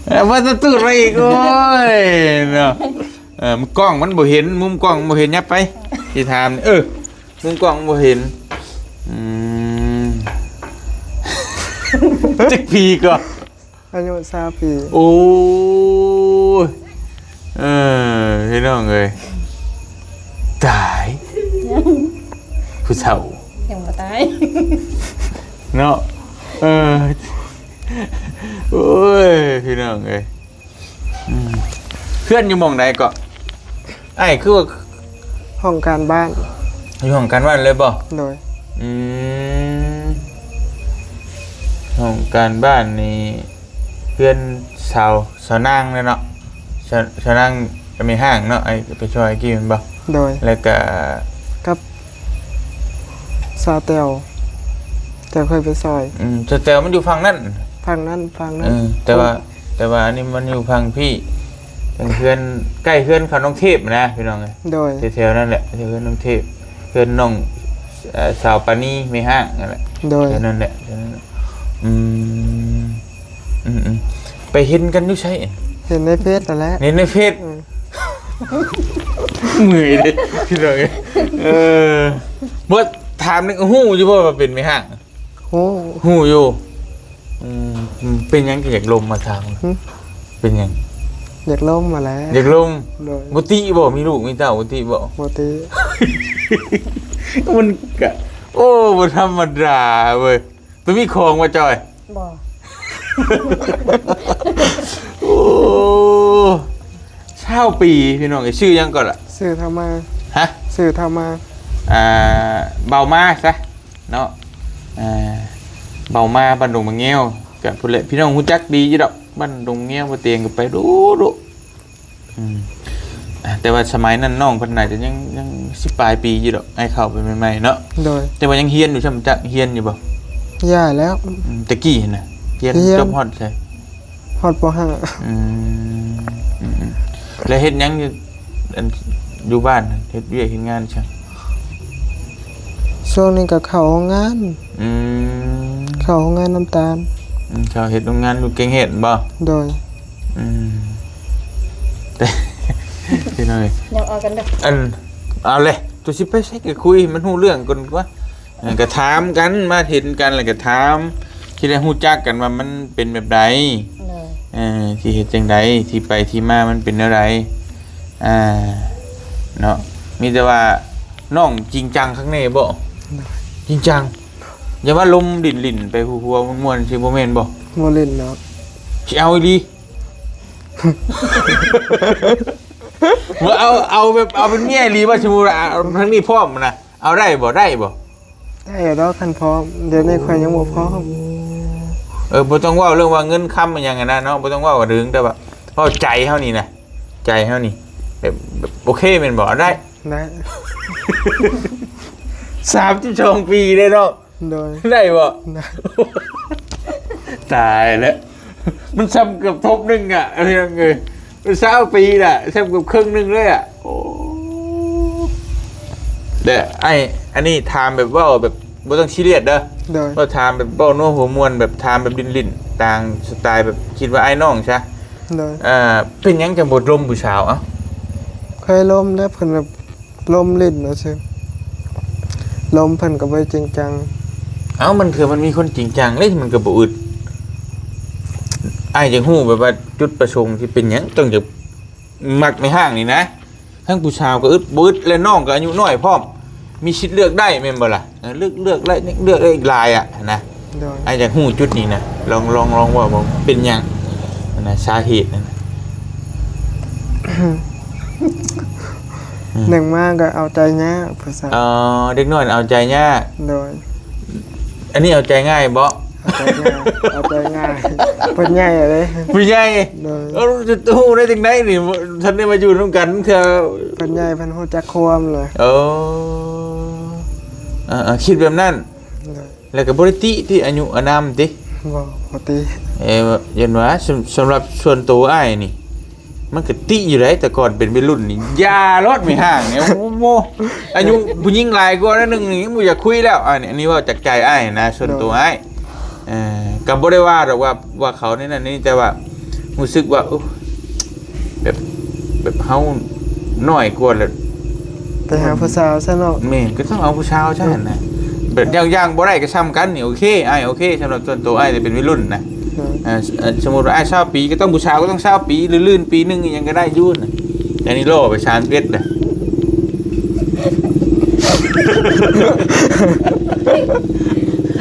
ເອີ ວ່າຈະຕູດໄປອີກ ໂອ້ຍ ເນາະ ເອີ ມຸມກ້ອງມັນບໍ່ເຫັນ ມຸມກ້ອງບໍ່ເຫັນ ຫຍັບໄປ ຊິຖາມ ເອີ ມຸມກ້ອງບໍ່ເຫັນ ອືມ ຈັກປີກໍ ອາຍຸຊາວປີ ໂອ້ຍ ເອີ ພີ່ນ້ອງເອີຍ ຕາຍ ຜູ້ເຖົ້າ ຍັງບໍ່ຕາຍ ເນາະ ເອີ ໂອ້ຍ ພີ່ນ້ອງເອີຍ ອືມ ເຮືອນຢູ່ໝ່ອງໃດເກາະ? ອ້າຍຄືວ່າ ຫ້ອງການບ້ານ ຢູ່ຫ້ອງການບ້ານເລີຍບໍ່? ໂດຍ ອືມ ຫ້ອງການບ້ານນີ້ ເຮືອນສາວ ສາວນາງແຫຼະເນາະ ສາວ ສາວນາງແມ່ຮ້າງເນາະ ໄອ້ໄປຊ່ອຍກີ້ແມ່ນບໍ່? ໂດຍ ແລ້ວກະ ກັບສາວແຕວ ແຕ່ເຄີຍໄປຊ່ອຍ ອືມ ສາວແຕວມັນຢູ່ຝັ່ງນັ້ນ ຝັ່ງນັ້ນ ຝັ່ງນັ້ນ ເອີ ແຕ່ວ່າ ແຕ່ວ່າອັນນີ້ມັນຢູ່ຝັ່ງພີ້ ເທິງເຮືອນ ໃກ້ເຮືອນເຂົານ້ອງເທບນະພີ່ນ້ອງເອີຍ ໂດຍ ແຖວໆນັ້ນແຫຼະ ແຖວເຮືອນນ້ອງເທບ ເຮືອນນ້ອງ ເອີ ສາວປານີແມ່ຮ້າງນັ້ນແຫຼະ ໂດຍ ແຖວນັ້ນແຫຼະ ແຖວນັ້ນແຫຼະ ອືມ ອືມໆ ໄປເຫັນກັນຢູ່ໃສ? ເຫັນໃນເຟສຫັ້ນແຫຼະ ເຫັນໃນເຟສ ເອີ ເມື່ອຍເດ້ພີ່ນ້ອງເອີຍ ເອີ ບໍ່ ຖາມນີ້ ຮູ້ຢູ່ບໍ່ວ່າເປັນແມ່ຮ້າງ? ຮູ້ ຮູ້ຢູ່ ອືມ ເປັນຫຍັງຄືຢາກລົມມາຖາມ? ຫຶ? ເປັນຫຍັງ? ຢາກລົມຫັ້ນແຫຼະ ຢາກລົມ ໂດຍ ບໍ່ຕິບໍ່? ມີລູກມີເຕົ້າບໍ່ຕິບໍ່? ບໍ່ຕິ ມັນກະ ໂອ້ ບໍ່ທຳມະດາເວີຍ ໄປມີຂອງບໍ່ຈ່ອຍ? ບໍ່ ໂອ້ ຊາວປີພີ່ນ້ອງເອີຍ ຊື່ຫຍັງກ່ອນລະ? ຊື່ທຳມາ ຮະ? ຊື່ທຳມາ ອ່າ ເບົາມາຊະເນາະ ອ່າ ເບົາມາ ບ້ານດົງໝາກງຽວ ກະພຸ້ນແຫຼະ ພີ່ນ້ອງຮູ້ຈັກດີຢູ່ດອກ ບ້ານດົງໝາກງຽວ ບໍ່ຕຽງກໍໄປດຸໆ ອືມ ອ່າ ແຕ່ວ່າສະໄໝນັ້ນນ້ອງເພິ່ນໜ້າຈະຍັງ ຍັງສິບປາຍປີຢູ່ດອກ ອ້າຍເຂົ້າໄປໃໝ່ໆເນາະ ໂດຍ ແຕ່ວ່າຍັງຮຽນຢູ່ຊ່ຳຈັກ ຮຽນຢູ່ບໍ່? ຢ່າແລ້ວ ອືມ ແຕ່ກີ້ຫັ້ນນະ ຮຽນ ຮຽນ ຈົບຮອດໃສ? ຮອດ ປໍຫ້າ ອືມ ອືມໆ ແລ້ວເຮັດຫຍັງຢູ່ ອັນ ຢູ່ບ້ານ ເຮັດວຽກເຮັດງານຊັ້ນ? ຊ່ວງນີ້ກໍເຂົ້າໂຮງງານ ອືມ ເຂົ້າໂຮງງານນ້ຳຕານ ອືມ ເຂົ້າເຮັດໂຮງງານຢູ່ແກ້ງເຫດບໍ່? ໂດຍ ອືມ ແຕ່ ພີ່ນ້ອງເອີຍ ຍັງເອົາກັນເດີ ອັນ ເອົາເລີຍ ໂຕຊິໄປໃສກໍຄຸຍ ມັນຮູ້ເລື່ອງກ່ອນກວ່າ ເອີ ກໍຖາມກັນ ມາເຫັນກັນແລ້ວກໍຖາມ ຊິໄດ້ຮູ້ຈັກກັນວ່າມັນເປັນແບບໃດ ໂດຍ ເອີ ຊິເຮັດຈັ່ງໃດ ທີ່ໄປທີ່ມາມັນເປັນແນວໃດ ອ່າ ເນາະ ມີແຕ່ວ່ານ້ອງຈິງຈັງຄັກແນ່ບໍ່? ໂດຍ ຈິງຈັງ ຢ່າວ່າລົມຫຼິ້ນໆ ໄປຫົວໆມ່ວນໆ ຊິບໍ່ແມ່ນບໍ່? ບໍ່ຫຼິ້ນດອກ ຊິເອົາອີ່ຫຼີ ບໍ່ເອົາ ເອົາແບບ ເອົາເປັນເມຍອີ່ຫຼີບໍ່? ສົມມຸດວ່າ ເອົາທາງນີ້ພ້ອມນະ ເອົາໄດ້ບໍ່? ໄດ້ບໍ່? ໄດ້ດອກ ຄັນພ້ອມ ດຽວນີ້ຂ້ອຍຍັງບໍ່ພ້ອມ ເອີ ບໍ່ຕ້ອງເວົ້າເລື່ອງວ່າເງິນຄຳອີ່ຫຍັງຫັ້ນນະເນາະ ບໍ່ຕ້ອງເວົ້າເຖິງ ແຕ່ວ່າເວົ້າໃຈເຮົານີ້ນະ ໃຈເຮົານີ້ ແບບ ແບບໂອເຄແມ່ນບໍ່? ໄດ້ ໄດ້ ສາມສິບສອງປີເດ້ເນາະ ໂດຍ ໄດ້ບໍ່? ໄດ້ ຕາຍແລ້ວ ມັນຊ່ຳເກືອບທົບໜຶ່ງອະ ພີ່ນ້ອງເອີຍ ຊາວປີນະ ຊ່ຳເກືອບເຄິ່ງໜຶ່ງເລີຍອະ ໂອ້ ແລະ ອ້າຍ ອັນນີ້ຖາມແບບເວົ້າແບບບໍ່ຕ້ອງຊີຣຽສເດີ ໂດຍ ເວົ້າຖາມແບບເວົ້ານົວຫົວມ່ວນ ແບບຖາມແບບຫຼິ້ນໆ ຕ່າງສະໄຕລ໌ ແບບຄິດວ່າອ້າຍນ້ອງຊະ ໂດຍ ເປັນຫຍັງຈັ່ງບໍ່ລົມຜູ້ສາວ? ເອົ້າ ເຄີຍລົມແລ້ວ ເພິ່ນແບບ ລົມຫຼິ້ນວ່າຊັ້ນ ລົມເພິ່ນກໍບໍ່ໄດ້ຈິງຈັງ ເອົ້າ ມັນຄືມັນມີຄົນຈິງຈັງເດ້ ມັນກໍບໍ່ອຶດ ອ້າຍຢາກຮູ້ແບບວ່າຈຸດປະສົງທີ່ເປັນຫຍັງຕ້ອງຈະມັກແມ່ຮ້າງນີ້ນະ ທັງຜູ້ສາວກໍອຶດ ບໍ່ອຶດ ແລະ ນ້ອງກໍອາຍຸນ້ອຍພ້ອມ ມີສິດເລືອກໄດ້ແມ່ນບໍ່ລະ? ເອີ ເລືອກ ເລືອກໄດ້ ເລືອກໄດ້ອີກຫຼາຍອະນະ ໂດຍ ອ້າຍຢາກຮູ້ຈຸດນີ້ນະ ລອງ ລອງ ລອງເວົ້າເບິ່ງ ເປັນຫຍັງຫັ້ນນະ ສາເຫດຫັ້ນນະ? ອືມ ໜຶ່ງມາກໍເອົາໃຈຍາກ ຜູ້ສາວ ອໍ ເດັກນ້ອຍເອົາໃຈຍາກ ໂດຍ ອັນນີ້ເອົາໃຈງ່າຍບໍ່? ເອົາໃຈງ່າຍ ເອົາໃຈງ່າຍ ເພິ່ນໃຫຍ່ແລ້ວເດ້ ຜູ້ໃຫຍ່ ໂດຍ ເອີ ຈະຮູ້ໄດ້ຈັ່ງໃດນີ້ ບໍ່ທັນໄດ້ມາຢູ່ນຳກັນເທື່ອ ເພິ່ນໃຫຍ່ ເພິ່ນຮູ້ຈັກຄວາມແລ້ວ ເອີ ເອີໆ ຄິດແບບນັ້ນ ໂດຍ ແລ້ວກໍບໍ່ໄດ້ຕິຕິ ອາຍຸອານາມຕິ? ບໍ່ ບໍ່ຕິ ເອີ ຢ້ານວ່າ ສຳ ສຳລັບສ່ວນໂຕອ້າຍນີ້ ມັນກໍຕິຢູ່ໃດ ແຕ່ກ່ອນເປັນໄວລຸ້ນນີ້ ຢ່າໂລດແມ່ຮ້າງນີ້ ໂອ້ໂຫ ອາຍຸຜູ້ຍິງຫຼາຍກວ່າໜ້ອຍໜຶ່ງນີ້ ບໍ່ຢາກຄຸຍແລ້ວ ອັນນີ້ ອັນນີ້ເວົ້າຈາກໃຈອ້າຍນະ ສ່ວນໂຕອ້າຍ ເອີ ກໍບໍ່ໄດ້ວ່າດອກວ່າ ວ່າເຂົາໃນນັ້ນໃນນີ້ ແຕ່ວ່າຮູ້ສຶກວ່າ ໂອ້ ແບບ ແບບເຮົານ້ອຍກວ່າແລ້ວ ໄປຫາຜູ້ສາວຊະເນາະ ແມ່ນ ກໍຕ້ອງເອົາຜູ້ສາວຊະຫັ້ນນະ ແບບຢ່າງ ຢ່າງບໍ່ໄດ້ກໍຊ່ຳກັນນີ້ ໂອເຄ ອ້າຍໂອເຄ ສຳລັບສ່ວນໂຕອ້າຍທີ່ເປັນໄວລຸ້ນນະ ໂດຍ ເອີ ເອີ ສົມມຸດວ່າອ້າຍຊາວປີ ກໍຕ້ອງ ຜູ້ສາວກໍຕ້ອງຊາວປີ ຫຼື ລື່ນປີໜຶ່ງອີ່ຫຍັງກໍໄດ້ຢູ່ນະ ແຕ່ນີ້ລໍໄປສາມສິບເອັດແລ້ວ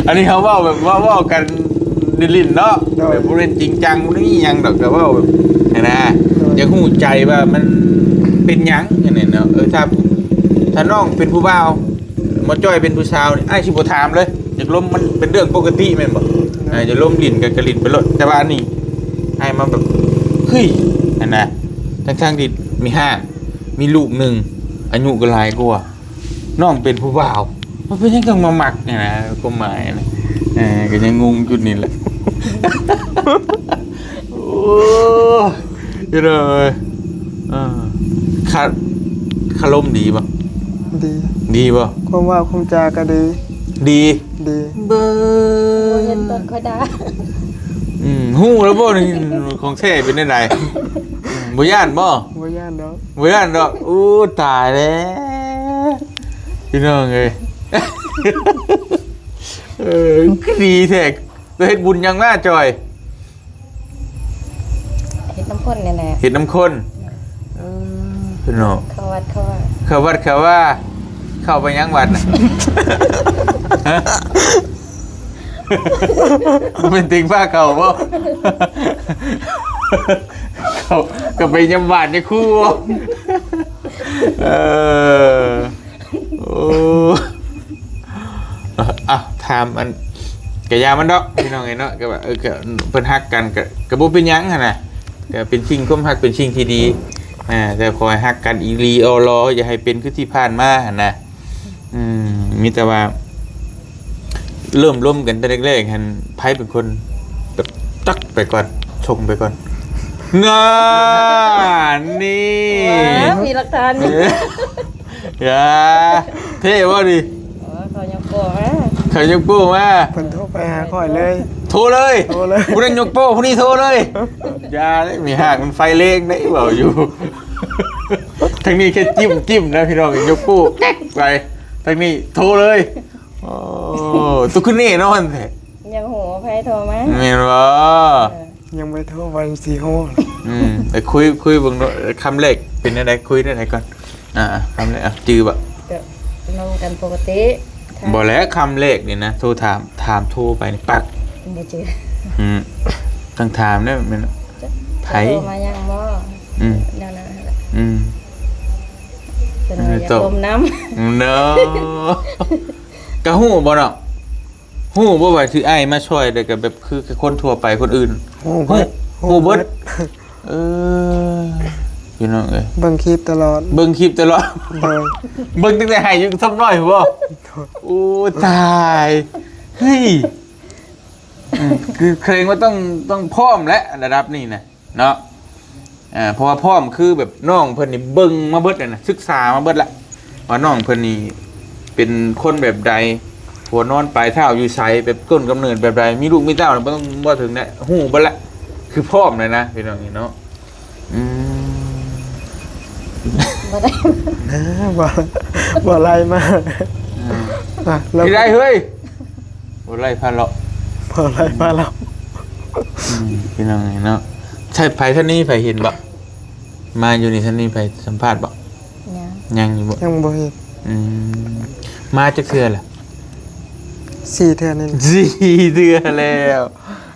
ອັນນີ້ເຮົາເວົ້າແບບເວົ້າ ເວົ້າກັນຫຼິ້ນໆເນາະ ໂດຍ ແບບບໍ່ໄດ້ຈິງຈັງ ບໍ່ໄດ້ມີຫຍັງດອກ ກໍເວົ້າແບບຫັ້ນນະ ໂດຍ ຢາກຮູ້ໃຈວ່າມັນເປັນຫຍັງຫັ້ນນະເນາະ ເອີ ຖ້າ ຖ້ານ້ອງເປັນຜູ້ບ່າວ ໝໍຈ້ອຍເປັນຜູ້ສາວນີ້ ອ້າຍຊິບໍ່ຖາມເລີຍ ຢາກລົມ ມັນເປັນເລື່ອງປົກກະຕິແມ່ນບໍ່? ໂດຍ ເອີ ຢາກລົມຫຼິ້ນກັນກໍຫຼິ້ນໄປໂລດ ແຕ່ວ່າອັນນີ້ ອ້າຍມາແບບ ເຮີ້ຍ ຫັ້ນນະ ທັງໆທີ່ມີຮ້ານ ມີລູກໜຶ່ງ ອາຍຸກໍຫຼາຍກວ່າ ນ້ອງເປັນຜູ້ບ່າວ ມັນເປັນຫຍັງຕ້ອງມາມັກຫັ້ນນະ ຄວາມໝາຍນະ ເອີ ກໍຍັງງົງຈຸດນີ້ແຫຼະ ໂອ້ ພີ່ນ້ອງເອີຍ ເອີ ຄາ ຄາລົມດີບໍ່? ດີ ດີບໍ່? ຄວາມເວົ້າຄວາມຈາກໍດີ ດີ ດີ ເບິ່ງ ບໍ່ເຫັນຕອນຂ້ອຍດ່າ ອືມ ຮູ້ແລ້ວບໍ່ນີ້ ຂອງແທ້ເປັນແນວໃດ? ບໍ່ຢ້ານບໍ່? ບໍ່ຢ້ານດອກ ບໍ່ຢ້ານດອກ ໂອ້ ຕາຍແລ້ວ ພີ່ນ້ອງເອີຍ ເອີ ຄືດີແທ້ ໄປເຮັດບຸນຫຍັງມາ ຈອຍ? ເຮັດນຳຄົນນີ້ແຫຼະ ເຮັດນຳຄົນ ເອີ ເນາະ ເຂົ້າວັດເຂົ້າວາ ເຂົ້າວັດເຂົ້າວາ ເຂົ້າໄປຫຍັງວັດນະ? ຮະ? ບໍ່ແມ່ນຕິງພາເຂົ້າບໍ່? ເຂົ້າ ກໍໄປຍາມບ້ານຍາມຄູບໍ່? ເອີ ໂອ້ ອ່ະ ຖາມອັນ ກະຢ່າມັນດອກ ພີ່ນ້ອງເອີຍເນາະ ກໍວ່າ ເອີ ກໍເພິ່ນຮັກກັນ ກໍ ກໍບໍ່ເປັນຫຍັງຫັ້ນນະ ກໍເປັນສິ່ງ ຄວາມຮັກເປັນສິ່ງທີ່ດີ ອ່າ ແຕ່ຂໍໃຫ້ຮັກກັນອີ່ຫຼີອີ່ຫຼໍ ຢ່າໃຫ້ເປັນຄືທີ່ຜ່ານມາຫັ້ນນະ ອືມ ມີແຕ່ວ່າ ເລີ່ມລົມກັນແຕ່ແລກໆຫັ້ນ ໃຜເປັນຄົນແບບຕັກໄປກ່ອນ ສົ່ງໄປກ່ອນ? ນັ້ນ ນີ້ ວ້າວ ມີຫຼັກຖານຢູ່ ເອີ ຢ່າ ເທ່ບໍ່ນີ້? ອໍ ເຂົາຍົກໂປ້ມາ ເຂົາຍົກໂປ້ມາ ເພິ່ນໂທໄປຫາຂ້ອຍເລີຍ ໂທເລີຍ ໂທເລີຍ ຜູ້ນັ້ນຍົກໂປ້ ຜູ້ນີ້ໂທເລີຍ ຢ່າເດ້ ມີຫາກມັນໄຟເລງເດ້ ເວົ້າຢູ່ ທາງນີ້ແຄ່ຈິ້ມໆນະ ພີ່ນ້ອງ ຍົກໂປ້ແກັກໄປ ທາງນີ້ໂທເລີຍ ໂອ້ ຕົວຄືແນ່ນອນແທ້ ຍັງຮູ້ວ່າໃຜໂທມາ ແມ່ນບໍ່? ເອີ ຍັງບໍ່ໂທ ວ່າຊິໂທ ອືມ ໄປຄຸຍ ຄຸຍເບິ່ງເນາະ ຄຳແລກເປັນແນວໃດ? ຄຸຍແນວໃດກ່ອນ? ອ່າ ຄຳແລກ ອ່າ ຈື່ບໍ່? ກໍລົມກັນປົກກະຕິ ບໍ່ແຫຼະ ຄຳແລກນີ້ນະ ໂທຖາມ ຖາມໂທໄປນີ້ ປັກ ບໍ່ຈື່ ອືມ ຕ້ອງຖາມເດ້ ແມ່ນ ໃຜ ໂທມາຍັງບໍ່? ອືມ ແນວນັ້ນແຫຼະ ອືມ ເພິ່ນວ່າຢາກລົມນຳ ເນາະ ກະຮູ້ບໍ່ເນາະ? ຮູ້ບໍ່ວ່າຊື່ອ້າຍມາຊ່ອຍ ແລ້ວກໍແບບຄື ຄືຄົນທົ່ວໄປຄົນອື່ນ? ຮູ້ເບິດ ຮູ້ເບິດ ເອີ ພີ່ນ້ອງເອີຍ ເບິ່ງຄລິບຕະຫຼອດ ເບິ່ງຄລິບຕະຫຼອດ ໂດຍ ເບິ່ງຕັ້ງແຕ່ໃຫ້ຢູ່ຊຳນ້ອຍພຸ້ນບໍ່? ໂອ້ ຕາຍ ເຮີ້ຍ ອືມ ຄືເຄີງວ່າຕ້ອງ ຕ້ອງພ້ອມແຫຼະ ລະດັບນີ້ນະ ເນາະ ອ່າ ເພາະວ່າພ້ອມ ຄືແບບນ້ອງເພິ່ນນີ້ເບິ່ງມາເບິດແລ້ວນະ ສຶກສາມາເບິດລະ ວ່ານ້ອງເພິ່ນນີ້ເປັນຄົນແບບໃດ ຫົວນອນປາຍເທົ້າຢູ່ໃສ ແບບຕົ້ນກຳເນີດແບບໃດ ມີລູກມີເຕົ້າ ບໍ່ຕ້ອງເວົ້າເຖິງແຫຼະ ຮູ້ເບິດລະ ຄືພ້ອມແລ້ວນະ ພີ່ນ້ອງເອີຍເນາະ ອືມ ບໍ່ໄດ້ ເອີ ບໍ່ ບໍ່ໄລ່ມາ ອ່າ ອ່ະ ລະ ທີ່ໃດເຮີ້ຍ? ບໍ່ໄລ່ພາເລາະ ບໍ່ໄລ່ພາເລາະ ອືມ ພີ່ນ້ອງເອີຍເນາະ ໃຊ່ ໃຜທ່ານນີ້ ໃຜເຫັນບໍ່? ມາຢູ່ນີ້ ທ່ານນີ້ ໃຜສຳພາດບໍ່? ຍັງ ຍັງຢູ່ບໍ່? ຍັງບໍ່ເຫັນ ອືມ ມາຈັກເທື່ອລະ? ສີ່ເທື່ອນີ້ ສີ່ເທື່ອແລ້ວ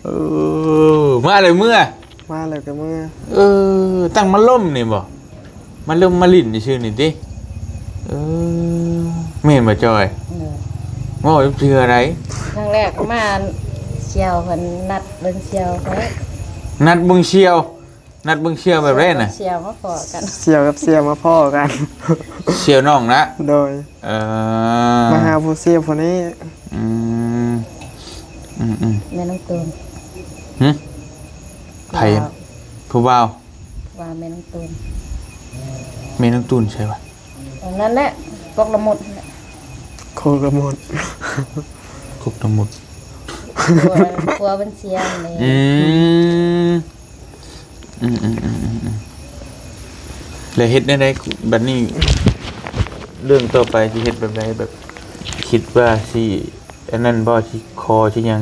ເອີ ມາແລ້ວເມືອ? ມາແລ້ວກໍເມືອ ເອີ ຕັ້ງມາລົມນີ້ບໍ່? ມາລົມມາຫຼິ້ນຊື່ໆນີ້ຕິ ເອີ ແມ່ນບໍ່ຈອຍ? ໂດຍ ເວົ້າເທື່ອໃດ? ຄັ້ງແລກມາສ່ຽວເພິ່ນນັດເບິ່ງສ່ຽວຂ້ອຍ ນັດເບິ່ງສ່ຽວ ນັດເບິ່ງສ່ຽວແບບໃດນະ? ສ່ຽວມາພໍ້ກັນ ສ່ຽວກັບສ່ຽວມາພໍ້ກັນ ສ່ຽວນ້ອງນະ ໂດຍ ເອີ ມາຫາຜູ້ສ່ຽວຜູ້ນີ້ ອືມ ອືມໆ ແມ່ນ້ອງຕູນ ຫຶ? ໃຜ? ຜູ້ບ່າວ ຜູ້ບ່າວ ວ່າແມ່ນ້ອງຕູນ ແມ່ນ້ອງຕູນໃສວະ? ອັນນັ້ນແຫຼະ ກົກລະມຸດ ໂຄກລະມຸດ ກົກລະມຸດ ຜົວ ຜົວເພິ່ນເສຍແລ້ວ ອືມ ອືມໆໆໆ ແລ້ວເຮັດແນວໃດບັດນີ້? ເລື່ອງຕໍ່ໄປຊິເຮັດແບບໃດ? ແບບຄິດວ່າຊິ ອັນນັ້ນບໍ່ ຊິຂໍຊິຫຍັງ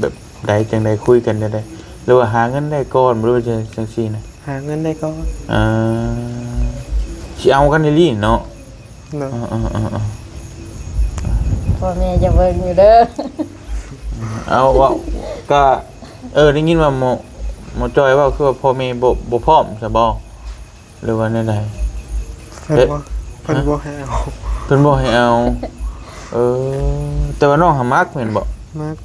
ແບບໃດ ຈັ່ງໃດ ຄຸຍກັນຈັ່ງໃດ ຫຼືວ່າຫາເງິນໄດ້ກ່ອນ ຫຼືວ່າຈັ່ງ ຈັ່ງຊີ້ນະ? ຫາເງິນໄດ້ກ່ອນ ເອີ ຊິເອົາກັນອີ່ຫຼີເນາະ ເນາະ ເອີໆໆໆ ພໍ່ແມ່ຢ່າເບິ່ງຢູ່ເດີ ເອົາ ເວົ້າ ກະ ເອີ ໄດ້ຍິນວ່າໝໍ ໝໍຈອຍເວົ້າ ຄືວ່າພໍ່ແມ່ບໍ່ ບໍ່ພ້ອມຊະບໍ່? ຫຼືວ່າແນວໃດ? ເພິ່ນບໍ່ ເອີ ເພິ່ນບໍ່ໃຫ້ເອົາ ເພິ່ນບໍ່ໃຫ້ເອົາ ເອີ ແຕ່ວ່ານ້ອງຫາມັກແມ່ນບໍ່? ມັກ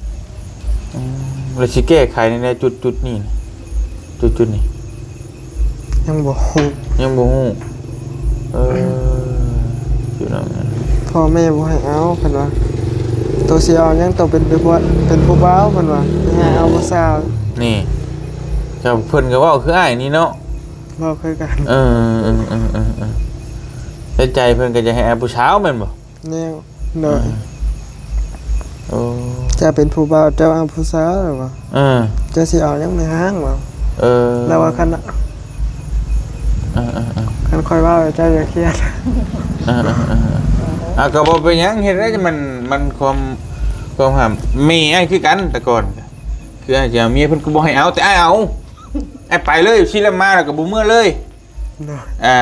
ອືມ ແລ້ວຊິແກ້ໄຂແນວໃດຈຸດ ຈຸດນີ້ນະ? ຈຸ ຈຸດນີ້? ຍັງບໍ່ຮູ້ ຍັງບໍ່ຮູ້. ເອີ ຢູ່ນຳ ພໍ່ແມ່ບໍ່ໃຫ້ເອົາ ເພິ່ນວ່າ ໂຕຊິເອົາຫຍັງ ໂຕເປັນ ເປັນຜູ້ ເປັນຜູ້ບ່າວ ເພິ່ນວ່າ ໃຫ້ເອົາຜູ້ສາວ. ນີ້ ເຈົ້າ ເພິ່ນກໍເວົ້າຄືອ້າຍນີ້ເນາະ ເວົ້າຄືກັນ. ເອີ ເອີ ເອີ ເອີ ເອີ ໃນໃຈເພິ່ນກໍຢາກໃຫ້ເອົາຜູ້ສາວແມ່ນບໍ່? ແນວ ໂດຍ ເອີ ໂອ້ ເຈົ້າເປັນຜູ້ບ່າວ ເຈົ້າເອົາຜູ້ສາວແລ້ວວ່າ ເອີ ເຈົ້າຊິເອົາຫຍັງແມ່ຮ້າງວ່າ ເອີ ແລ້ວວ່າຄັນ ເອີ ເອີ ເອີ ຄັນຂ້ອຍເວົ້າແລ້ວເຈົ້າຢ່າຄຽດ ເອີ ເອີ ເອີ ເອີ ອ່າ ກໍບໍ່ເປັນຫຍັງ ເຮັດໄດ້ ມັນ ມັນຄວາມ ຄວາມຫ້າມ ແມ່ອ້າຍຄືກັນ ແຕ່ກ່ອນ ຄືອ້າຍຊິເອົາເມຍ ເພິ່ນກໍບໍ່ໃຫ້ເອົາ ແຕ່ອ້າຍເອົາ ອ້າຍໄປເລີຍ ຊິລະມາແລ້ວກໍບໍ່ເມືອເລີຍ. ໂດຍ ອ່າ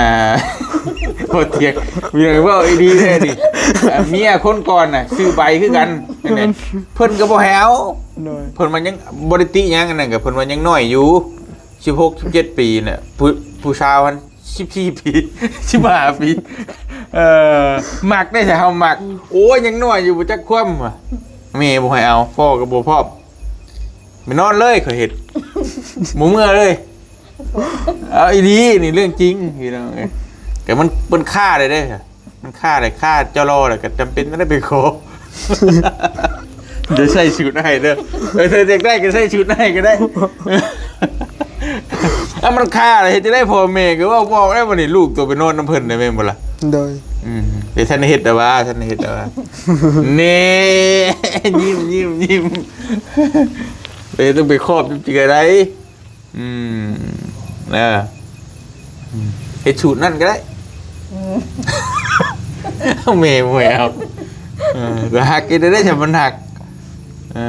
ບໍ່ຖຽງ ເວົ້າອີ່ດີເດ້ນີ້ ອ່າ ເມຍຄົນກ່ອນນະ ຊື້ໃບຄືກັນ ແມ່ນ ເພິ່ນກໍບໍ່ໃຫ້ເອົາ. ໂດຍ ເພິ່ນວ່າຍັງບໍ່ໄດ້ຕິຫຍັງ ອັນນັ້ນກໍເພິ່ນວ່າຍັງນ້ອຍຢູ່ ສິບຫົກ ສິບເຈັດປີນະ ຜູ້ ຜູ້ສາວຫັ້ນ ສິບສີ່ປີ ສິບຫ້າປີ ເອີ ມັກໄດ້ ຖ້າເຮົາມັກ ໂອ້ຍ ຍັງນ້ອຍຢູ່ ບໍ່ຈັກຄວາມວ່າ ແມ່ບໍ່ໃຫ້ເອົາ ພໍ່ກໍບໍ່ພ້ອມ ໄປນອນເລີຍ ຂ້ອຍເຮັດ ບໍ່ເມືອເລີຍ. ເອົາອີ່ຫຼີ ນີ້ເລື່ອງຈິງພີ່ນ້ອງເອີຍ ແຕ່ມັນ ມັນຄາໄດ້ເດ້ ມັນຄາໄດ້ ຄາເຈົ້າລໍແລ້ວກໍຈຳເປັນຕ້ອງໄດ້ໄປຂໍ ເດີໃສ່ສູດໃຫ້ເດີ ເອີ ເທີຢາກໄດ້ກໍໃສ່ສູດໃຫ້ກໍໄດ້ ເອົາ ມັນຄາແລ້ວເຮັດຈັ່ງໃດ ພໍ່ແມ່ກໍເວົ້າບໍ່ອອກແລ້ວ ບັດນີ້ລູກໂຕໄປນອນນຳເພິ່ນໄດ້ແມ່ນບໍ່ລະ? ໂດຍ ອືມ ແຕ່ທ່ານເຮັດແລ້ວວ່າ ທ່ານເຮັດແລ້ວວ່າ ແນ່ ຍິ້ມ ຍິ້ມ ຍິ້ມ ເອີ ຕ້ອງໄປຄອບຈຸເຈື່ອໄດ ອືມ ເອີ ອືມ ເຮັດສູດນັ້ນກໍໄດ້ ອືມ ເອົາແມ່ ແມ່ເອົາ ເອີ ກໍຮັກເຮັດໄດ້ ຖ້າມັນຮັກ ເອີ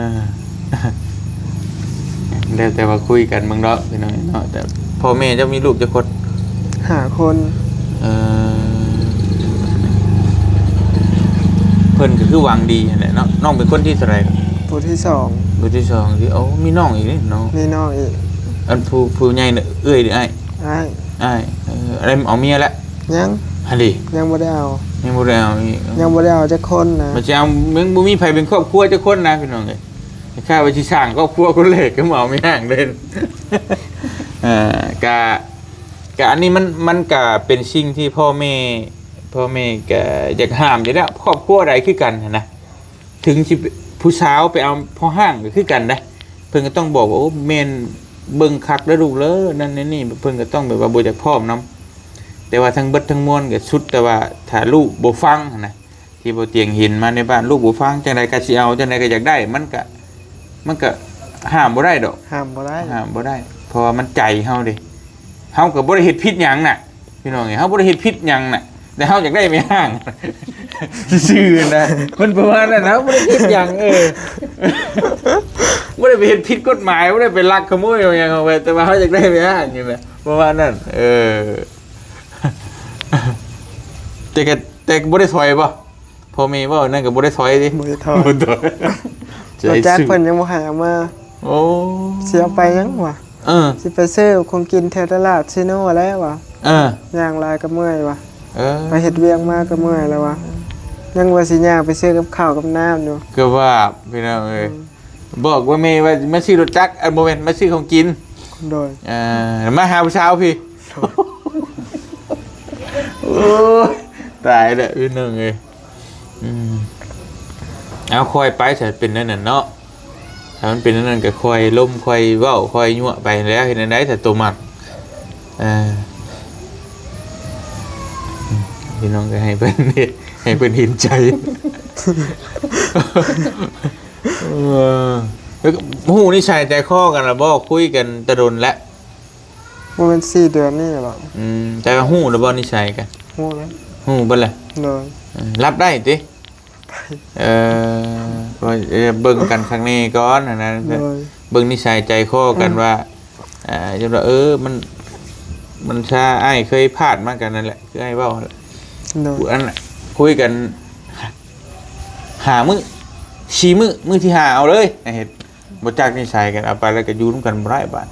ແລ້ວແຕ່ວ່າຄຸຍກັນເບິ່ງເນາະພີ່ນ້ອງເນາະ. ແຕ່ພໍ່ແມ່ເຈົ້າມີລູກຈັກຄົນ? ຫ້າຄົນ. ເອີ ເພິ່ນກໍຄືຫວັງດີຫັ້ນແຫຼະເນາະ. ນ້ອງເປັນຄົນທີເທົ່າໃດ? ຜູ້ທີສອງ. ຜູ້ທີສອງ. ໂອ້ ມີນ້ອງອີກເດ້ເນາະ. ມີນ້ອງອີກ. ອັນຜູ້ ຜູ້ໃຫຍ່ນະ ເອື້ອຍຫຼືອ້າຍ? ອ້າຍ. ອ້າຍ. ເອີ ໄດ້ເອົາເມຍແລ້ວ? ຍັງ. ຫັ້ນເດ? ຍັງບໍ່ໄດ້ເອົາ. ຍັງບໍ່ໄດ້ເອົາອີກ. ຍັງບໍ່ໄດ້ເອົາຈັກຄົນນະ. ມັນຊິເອົາ ຍັງບໍ່ມີໃຜເປັນຄອບຄົວຈັກຄົນນະ ພີ່ນ້ອງເອີຍ. ຂ້າວ່າຊິສ້າງຄອບຄົວຄົນແລກກໍມາເອົາແມ່ນາງເດ້. ເອີ ກະ ກະອັນນີ້ມັນ ມັນກະເປັນສິ່ງທີ່ພໍ່ແມ່ ພໍ່ແມ່ກະຢາກຫ້າມຢູ່ແລ້ວ ຄອບຄົວໃດຄືກັນຫັ້ນນະ. ເຖິງຊິຜູ້ສາວໄປເອົາພໍ່ຮ້າງກໍຄືກັນເດ້ ເພິ່ນກໍຕ້ອງບອກວ່າ ໂອ້ ແມ່ນເບິ່ງຄັກເດີລູກເດີ ນັ້ນນີ້ ເພິ່ນກໍຕ້ອງແບບວ່າບໍ່ຢາກພ້ອມນຳ. ແຕ່ວ່າທັງເບິດທັງມວນກໍສຸດແຕ່ວ່າຖ້າລູກບໍ່ຟັງຫັ້ນນະ ທີ່ບໍ່ຕຽງເຫັນມາໃນບ້ານ ລູກບໍ່ຟັງ ຈັ່ງໃດກໍຊິເອົາ ຈັ່ງໃດກໍຢາກໄດ້ ມັນກະ ມັນກະຫ້າມບໍ່ໄດ້ດອກ ຫ້າມບໍ່ໄດ້ ຫ້າມບໍ່ໄດ້ ເພາະວ່າມັນໃຈເຮົາເດ້ ເຮົາກໍບໍ່ໄດ້ເຮັດຜິດຫຍັງນະ ພີ່ນ້ອງເອີຍ ເຮົາບໍ່ໄດ້ເຮັດຜິດຫຍັງນະ ແຕ່ເຮົາຢາກໄດ້ແມ່ຮ້າງຊື່ໆນະ ມັນປະມານນັ້ນ ເຮົາບໍ່ໄດ້ເຮັດຫຍັງ ເອີ ບໍ່ໄດ້ໄປເຮັດຜິດກົດໝາຍ ບໍ່ໄດ້ໄປລັກຂະໂມຍຫຍັງເອົາໄປ ແຕ່ວ່າເຮົາຢາກໄດ້ແມ່ຮ້າງນີ້ນະ ປະມານນັ້ນ ເອີ ແຕ່ກໍ ແຕ່ກໍບໍ່ໄດ້ຖອຍບໍ່? ພໍ່ແມ່ເວົ້ານັ້ນກໍບໍ່ໄດ້ຖອຍຕິ? ບໍ່ໄດ້ຖອຍ ບໍ່ຖອຍ ລົດຈັກເພິ່ນຍັງບໍ່ໃຫ້ເອົາມາ. ໂອ້ ຊິເອົາໄປຫຍັງວະ? ເອີ ຊິໄປຊື້ຂອງກິນແຖວຕະຫຼາດເຊໂນແລ້ວວະ. ເອີ ຍ່າງຫຼາຍກໍເມື່ອຍວະ. ເອີ ໄປເຮັດວຽກມາກໍເມື່ອຍແລ້ວວະ ຍັງວ່າຊິຍ່າງໄປຊື້ກັບເຂົ້າກັບນ້ຳຢູ່. ຄືວ່າ ພີ່ນ້ອງເອີຍ ອືມ ບອກວ່າແມ່ວ່າມາຊື້ລົດຈັກ ເອີ ບໍ່ແມ່ນ ມາຊື້ຂອງກິນ. ໂດຍ ເອີ ມາຫາຜູ້ສາວພີ້. ໂອ້ຍ ຕາຍແລ້ວພີ່ນ້ອງເອີຍ. ອືມ ເອົາ ຄ່ອຍໄປ ຖ້າເປັນແນວນັ້ນເນາະ ຖ້າມັນເປັນແນວນັ້ນກໍຄ່ອຍລົມ ຄ່ອຍເວົ້າ ຄ່ອຍຍົວະໄປແລ້ວ ເຮັດແນວໃດ ຖ້າໂຕມັກ. ເອີ ພີ່ນ້ອງກໍໃຫ້ເພິ່ນ ໃຫ້ເພິ່ນເຫັນໃຈ. ເອີ ຮູ້ນິໄສໃຈຄໍກັນລະບໍ່? ຄຸຍກັນແຕ່ດົນແລ້ວ. ບໍ່ແມ່ນສີ່ເດືອນນີ້ລະ. ອືມ ແຕ່ວ່າຮູ້ລະບໍ່ນິໄສກັນ? ຮູ້ແລ້ວ. ຮູ້ເບິດແລ້ວ. ໂດຍ ເອີ ຮັບໄດ້ຕິ? ເອີ ເບິ່ງກັນຄັກແນ່ກ່ອນຫັ້ນນະ. ໂດຍ ເບິ່ງນິໄສໃຈຄໍກັນ ອືມ ວ່າ ອ່າ ຈະວ່າ ເອີ ມັນ ມັນຊາ ອ້າຍເຄີຍພາດມາກັນນັ້ນແຫຼະ ຄືອ້າຍເວົ້າຫັ້ນແຫຼະ. ໂດຍ ອັນ ຄຸຍກັນຫ້າມື້ ສີ່ມື້ ມື້ທີຫ້າເອົາເລີຍ ເຮັດ ບໍ່ຈັກນິໄສກັນ ເອົາໄປແລ້ວກໍຢູ່ນຳກັນບໍ່ໄດ້ບາດ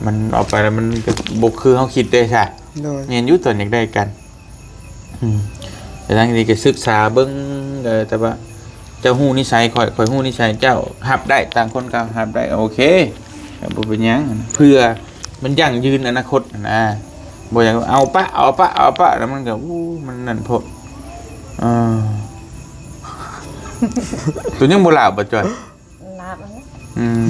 ມັນເອົາໄປແລ້ວມັນກໍບໍ່ຄືເຮົາຄິດເດ້ຊະ. ໂດຍ ແມ່ນຢູ່ຕອນຢາກໄດ້ກັນ. ອືມ ແຕ່ທາງນີ້ກໍສຶກສາເບິ່ງ ເອີ ແຕ່ວ່າເຈົ້າຮູ້ນິໄສຂ້ອຍ ຂ້ອຍຮູ້ນິໄສເຈົ້າ ຮັບໄດ້ ຕ່າງຄົນກໍຮັບໄດ້ ໂອເຄ ກໍບໍ່ເປັນຫຍັງ ເພື່ອ ມັນຢັ້ງຢືນອະນາຄົດຫັ້ນນະ ບໍ່ຢາກເອົາປະ ເອົາປະ ເອົາປະ ແລ້ວມັນກໍ ໂອ້ ມັນນັ້ນໂພດ. ເອີ ໂຕຍັງບໍ່ຫຼາບບໍ່ຈ້ອຍ? ຫຼາບຫັ້ນແຫຼະ ອືມ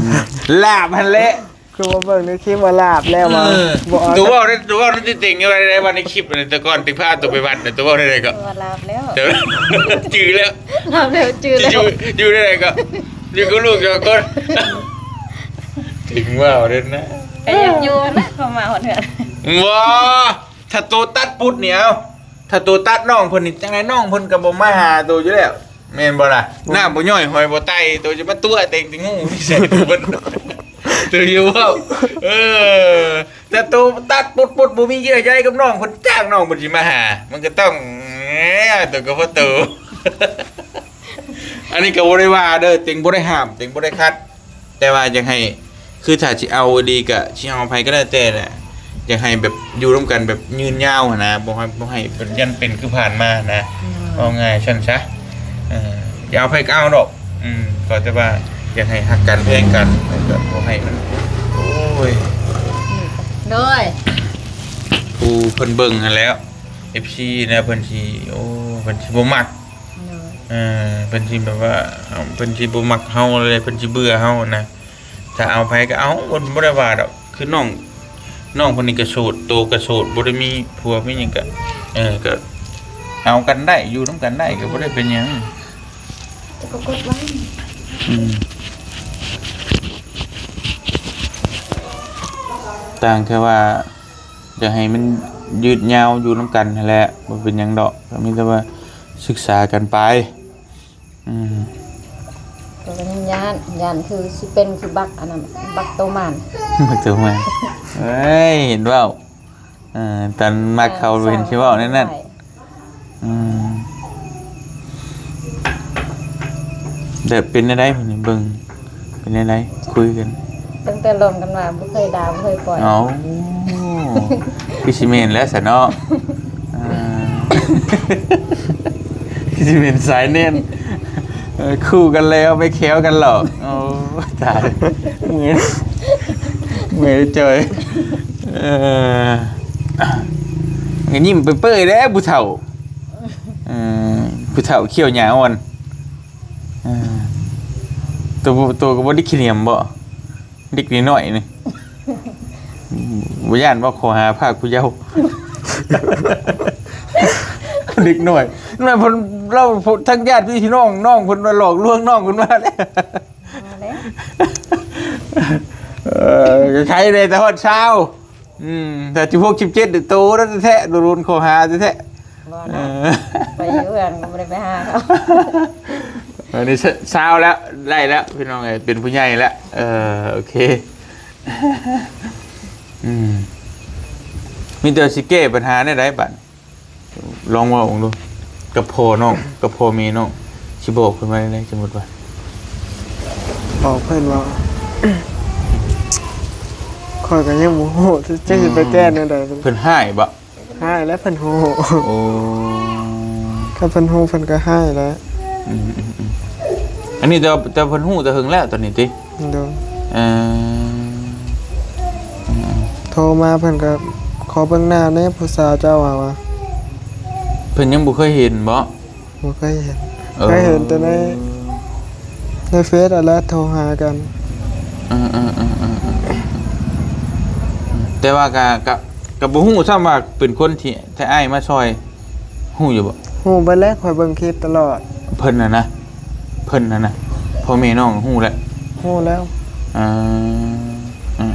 ຫຼາບຫັ້ນແຫຼະ. ຄືວ່າເບິ່ງໃນຄລິບວ່າຫຼາບແລ້ວວ່າ ເອີ ບໍ່ເອົາ ໂຕເວົ້າໄດ້ ໂຕເວົ້າໄດ້ຕິເຕັງຢູ່ໄດ້ ວ່າໃນຄລິບນັ້ນ ແຕ່ກ່ອນຕິພາໂຕໄປວັດນະ ໂຕເວົ້າໄດ້ໃດກໍ ວ່າຫຼາບແລ້ວ ຈື່ແລ້ວ ຫຼາບແລ້ວ ຈື່ແລ້ວ ຢູ່ ຢູ່ໄດ້ໃດກໍ ຢູ່ກັບລູກສອງຄົນ ເຕັງເວົ້າເດ້ນະ ກໍຢາກຢູ່ນະ ເຂົ້າມາຮອດເຮືອນ ບໍ່ ຖ້າໂຕຕັດປຸດນີ້ ເອົາ ຖ້າໂຕຕັດນ້ອງເພິ່ນນີ້ ຈັ່ງໃດນ້ອງເພິ່ນກໍບໍ່ມາຫາໂຕຢູ່ແລ້ວ ແມ່ນບໍ່ລະ? ອືມ ນ້ຳບໍ່ຍ້ອຍຫອຍບໍ່ໄຕ່ ໂຕຈະມາຕົວະແຕ່ງແຕ່ງູໃສ່ເພິ່ນ ໂຕຢູ່ເວົ້າ ເອີ ແຕ່ໂຕຕັດປຸດໆ ບໍ່ມີເຍື່ອໃຍກັບນ້ອງເພິ່ນ ຈ້າງນ້ອງເພິ່ນຊິມາຫາ ມັນກໍຕ້ອງ ເອີ ໂຕກໍບໍ່ໂຕ ອັນນີ້ກໍບໍ່ໄດ້ວ່າເດີ ເຕັງບໍ່ໄດ້ຫ້າມ ເຕັງບໍ່ໄດ້ຂັດ ແຕ່ວ່າຢາກໃຫ້ ຄືຖ້າຊິເອົາອີ່ຫຼີກໍຊິເອົາໃຜກໍແລ້ວແຕ່ແຫຼະ ຢາກໃຫ້ແບບຢູ່ນຳກັນແບບຍືນຍາວຫັ້ນນະ ບໍ່ໃຫ້ ບໍ່ໃຫ້ເປັນ ຢ້ານເປັນຄືຜ່ານມານະ ອືມ ເວົ້າງ່າຍຊັ້ນຊະ ເອີ ຢາກເອົາໃຜກໍເອົາດອກ ອືມ ຂໍແຕ່ວ່າຢາກໃຫ້ຮັກກັນແພງກັນ ແລ້ວກໍບໍ່ໃຫ້ມັນ ໂອ້ຍ ໂດຍ ຜູ້ເພິ່ນເບິ່ງຫັ້ນແຫຼ້ວ ເອັຟຊີ ນະ ເພິ່ນຊິ ໂອ້ ເພິ່ນຊິບໍ່ມັກ ໂດຍ ເອີ ເພິ່ນຊິແບບວ່າ ເອີ ເພິ່ນຊິບໍ່ມັກເຮົາເລີຍ ເພິ່ນຊິເບື່ອເຮົານະ ຖ້າເອົາໃຜກໍເອົາ ບໍ່ ບໍ່ໄດ້ວ່າດອກ ຄືນ້ອງ ນ້ອງເພິ່ນນີ້ກໍໂສດ ໂຕກໍໂສດ ບໍ່ໄດ້ມີຜົວມີຫຍັງ ກໍ ເອີ ກໍເອົາກັນໄດ້ ຢູ່ນຳກັນໄດ້ ກໍບໍ່ໄດ້ເປັນຫຍັງ ແຕ່ກໍກົດໄວ້ ອືມ ຕ່າງແຄ່ວ່າ ຢາກໃຫ້ມັນຍືດຍາວຢູ່ນຳກັນຫັ້ນແຫຼະ ບໍ່ເປັນຫຍັງດອກ ກໍມີແຕ່ວ່າສຶກສາກັນໄປ ອືມ ກໍຍັງຢ້ານ ຢ້ານຄືຊິເປັນຄືບັກອັນນັ້ນ ບັກໂຕມານ ບັກໂຕມານ ເອີຍ ເຫັນເວົ້າ ເອີ ຕອນມັກເຂົາເຫັນຊິເວົ້າແນວນັ້ນ ອືມ ແບບເປັນແນວໃດ ເບິ່ງ ເປັນແນວໃດ ຄຸຍກັນ ຕັ້ງແຕ່ລົມກັນມາ ບໍ່ເຄີຍດ່າ ບໍ່ເຄີຍປ່ອຍ ເອົ້າ ຄືຊິແມ່ນແລ້ວຊະເນາະ ອ່າ ຄືຊິແມ່ນສາຍແໜ້ນ ເອີ ຄູ່ກັນແລ້ວໄປແຄວກັນຫຼອກ ໂອ້ ຕາຍ ເມື່ອຍ ເມື່ອຍຈ່ອຍ ເອີ ຍິ້ມເປີຍໆ ແດ່ຜູ້ເຖົ້າ ເອີ ຜູ້ເຖົ້າຂ້ຽວຫຍ້າອ່ອນ ເອີ ໂຕ ໂຕກໍບໍ່ໄດ້ຂີ້ໜຽມບໍ? ເດັກນ້ອຍໆ ນີ້ ບໍ່ຢ້ານບໍ່ ຂໍຫາພາກຜູ້ເຍົາ ເດັກນ້ອຍ ນ້ອຍເພິ່ນ ລາວ ທັງຍາດພີ່ນ້ອງ ນ້ອງເພິ່ນມາຫຼອກລວງນ້ອງເພິ່ນມາແລ້ວ ມາແລ້ວ ເອີ ກໍໄຄແດ່ ແຕ່ຮອດຊາວ ອືມ ຖ້າສິບຫົກ ສິບເຈັດ ໂຕແທ້ໆ ໂດນຂໍ້ຫາແທ້ໆ ບໍ່ນະ ເອີ ໄປຢູ່ເຮືອນກໍບໍ່ໄດ້ໄປຫາເຂົາ ອັນນີ້ຊາວແລ້ວ ໄດ້ແລ້ວ ພີ່ນ້ອງເອີຍ ເປັນຜູ້ໃຫຍ່ແລ້ວ ເອີ ໂອເຄ ອືມ ມີແຕ່ຊິແກ້ບັນຫາແນວໃດບັດ ລອງເວົ້າເບິ່ງດູ ກັບພໍ່ນ້ອງ ກັບພໍ່ແມ່ນ້ອງ ຊິບອກເພິ່ນວ່າແນວໃດ ສົມມຸດວ່າ ບອກເພິ່ນວ່າ ຂ້ອຍກໍຍັງບໍ່ຮູ້ ຈະ ຈະຊິໄປແກ້ແນວໃດ ເພິ່ນຮ້າຍບໍ? ຮ້າຍແລ້ວເພິ່ນຮູ້ ໂອ້ ຄັນເພິ່ນຮູ້ເພິ່ນກໍຮ້າຍແລ້ວ ອືມໆໆ ອັນນີ້ແຕ່ ແຕ່ເພິ່ນຮູ້ແຕ່ເຫິງແລ້ວຕອນນີ້ຕິ? ໂດຍ ເອີ ອືມໆ ໂທມາເພິ່ນກໍຂໍເບິ່ງໜ້າແດ່ ຜູ້ສາວເຈົ້າວ່າ ວ່າ ເພິ່ນຍັງບໍ່ເຄີຍເຫັນບໍ? ບໍ່ເຄີຍເຫັນ ເອີ ເຄີຍເຫັນແຕ່ໃນ ໃນເຟສຫັ້ນແຫຼະ ໂທຫາກັນ ເອີໆໆ ແຕ່ວ່າກະ ກະ ກະບໍ່ຮູ້ຊ້ຳວ່າເປັນຄົນທີ່ ທີ່ອ້າຍມາຊ່ອຍ ຮູ້ຢູ່ບໍ່? ຮູ້ເບິດແລ້ວ ຂ້ອຍເບິ່ງຄລິບຕະຫຼອດ ເພິ່ນຫັ້ນນະ ເພິ່ນຫັ້ນນະ ພໍ່ແມ່ນ້ອງຮູ້ແລ້ວ ຮູ້ແລ້ວ ເອີ ເອີ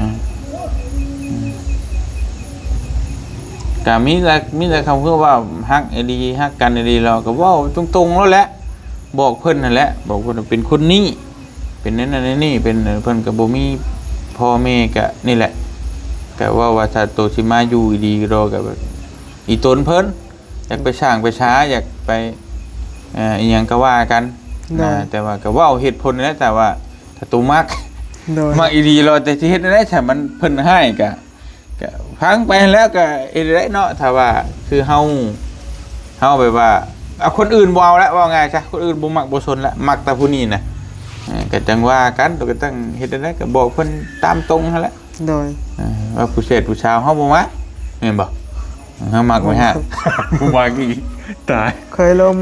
ໆ ກະມີແຕ່ ມີແຕ່ຄຳຄືວ່າຮັກອີ່ຫຼີ ຮັກກັນອີ່ຫຼີ ລາວກໍເວົ້າຕົງໆໂລດແຫຼະ ບອກເພິ່ນຫັ້ນແຫຼະ ບອກເພິ່ນວ່າເປັນຄົນນີ້ ເປັນແນວນັ້ນແນວນີ້ ເປັນ ເພິ່ນກໍບໍ່ມີພໍ່ແມ່ ກະນີ້ແຫຼະ ກະເວົ້າວ່າຖ້າໂຕຊິມາຢູ່ອີ່ຫຼີກໍ ກໍແບບອີ່ຕົນເພິ່ນ ຢາກໄປສ້າງໄປສາ ຢາກໄປ ເອີ ອີ່ຫຍັງກໍວ່າກັນ ໂດຍ ນະ ແຕ່ວ່າກໍເວົ້າເຫດຜົນແຫຼະ ຖ້າວ່າ ຖ້າໂຕມັກ ໂດຍ ມັກອີ່ຫຼີ ແລ້ວແຕ່ຊິເຮັດແນວໃດ ຖ້າມັນ ເພິ່ນຮ້າຍກະ ກະຟັງໄປຫັ້ນແຫຼະ ກະເຮັດໄດ້ເນາະ ຖ້າວ່າຄືເຮົາ ເຮົາແບບວ່າ ເອົາຄົນອື່ນບໍ່ເອົາລະ ເວົ້າງ່າຍຊະ ຄົນອື່ນບໍ່ມັກບໍ່ສົນລະ ມັກແຕ່ຜູ້ນີ້ນະ ເອີ ກະຈັ່ງວ່າກັນ ໂຕກໍຕ້ອງເຮັດໄດ້ ກະບອກເພິ່ນຕາມຕົງຫັ້ນແຫຼະ ໂດຍ ເອີ ວ່າຜູ້ແຊດຜູ້ສາວເຮົາບໍ່ມັກ ແມ່ນບໍ່? ເຮົາມັກໄວ້ຮະ ບໍ່ມັກອີກ ຕາຍ ເຄີຍລົມ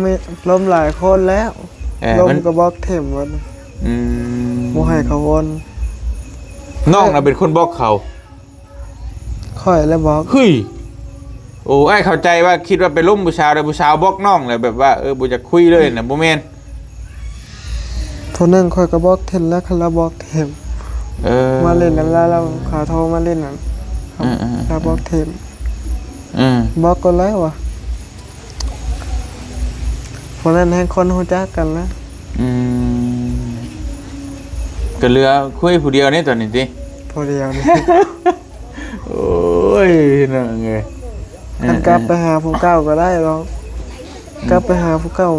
ລົມຫຼາຍຄົນແລ້ວ ເອີ ລົມ ມັນ ກໍບລັອກຖິ້ມໝົດ ອືມ ບໍ່ໃຫ້ເຂົາວົນ ນ້ອງນະເປັນຄົນບລັອກເຂົາ ຂ້ອຍແຫຼະບລັອກ ເຮີ້ຍ ໂອ້ ອ້າຍເຂົ້າໃຈວ່າ ຄິດວ່າໄປລົມຜູ້ສາວ ແລ້ວຜູ້ສາວບລັອກນ້ອງ ແລ້ວແບບວ່າ ເອີ ບໍ່ຢາກຄຸຍເລີຍນະ ບໍ່ແມ່ນ ຜູ້ໜຶ່ງຂ້ອຍກໍບລັອກຖິ້ມແລ້ວ ຄັນລາວບລັອກຖິ້ມ ເອີ ມາຫຼິ້ນນຳລາວ ລາວເຂົາໂທມາຫຼິ້ນນະ ເອີໆໆ ລາວບລັອກຖິ້ມ ເອີ ບລັອກກໍແລ້ວວ່າ ຜູ້ນັ້ນແຮ່ງຄົນຮູ້ຈັກກັນນະ ອືມ ກໍເຫຼືອຄຸຍຜູ້ດຽວນີ້ຕອນນີ້ຕິ ຜູ້ດຽວນີ້ ໂອ້ຍ ນ້ອງເອີຍ ຄັນກັບໄປຫາຜູ້ເກົ່າກໍໄດ້ດອກ ເອີ ກັບໄປຫາຜູ້ເກົ່າ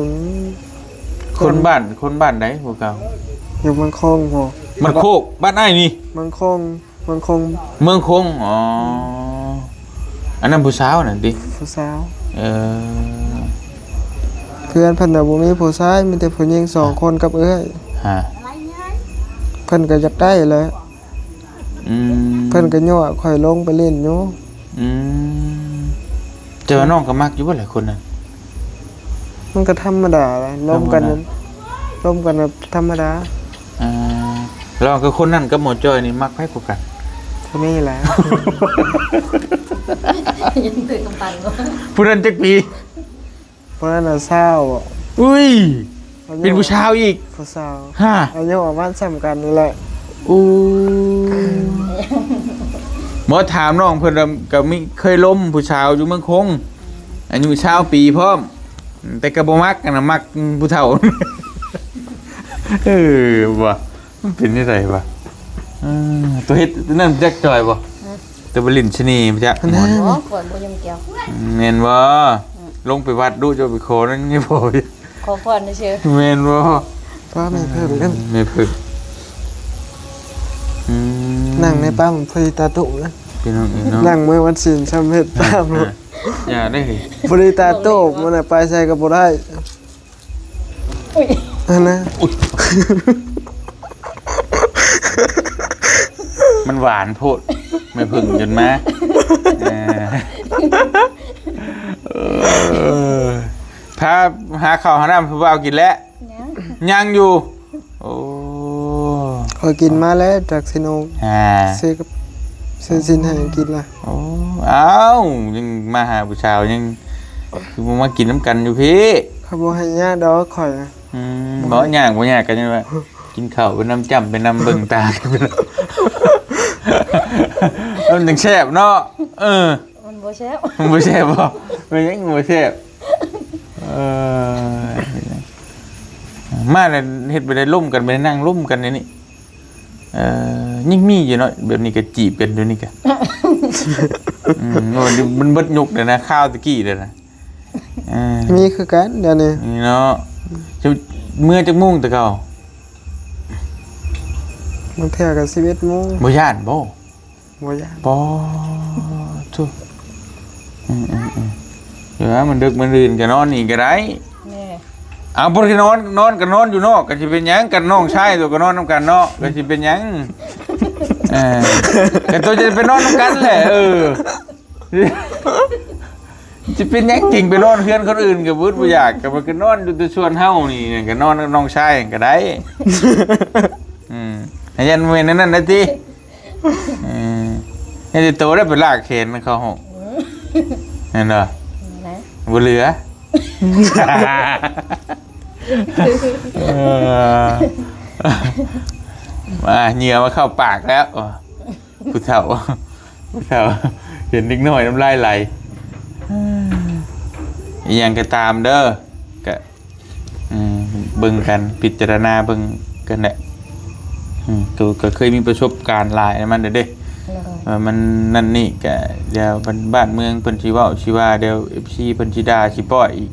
ຄົນບ້ານ ຄົນບ້ານໃດຜູ້ເກົ່າ? ຢູ່ເມືອງຄົງພຸ້ນ ບ້ານໂຄກ ບ້ານອ້າຍນີ້ ເມືອງຄົງ ເມືອງຄົງ ເມືອງຄົງ ອໍ ອັນນັ້ນຜູ້ສາວນັ້ນຕິ? ຜູ້ສາວ ເອີ ເພື່ອນເພິ່ນນະບໍ່ມີຜູ້ຊາຍ ມີແຕ່ຜູ້ຍິງສອງ ອ່າ ຄົນກັບເອື້ອຍ ຮະ ເພິ່ນກໍຢາກໄດ້ແຫຼະ ອືມ ເພິ່ນກໍຍົວະຂ້ອຍລົງໄປຫຼິ້ນຢູ່ ອືມ ແຕ່ວ່ານ້ອງກໍມັກຢູ່ບໍ່ລະຄົນນັ້ນ? ມັນກໍທຳມະດາແຫຼະ ລົມກັນ ທຳມະດາ ລົມກັນແບບທຳມະດາ ອ່າ ລະຫວ່າງກັບຄົນນັ້ນກັບໝໍຈ້ອຍນີ້ມັກໃຜກວ່າກັນ? ຜູ້ນີ້ແຫຼະ ຍັງຖືກກຳປັ່ນບໍ່? ຜູ້ນັ້ນຈັກປີ? ຜູ້ນັ້ນນະຊາວ ອຸ້ຍ ອາຍຸ ເປັນຜູ້ສາວອີກ ຜູ້ສາວ ຮະ ອາຍຸປະມານສ່ຳກັນນີ້ແຫຼະ ໂອ້ ບໍ່ ຖາມນ້ອງເພິ່ນວ່າ ກໍມີເຄີຍລົມຜູ້ສາວຢູ່ເມືອງຄົງ ອາຍຸຊາວປີພ້ອມ ແຕ່ກໍບໍ່ມັກຫັ້ນນະ ມັກຜູ້ເຖົ້າ ເອີ ວ່າ ມັນເປັນຈັ່ງໃດວະ? ເອີ ຕົວເຮັດນັ້ນຈັກຈ່ອຍບໍ່? ຮະ? ຕົວໄປຫຼິ້ນຊະນີບໍ່ຈັກ? ຫັ້ນນະ ບໍ່ ຂ້ອຍບໍ່ຫຍຸ້ງກ່ຽວ ແມ່ນບໍ່? ອືມ ລົງໄປວັດດຸ ເຈົ້າໄປຂໍນັ້ນນີ້ບໍ່? ຂໍພອນຊື່ໆ ແມ່ນບໍ່? ປ້າແມ່ເພິ່ງເດ້ ແມ່ເພິ່ງ ອືມ ນັ່ງໃນປ້າມັນພໍດີຕາໂຕນະ ພີ່ນ້ອງເອີຍເນາະ ນັ່ງມື້ວັນສິນຊ່ຳເຮັດປ້າ ອ່າ ຢ່າເດ້ ພໍດີຕາໂຕ ມື້ນັ້ນໄປໃສກໍບໍ່ໄດ້. ອຸ້ຍ ຫັ້ນນະ ອຸ້ຍ ມັນຫວານໂພດ ແມ່ເພິ່ງຈົນມາ ເອີ ເອີ ພາຫາເຂົ້າຫານ້ຳຜູ້ບ່າວກິນແລ້ວ? ຍັງ ຍັງຢູ່ ໂອ້ ຂ້ອຍກິນມາແລ້ວ ຈາກຊິໂນ ອ່າ ຊື້ກັບ ຊື້ຊີ້ນໃຫ້ກິນລະ ໂອ້ ອ້າວ ຍັງມາຫາຜູ້ສາວ ຍັງຄືບໍ່ມາກິນນຳກັນຢູ່ພີ້? ເຂົາບໍ່ໃຫ້ຍາກດອກຂ້ອຍ ອືມ ບໍ່ຍາກ ບໍ່ຍາກ ກໍຍັງວ່າກິນເຂົ້າໄປນຳ ຈ້ຳໄປນຳ ເບິ່ງຕາກັນໄປນຳ ມັນຈັ່ງແຊບເນາະ ເອີ ມັນບໍ່ແຊບ ມັນບໍ່ແຊບບໍ່? ເປັນຫຍັງບໍ່ແຊບ? ເອີ ມາແລ້ວເຮັດໄປໄດ້ລົມກັນ ໄປນັ່ງລົມກັນໃນນີ້ ເອີ ຍັງມີຢູ່ເນາະ ແບບນີ້ກໍຈີບກັນຢູ່ນີ້ກະ ອືມ ມັນເບິດຍຸກແລ້ວນະ ຄາວແຕ່ກີ້ແລ້ວນະ ເອີ ມີຄືກັນດຽວນີ້ ນີ້ເນາະ ຈະເມືອຈັກໂມງແຕ່ເກົ່າ? ບາງເທື່ອກໍສິບເອັດໂມງ ບໍ່ຢ້ານບໍ່? ບໍ່ຢ້ານ ປາໂທ້ ອືມໆໆ ເອີ ມັນດຶກມື້ອື່ນກໍນອນນີ້ກໍໄດ້ ແມ່ ເອົາ ບໍ່ໄດ້ນອນ ນອນກໍນອນຢູ່ນອກ ກໍຊິເປັນຫຍັງ ກັນນ້ອງຊາຍໂຕກໍນອນນຳກັນເນາະ ກໍຊິເປັນຫຍັງ ເອີ ກໍໂຕຈະໄປນອນນຳກັນແຫຼະ ເອີ ຊິເປັນຫຍັງ ຈິງໄປນອນເຮືອນຄົນອື່ນກໍບໍ່ອຶດບໍ່ຢາກ ກໍໄປ ກໍນອນຢູ່ແຕ່ສ່ວນເຮົານີ້ ກໍນອນກັບນ້ອງຊາຍກໍໄດ້ ອືມ ໃຫ້ຢ້ານແມ່ນແນວນັ້ນນະຕິ ເອີ ໃຫ້ແຕ່ໂຕໄດ້ໄປລາກແຂນເຂົ້າຫ້ອງ ແມ່ນບໍ່? ແມ່ນແຫຼະ ບໍ່ເຫຼືອ ເອີ ມາ ເຫຍື່ອມາເຂົ້າປາກແລ້ວ ຜູ້ເຖົ້າ ຜູ້ເຖົ້າ ເຫັນເດັກນ້ອຍນ້ຳລາຍໄຫຼ ອີ່ຫຍັງກໍຕາມເດີ ກະ ອືມ ເບິ່ງກັນ ພິຈາລະນາເບິ່ງກັນແຫຼະ ອືມ ໂຕກໍເຄີຍມີປະສົບການຫຼາຍນຳມັນແລ້ວເດ້ ໂດຍ ວ່າມັນນັ້ນນີ້ ກະດຽວບ້ານເມືອງເພິ່ນຊິເວົ້າຊິວ່າ ດຽວເອັຟຊີເພິ່ນຊິດ່າຊິປ້ອຍອີກ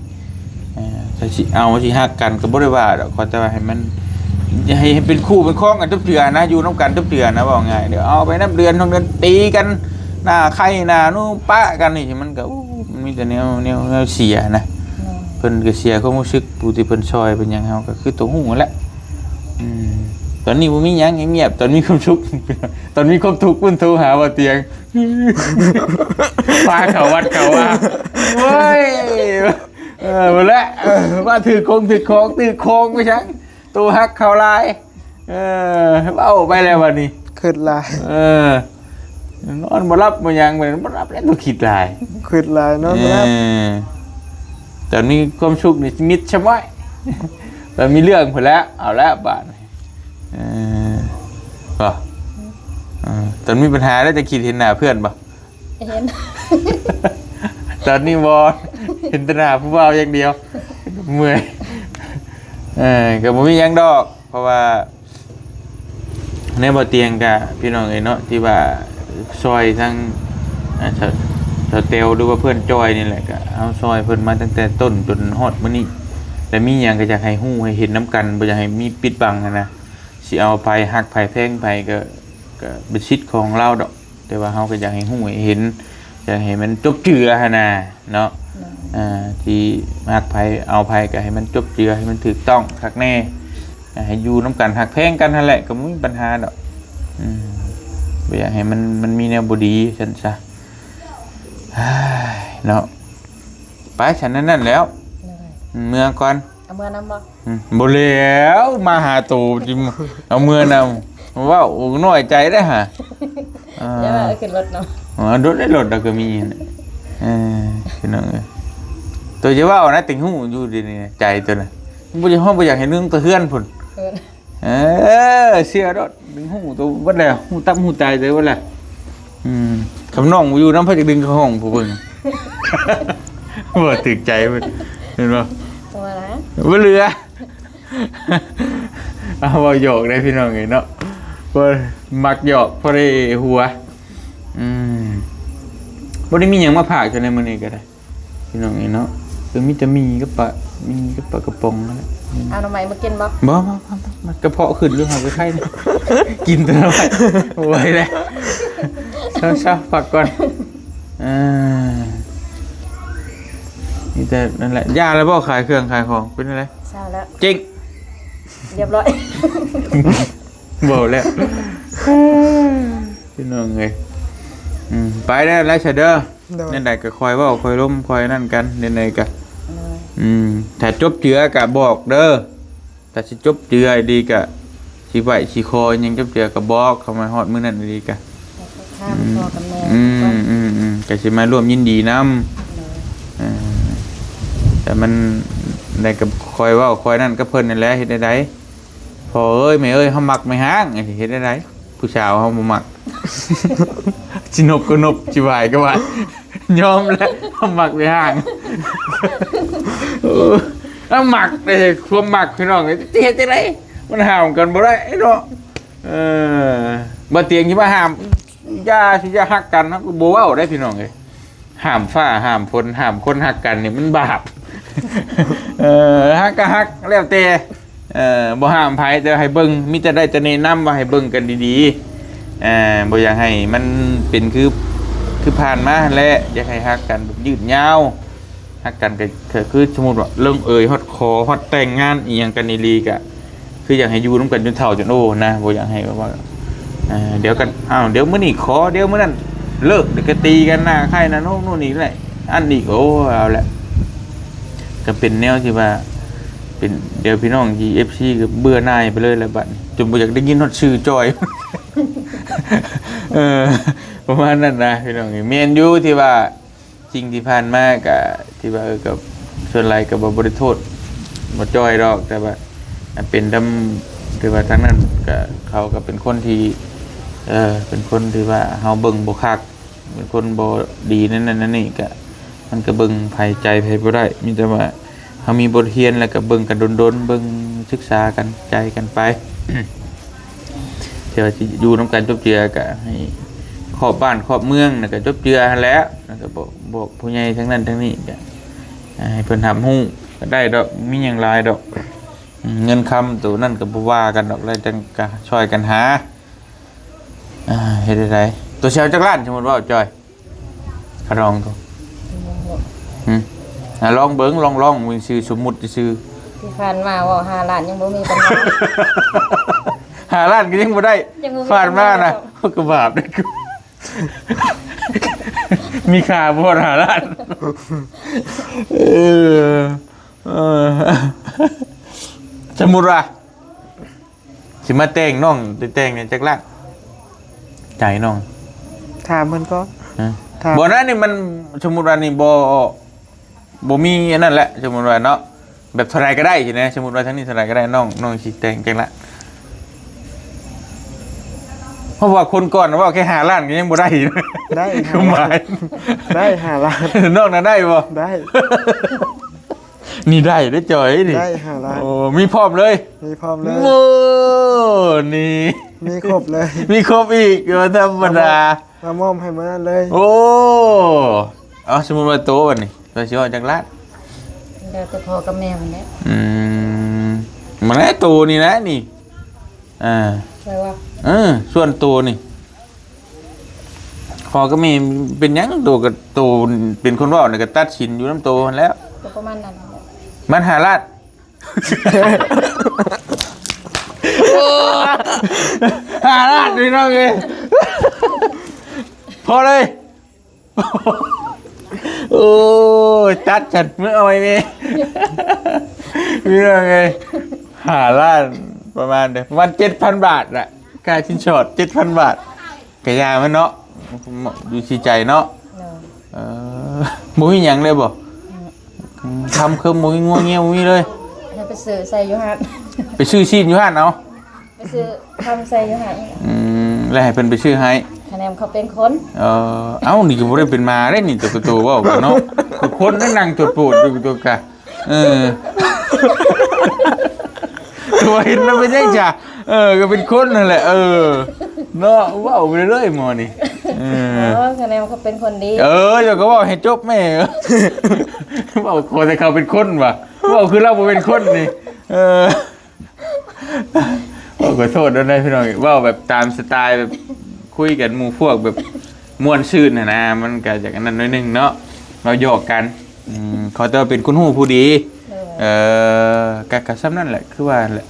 ເອີ ຖ້າຊິເອົາຊິຮັກກັນກໍບໍ່ໄດ້ວ່າດອກ ຂໍແຕ່ວ່າໃຫ້ມັນ ຢ່າໃຫ້ ໃຫ້ເປັນຄູ່ເປັນຄອງກັນທຸກເທື່ອນະ ຢູ່ນຳກັນທຸກເທື່ອນະ ເວົ້າງ່າຍ ດຽວເອົາໄປນັບເດືອນສອງເດືອນ ຕີກັນ ໜ້າໄຂ່ໜ້ານູປະກັນນີ້ ມັນກໍ ໂອ້ ມັນມີແຕ່ແນວ ແນວ ແນວເສຍນະ ໂດຍ ເພິ່ນກໍເສຍຄວາມຮູ້ສຶກ ຜູ້ທີ່ເພິ່ນຊ່ອຍເພິ່ນຫຍັງ ເຮົາກໍຄືໂຕຮູ້ຫັ້ນແຫຼະ ອືມ ຕອນນີ້ບໍ່ມີຫຍັງ ງຽບໆ ຕອນມີຄວາມສຸກ ຕອນມີຄວາມທຸກ ເພິ່ນໂທຫາບ່າວຕຽງ ພາເຂົ້າວັດເຂົ້າວາ ໂອ້ຍ ເອີ ພຸ້ນແຫຼະ ເອີ ມາຖືກຄົງຖືກຂອງ ຖືກຂອງໄປຫຍັງ ໂຕຮັກເຂົາຫຼາຍ ເອີ ເວົ້າໄປແລ້ວບັດນີ້ ຄຶດຫຼາຍ ເອີ ນອນບໍ່ຫຼັບບໍ່ຫຍັງ ບໍ່ຫຼັບແລ້ວ ໂຕຄິດຫຼາຍ ຄຶດຫຼາຍ ນອນບໍ່ຫຼັບ ເອີ ຕອນມີຄວາມສຸກນີ້ມິດຊະມ້ອຍ ຕອນມີເລື່ອງພຸ້ນແຫຼະ ເອົາແລ້ວບາດນີ້ ເອີ ບໍ່ ເອີ ຕອນມີບັນຫາແລ້ວຈະຄິດເຫັນໜ້າເພື່ອນບໍ່? ເຫັນ ຕອນນີ້ບໍ່ ເຫັນແຕ່ໜ້າຜູ້ບ່າວຢ່າງດຽວ ເມື່ອຍ ເອີ ກໍບໍ່ມີຫຍັງດອກ ເພາະວ່າ ໃນບ່າວຕຽງກະ ພີ່ນ້ອງເອີຍເນາະ ທີ່ວ່າຊ່ອຍທັງ ອ່າ ສາວ ສາວແຕວ ຫຼືວ່າເພື່ອນຈ້ອຍນີ້ແຫຼະ ກະເຮົາຊ່ອຍເພິ່ນມາຕັ້ງແຕ່ຕົ້ນຈົນຮອດມື້ນີ້ ແລະມີຫຍັງກໍຢາກໃຫ້ຮູ້ໃຫ້ເຫັນນຳກັນ ບໍ່ຢາກໃຫ້ມີປິດບັງຫັ້ນນະ ຊິເອົາໃຜ ຮັກໃຜ ແພງໃຜ ກໍ ກໍເປັນສິດຂອງລາວດອກ ແຕ່ວ່າເຮົາກໍຢາກໃຫ້ຮູ້ໃຫ້ເຫັນ ຢາກໃຫ້ມັນຈົບເຈື່ອຫັ້ນນະເນາະ ໂດຍ ອ່າ ທີ່ຮັກໃຜເອົາໃຜກໍໃຫ້ມັນຈົບເຈື່ອ ໃຫ້ມັນຖືກຕ້ອງຄັກແນ່ ໃຫ້ຢູ່ນຳກັນ ຮັກແພງກັນຫັ້ນແຫຼະ ກໍບໍ່ມີບັນຫາດອກ ອືມ ບໍ່ຢາກໃຫ້ມັນ ມັນມີແນວບໍ່ດີຊັ້ນຊະ ເນາະ ໄປຊັ້ນ ນັ້ນແຫຼ້ວ ໂດຍ ເມືອກ່ອນ ເອົາເມືອນຳບໍ່? ອືມ ບໍ່ແລ້ວ ມາຫາໂຕ ເອົາເມືອນຳ ເວົ້າ ໂອ້ ນ້ອຍໃຈເດ້ຫາ ອ່າ ຢ່າວ່າຂຶ້ນລົດເນາະ ອ່າ ລົດໄດ້ ລົດລະກໍມີ ເອີ ພີ່ນ້ອງເອີຍ ໂຕຢ່າເວົ້ານະ ຕິງຫູຢູ່ດີນີ້ ໃຈໂຕນະ ບໍ່ຢາກ ເຮົາບໍ່ຢາກໃຫ້ເລື່ອງແຕ່ເຮືອນພຸ້ນ ເອີ ເອີ ເຊື່ອໂລດ ຕິງຫູໂຕເບິດແລ້ວ ຫູຕັບຫູໄຕໂຕເບິດແລ້ວ ອືມ ຄຳນ້ອງບໍ່ຢູ່ນຳ ໃຜຈະດຶງເຂົ້າຫ້ອງຜູ້ເບິ່ງ ບໍ່ຖືກໃຈເພິ່ນ ເຫັນບໍ່? ບໍ່ລະ ບໍ່ເຫຼືອ ເອົາ ເວົ້າຢອກໄດ໋ພີ່ນ້ອງເອີຍເນາະ ບໍ່ ມັກຢອກ ພໍໄດ້ຫົວ ອືມ ບໍ່ໄດ້ມີຫຍັງມາຝາກເຈົ້າໃນມື້ນີ້ກໍໄດ້ ພີ່ນ້ອງເອີຍເນາະ ຄືມີແຕ່ໝີ່ກັບປາ ໝີ່ກັບປາກະປ໋ອງນັ້ນແຫຼະ ເອົາໜໍ່ໄມ້ມາກິນບໍ່? ບໍ່ ບໍ່ ບໍ່ ບໍ່ ມັນກະເພາະຂຶ້ນຢູ່ ຫາກະໄຄ ກິນແຕ່ໜໍ່ໄມ້ ບໍ່ໄຫວແລ້ວ ເຊົາໆ ພັກກ່ອນ ເອີ ມີແຕ່ນັ້ນແຫຼະ ຢ່າແລ້ວບໍ່? ຂາຍເຄື່ອງຂາຍຂອງ ເປັນຈັ່ງໃດ? ເຊົາແລ້ວ ເຈັງ ຮຽບຮ້ອຍ ເວົ້າແລ້ວ ພີ່ນ້ອງເອີຍ ອືມ ໄປແລ້ວ ໄລຊະເດີ ໂດຍ ແນວໃດກໍຄ່ອຍເວົ້າຄ່ອຍລົມຄ່ອຍນັ້ນກັນ ແນວໃດກໍ ໂດຍ ອືມ ຖ້າຈົບເຈື່ອກໍບອກເດີ ຖ້າຊິຈົບເຈື່ອອີ່ຫຼີກະ ຊິໄຫວ້ຊິຂໍຫຍັງຈົບເຈື່ອກະບອກ ເຂົ້າມາຮອດມື້ນັ້ນອີ່ຫຼີກະ ຖາມພໍ່ກັບແມ່ ອືມ ອືມ ອືມ ກະຊິມາຮ່ວມຍິນດີນຳ ໂດຍ ເອີ ແຕ່ມັນໄດ້ກະຄອຍເວົ້າຄອຍນັ້ນກັບເພິ່ນນັ້ນແຫຼະ ເຮັດແນວໃດ ພໍ່ເອີຍແມ່ເອີຍ ເຮົາມັກແມ່ຮ້າງ ເຮັດແນວໃດ ຜູ້ສາວເຮົາບໍ່ມັກ ຊິນົບກໍນົບ ຊິຫວາຍກໍຫວາຍ ຍອມແລ້ວ ເຮົາມັກແມ່ຮ້າງ ເອີ ເຮົາມັກເດ້ ຄວາມມັກພີ່ນ້ອງ ຊິເຮັດຈັ່ງໃດ ມັນຫ້າມກັນບໍ່ໄດ້ເນາະ ເອີ ບໍ່ຕຽງຊິມາຫ້າມ ຢ່າ ຊິຢ່າຮັກກັນ ເຮົາກໍບໍ່ເວົ້າໄດ້ພີ່ນ້ອງເອີຍ ຫ້າມຟ້າຫ້າມຝົນ ຫ້າມຄົນຮັກກັນນີ້ມັນບາບ ເອີ ຮັກກໍຮັກ ແລ້ວແຕ່ ເອີ ບໍ່ຫ້າມໃຜ ແຕ່ໃຫ້ເບິ່ງ ມີແຕ່ໄດ້ແຕ່ແນະນຳວ່າໃຫ້ເບິ່ງກັນດີໆ ເອີ ບໍ່ຢາກໃຫ້ມັນເປັນຄື ຄືຜ່ານມາຫັ້ນແຫຼະ ຢາກໃຫ້ຮັກກັນແບບຍືດຍາວ ຮັກກັນກໍ ກໍຄືສົມມຸດວ່າລົງເອີຍຮອດຂໍ ຮອດແຕ່ງງານອີ່ຫຍັງກັນອີ່ຫຼີ ກໍຄືຢາກໃຫ້ຢູ່ນຳກັນຈົນເຖົ້າຈົນໂອນະ ບໍ່ຢາກໃຫ້ແບບວ່າ ເອີ ດຽວກັນ ອ້າວ ດຽວມື້ນີ້ຂໍ ດຽວມື້ນັ້ນເລີກ ດຽວກໍຕີກັນ ໜ້າໄຂ້ໜ້າໂນກ ໂນ່ນນີ້ແຫຼະ ອັນນີ້ ໂອ້ ເອົາແຫຼະ ກໍເປັນແນວທີ່ວ່າ ເປັນ ດຽວພີ່ນ້ອງທີ່ ເອັຟຊີ ກໍເບື່ອໜ່າຍໄປເລີຍແຫຼະ ບັດນີ້ ຈົນບໍ່ຢາກໄດ້ຍິນຮອດຊື່ຈ່ອຍ ເອີ ປະມານນັ້ນນະ ພີ່ນ້ອງເອີຍ ແມ່ນຢູ່ທີ່ວ່າ ສິ່ງທີ່ຜ່ານມາກະ ທີ່ວ່າ ເອີ ກໍສ່ວນຫຼາຍກໍບໍ່ ບໍ່ໄດ້ໂທດບໍ່ຈ່ອຍດອກ ແຕ່ວ່າ ອັນເປັນນຳ ຖືວ່າທາງນັ້ນກະ ເຂົາກໍເປັນຄົນທີ່ ເອີ ເປັນຄົນທີ່ວ່າເຮົາເບິ່ງບໍ່ຄັກ ເປັນຄົນບໍ່ດີນັ້ນນັ້ນນີ້ ກະ ມັນກະເບິ່ງໃຜໃຈໃຜບໍ່ໄດ້ ມີແຕ່ວ່າເຮົາມີບົດຮຽນ ແລ້ວກະເບິ່ງກັນດົນໆ ເບິ່ງສຶກສາກັນ ໃຈກັນໄປ ແຕ່ວ່າຊິຢູ່ນຳກັນຈົບເຈື່ອກະໃຫ້ຂອບບ້ານຂອບເມືອງ ແລ້ວກະຈົບເຈື່ອຫັ້ນແຫຼະ ແລ້ວກະບອກ ບອກຜູ້ໃຫຍ່ທາງນັ້ນທາງນີ້ກະໃຫ້ເພິ່ນຮັບຮູ້ກະໄດ້ດອກ ບໍ່ມີຫຍັງຫຼາຍດອກ ເງິນຄຳໂຕນັ້ນກະບໍ່ວ່າກັນດອກ ແລ້ວຈັ່ງກະຊ່ອຍກັນຫາ ອ່າ ເຮັດໄດ້ໃດ ໂຕຊິເອົາຈັກລ້ານ ສົມມຸດເວົ້າຈ່ອຍ ຂ້າລອງໂຕ ຫຶ ອ່າ ລອງເບິ່ງ ລອງ ລອງເບິ່ງຊື່ ສົມມຸດຊື່ ທີ່ຜ່ານມາເວົ້າຫ້າລ້ານຍັງບໍ່ມີປັນຫາ ຫ້າລ້ານກໍຍັງບໍ່ໄດ້ ຍັງບໍ່ມີ ຜ່ານມານະ ກຳລັງ ໂອ້ ກໍບາບເດ້ ມີຄ່າບໍ່ ຫ້າລ້ານ ເອີ ເອີ ສົມມຸດວ່າ ຊິມາແຕ່ງ ນ້ອງຊິແຕ່ງນີ້ຈັກລ້ານ ໃຈນ້ອງ? ຖາມເພິ່ນກ່ອນ ຮະ? ຖາມ ບໍ່ນະ ນີ້ມັນ ສົມມຸດວ່ານີ້ບໍ່ ບໍ່ມີອັນນັ້ນແຫຼະ ສົມມຸດວ່າເນາະ ແບບເທົ່າໃດກໍໄດ້ຊີ້ນະ ສົມມຸດວ່າທາງນີ້ເທົ່າໃດກໍໄດ້ ນ້ອງ ນ້ອງຊິແຕ່ງຈັກລ້ານ? ເພາະວ່າຄົນກ່ອນເວົ້າແຄ່ຫ້າລ້ານກໍຍັງບໍ່ໄດ້ຢູ່ນະ ໄດ້ ຄວາມໝາຍ ຫ້າລ້ານ ໄດ້ຫ້າລ້ານ ນ້ອງນະໄດ້ບໍ່? ໄດ້ ນີ້ໄດ້ເດ້ຈ່ອຍນີ້ ໄດ້ຫ້າລ້ານ ໂອ້ ມີພ້ອມເລີຍ ມີພ້ອມເລີຍ ໂອ້ ນີ້ ມີຄົບເລີຍ ມີຄົບອີກ ບໍ່ທຳມະດາ ມາມອບໃຫ້ມື້ນັ້ນເລີຍ ໂອ້ ເອົາ ສົມມຸດວ່າໂຕບັດນີ້ ໂຕຊິເອົາຈັກລ້ານ? ແລ້ວແຕ່ພໍ່ກັບແມ່ມັນແຫຼະ ອືມ ມັນແຫຼະໂຕນີ້ນະນີ້ ອ່າ ແປວ່າ ເອີ ສ່ວນໂຕນີ້ ພໍ່ກັບແມ່ເປັນຫຍັງ ໂຕກໍ ໂຕເປັນຄົນເວົ້ານີ້ກໍຕັດສິນຢູ່ນຳໂຕຫັ້ນແຫຼະ ກໍປະມານນັ້ນແຫຼະ ມັນຫ້າລ້ານ ໂອ້ ຫ້າລ້ານ ພີ່ນ້ອງເອີຍ ພໍເລີຍ ໂອ້ຍ ຕັດສັນ ມຶງເອົາໃຫ້ແມ່ ພີ່ນ້ອງເອີຍ ຫ້າລ້ານ ປະມານເດ້ ປະມານເຈັດພັນບາດລະ ຄ່າສິນສອດເຈັດພັນບາດ ກະຢ່າມັນເນາະ ຢູ່ທີ່ໃຈເນາະ ໂດຍ ເອີ ບໍ່ມີຫຍັງເລີຍບໍ່? ອືມ ອືມ ຄຳເຄີມບໍ່ມີ ງົວງຽວບໍ່ມີເລີຍ ໃຫ້ໄປຊື້ໃສ່ຢູ່ຮ້ານ ໄປຊື້ຊີ້ນຢູ່ຮ້ານເອົາ ໄປຊື້ຄຳໃສ່ຢູ່ຫັ້ນ ອືມ ແລ້ວໃຫ້ເພິ່ນໄປຊື້ໃຫ້ ຄະແນນເຂົາເປັນຄົນ ເອີ ເອົ້າ ນີ້ກໍບໍ່ໄດ້ເປັນໝາເດ້ນີ້ ຕົວກະໂຕເວົ້າກັນເນາະ ຄືຄົນນັ້ນນັ່ງໂຈດໂປດຢູ່ຕົວກະ ເອີ ຕົວເຫັນແລ້ວເປັນຫຍັງຈະ ເອີ ກໍເປັນຄົນນັ້ນແຫຼະ ເອີ ເນາະ ເວົ້າໄປເລື້ອຍໝໍນີ້ ເອີ ເອີ ຄະແນນເຂົາເປັນຄົນດີ ເອີ ເຈົ້າກໍເວົ້າໃຫ້ຈົບແມ່ ເວົ້າຂໍແຕ່ເຂົາເປັນຄົນວ່າ ເວົ້າຄືລາວບໍ່ເປັນຄົນນີ້ ເອີ ໂອ້ ຂໍໂທດນຳເດີພີ່ນ້ອງ ເວົ້າແບບຕາມສະໄຕລ໌ແບບຄຸຍກັນໝູ່ພວກແບບມ່ວນຊື່ນຫັ້ນນະ ມັນກະຈະອັນນັ້ນໜ້ອຍໜຶ່ງເນາະ ເວົ້າຢອກກັນ ອືມ ຂໍແຕ່ວ່າເປັນຄົນຮູ້ຜູ້ດີ ໂດຍ ເອີ ກະ ກະສ່ຳນັ້ນແຫຼະ ຄືວ່າແຫຼະ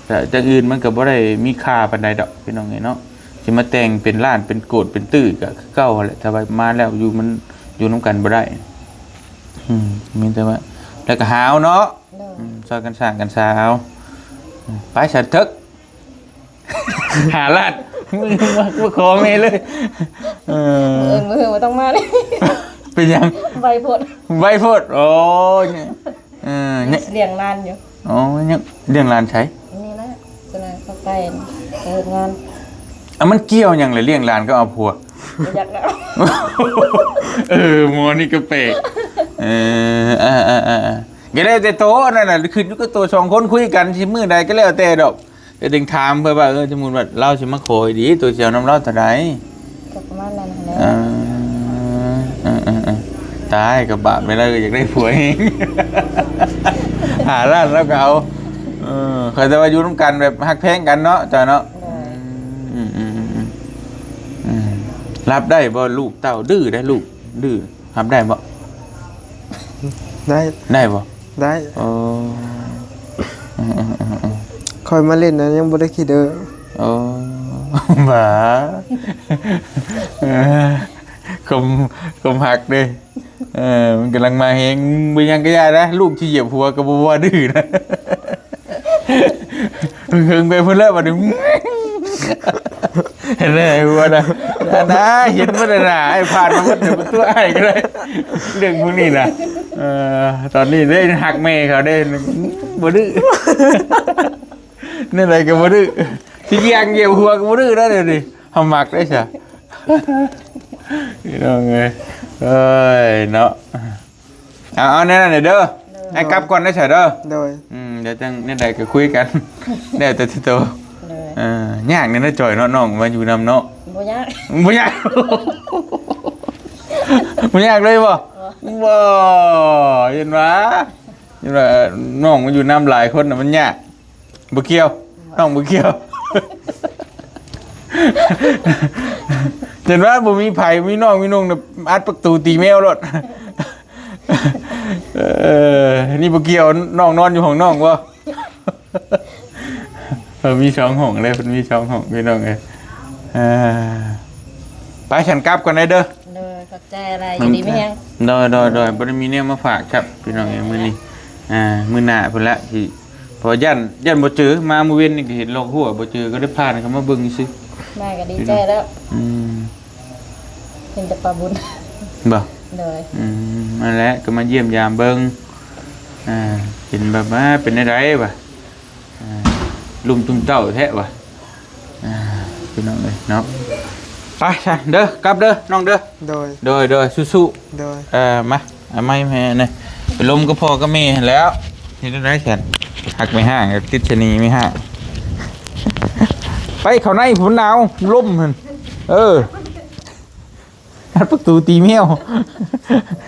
ກະ ຈັ່ງອື່ນມັນກະບໍ່ໄດ້ມີຄ່າປານໃດດອກພີ່ນ້ອງເອີຍເນາະ ຊິມາແຕ່ງເປັນລ້ານເປັນໂກດເປັນຕື້ກະຄືເກົ່າຫັ້ນແຫຼະ ຖ້າວ່າມາແລ້ວຢູ່ ມັນຢູ່ນຳກັນບໍ່ໄດ້ ອືມ ມີແຕ່ວ່າ ແລ້ວກໍຫາວເນາະ ໂດຍ ອືມ ຊ່ອຍກັນສ້າງກັນສາເອົາ ອືມ ໄປສັນເຖິກ ຫ້າລ້ານ ມາຂໍແມ່ເລີຍ ເອີ ມື້ອື່ນມື້ຮືບໍ່ຕ້ອງມາເລີຍ ເປັນຫຍັງ? ໄວໂພດ ໄວໂພດ ໂອ້ຍ ເອີ ຍັງລ້ຽງຫຼານຢູ່ ອໍ ຍັງລ້ຽງຫຼານໃສ? ນີ້ນະ ຕົວນັ້ນເຂົາໄປເຮັດງານ ອ່ະ ມັນກ່ຽວຫຍັງລະລ້ຽງຫຼານກັບເອົາຜົວ? ບໍ່ຢາກນະ ເອີ ໝໍນີ້ກໍແປກ ເອີ ອ່າໆ ກໍແລ້ວແຕ່ໂຕນັ້ນນະ ຂຶ້ນຢູ່ກັບໂຕສອງຄົນຄຸຍກັນ ຊິມື້ໃດກໍແລ້ວແຕ່ດອກ ແຕ່ຈຶ່ງຖາມເພື່ອວ່າ ເອີ ສົມມຸດວ່າລາວຊິມາຂໍອີ່ຫຼີ ໂຕຊິເອົານຳລາວເທົ່າໃດ? ກໍປະມານນັ້ນຫັ້ນແຫຼະ ອ່າ ເອີໆໆ ຕາຍ ກໍບາບແມ່ນລະ ຢາກໄດ້ຜົວເອງ ຫ້າລ້ານລາວກໍເອົາ ເອີ ຂ້ອຍແຕ່ວ່າຢູ່ນຳກັນແບບຮັກແພງກັນເນາະ ເຈົ້າເນາະ ໂດຍ ອືມໆໆໆ ອືມ ຮັບໄດ້ບໍ່? ລູກເຕົ້າດື້ໄດ໋ ລູກດື້ ຮັບໄດ້ບໍ່? ໄດ້ ໄດ້ບໍ່? ໄດ້ ໂອ້ ອືມໆໆໆ ຂ້ອຍມາຫຼິ້ນນະ ຍັງບໍ່ໄດ້ຂີ້ເດີ້ ໂອ້ ຫວາ ຄວາມ ຄວາມຮັກເດ້ ເອີ ມັນກຳລັງມາແຮງ ບໍ່ຫຍັງກໍຢ່ານະ ລູກທີ່ຢຽບຫົວກໍບໍ່ວ່າດື້ນະ ເຫິງໄປພຸ້ນແລ້ວບັດນີ້ ເຫັນແລ້ວຫົວນະ ອັນນາ ເຫັນໝົດແລ້ວນະ ອ້າຍຜ່ານມາໝົດແລ້ວ ປະຕູອ້າຍກໍໄດ້ ເລື່ອງພວກນີ້ນະ ເອີ ຕອນນີ້ເດ້ຮັກແມ່ເຂົາເດ້ ບໍ່ດື້ ແນວໃດກໍບໍ່ດື້ ຊິຍ່າງຢຽບຫົວກໍບໍ່ດື້ນະ ດຽວນີ້ ເຮົາມັກເດ້ຊະ ພີ່ນ້ອງເອີຍ ເອີຍເນາະ ເອົາ ເອົາແນວນັ້ນເດີ ໂດຍ ອ້າຍກັບກ່ອນເດີຊະເດີ ໂດຍ ອືມ ດຽວຈັ່ງແນວໃດກໍຄຸຍກັນ ແລ້ວແຕ່ໂຕ ໂດຍ ເອີ ຍາກແດ່ເນາະ ຈ່ອຍເນາະ ນ້ອງມາຢູ່ນຳເນາະ ບໍ່ຍາກ ບໍ່ຍາກ ບໍ່ຍາກເລີຍບໍ່? ບໍ່ ບໍ່ ເຫັນວ່າ ເຫັນວ່ານ້ອງມາຢູ່ນຳຫຼາຍຄົນນະ ມັນຍາກ ບໍ່ກ່ຽວ ນ້ອງບໍ່ກ່ຽວ ເຫັນວ່າບໍ່ມີໃຜ ມີນ້ອງມີນຸ່ງນະ ອັດປະຕູຕີແມວໂລດ ເອີ ນີ້ບໍ່ກ່ຽວ ນ້ອງນອນຢູ່ຫ້ອງນ້ອງບໍ່? ເອີ ມີສອງຫ້ອງເດ້ ເພິ່ນມີສອງຫ້ອງ ພີ່ນ້ອງເອີຍ. ອ່າ ໄປ ສັນກັບກ່ອນເດີ. ໂດຍ ຂອບໃຈຫຼາຍ ຢູ່ດີມີແຮງ. ໂດຍ ໂດຍ ໂດຍ ບໍ່ໄດ້ມີແນວມາຝາກຄັບ ພີ່ນ້ອງເອີຍ ມື້ນີ້. ອ່າ ມື້ໜ້າພຸ້ນລະ ຊິ ເພາະຢ້ານ ຢ້ານບໍ່ເຈີ ມາມື້ເວັນນີ້ກໍເຫັນລອກຮົ້ວ ບໍ່ເຈີ ກໍໄດ້ຜ່ານເຂົ້າມາເບິ່ງຊື່. ມາກໍດີໃຈແລ້ວ. ອືມ ເຫັນແຕ່ປ້າບຸນ ບໍ່? ໂດຍ. ອືມ ນັ້ນແຫຼະ ກໍມາຢ້ຽມຢາມເບິ່ງ. ອ່າ ເປັນແບບວ່າ ເປັນແນວໃດວະ? ອ່າ ລຸ່ມຕຸ້ມເຕົ້າແທ້ວະ. ອ່າ ພີ່ນ້ອງເອີຍເນາະ. ໄປຊະເດີ ກັບເດີ ນ້ອງເດີ. ໂດຍ ໂດຍ ໂດຍ ສູ້ໆ. ໂດຍ. ເອີ ມາ ເອົາໄມ້ແມ່ນີ້ ໄປລົມກັບພໍ່ກັບແມ່ຫັ້ນແຫຼ້ວ. ເຮັດແນວໃດຊັ້ນ? ຮັກແມ່ຮ້າງ ຕິດຊະນີແມ່ຮ້າງ. ໄປເຂົ້າໃນພຸ້ນ ໜາວ ລົມຫັ້ນ. ເອີ ອັດປະຕູຕີແມວ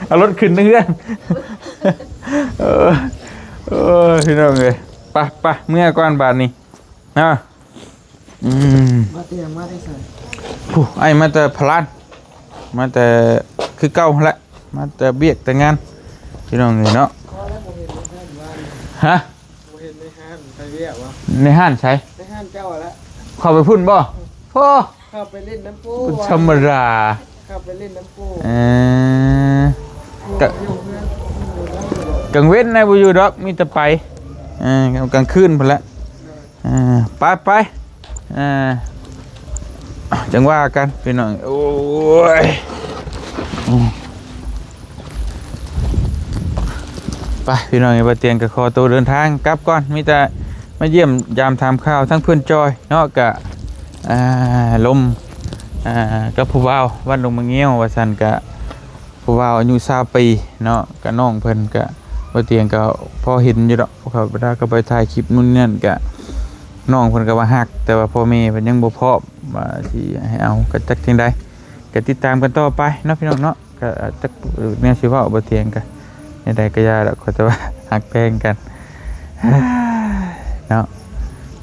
ເອົາລົດຂຶ້ນເຮືອນ. ເອີ ເອີ ພີ່ນ້ອງເອີຍ ໄປ ໄປ ເມືອກ່ອນບາດນີ້. ນະ ອືມ ມາແຕ່ ມາແຕ່ໃສ? ຜູ້ ອ້າຍມາແຕ່ພະລານ ມາແຕ່ຄືເກົ່າຫັ້ນແຫຼະ ມາແຕ່ວຽກແຕ່ງານ ພີ່ນ້ອງເອີຍເນາະ. ຮະ? ບໍ່ເຫັນໃນຮ້ານໄປວຽກວະ? ໃນຮ້ານໃສ? ໃນຮ້ານເຈົ້າຫັ້ນແຫຼະ. ເຂົ້າໄປພຸ້ນບໍ່? ໂອ້ ເຂົ້າໄປຫຼິ້ນນຳປູ່ ທຳມະດາ ເຂົ້າໄປຫຼິ້ນນຳປູ່. ເອີ ກະ ກາງເວັນນະບໍ່ຢູ່ດອກ ມີແຕ່ໄປ ເອີ ກາງຄືນພຸ້ນແຫຼະ. ເອີ ໄປ ໄປ ເອີ ຈັ່ງວ່າກັນ ພີ່ນ້ອງ. ໂອ້ຍ ອືມ ໄປ ພີ່ນ້ອງເອີຍ ບ່າວຕຽງກໍຂໍໂຕເດີນທາງກັບກ່ອນ ມີແຕ່ມາຢ້ຽມຢາມຖາມຂ່າວທາງເພື່ອນຈອຍເນາະ. ກະ ອ່າ ລົມ ອ່າ ກັບຜູ້ບ່າວວັດດົງມະງຽວວ່າຊັ້ນ. ກະ ຜູ້ບ່າວອາຍຸຊາວປີເນາະ ກະນ້ອງເພິ່ນກະ ບ່າວຕຽງກໍພໍເຫັນຢູ່ດອກ ເຂົາເວລາເຂົາໄປຖ່າຍຄລິບນັ້ນນີ້ນັ້ນ ກະນ້ອງເພິ່ນກໍວ່າຮັກ ແຕ່ວ່າພໍ່ແມ່ເພິ່ນຍັງບໍ່ພ້ອມວ່າຊິໃຫ້ເອົາ ກໍຈັກຈັ່ງໃດ ກໍຕິດຕາມກັນຕໍ່ໄປເນາະ ພີ່ນ້ອງເນາະ. ກໍຈັກແນວຊິເວົ້າ ບ່າວຕຽງກໍແນວໃດກໍຢ່າດອກ ຂໍແຕ່ວ່າຮັກແພງກັນເນາະ.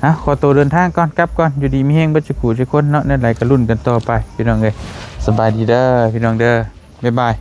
ເອົາ ຂໍໂຕເດີນທາງກ່ອນ ກັບກ່ອນ ຢູ່ດີມີແຮງເບິດສູ່ຜູ້ສູ່ຄົນເນາະ. ແນວໃດກໍລຸ້ນກັນຕໍ່ໄປ ພີ່ນ້ອງເອີຍ. ສະບາຍດີເດີ ພີ່ນ້ອງເດີ. ບາຍບາຍ.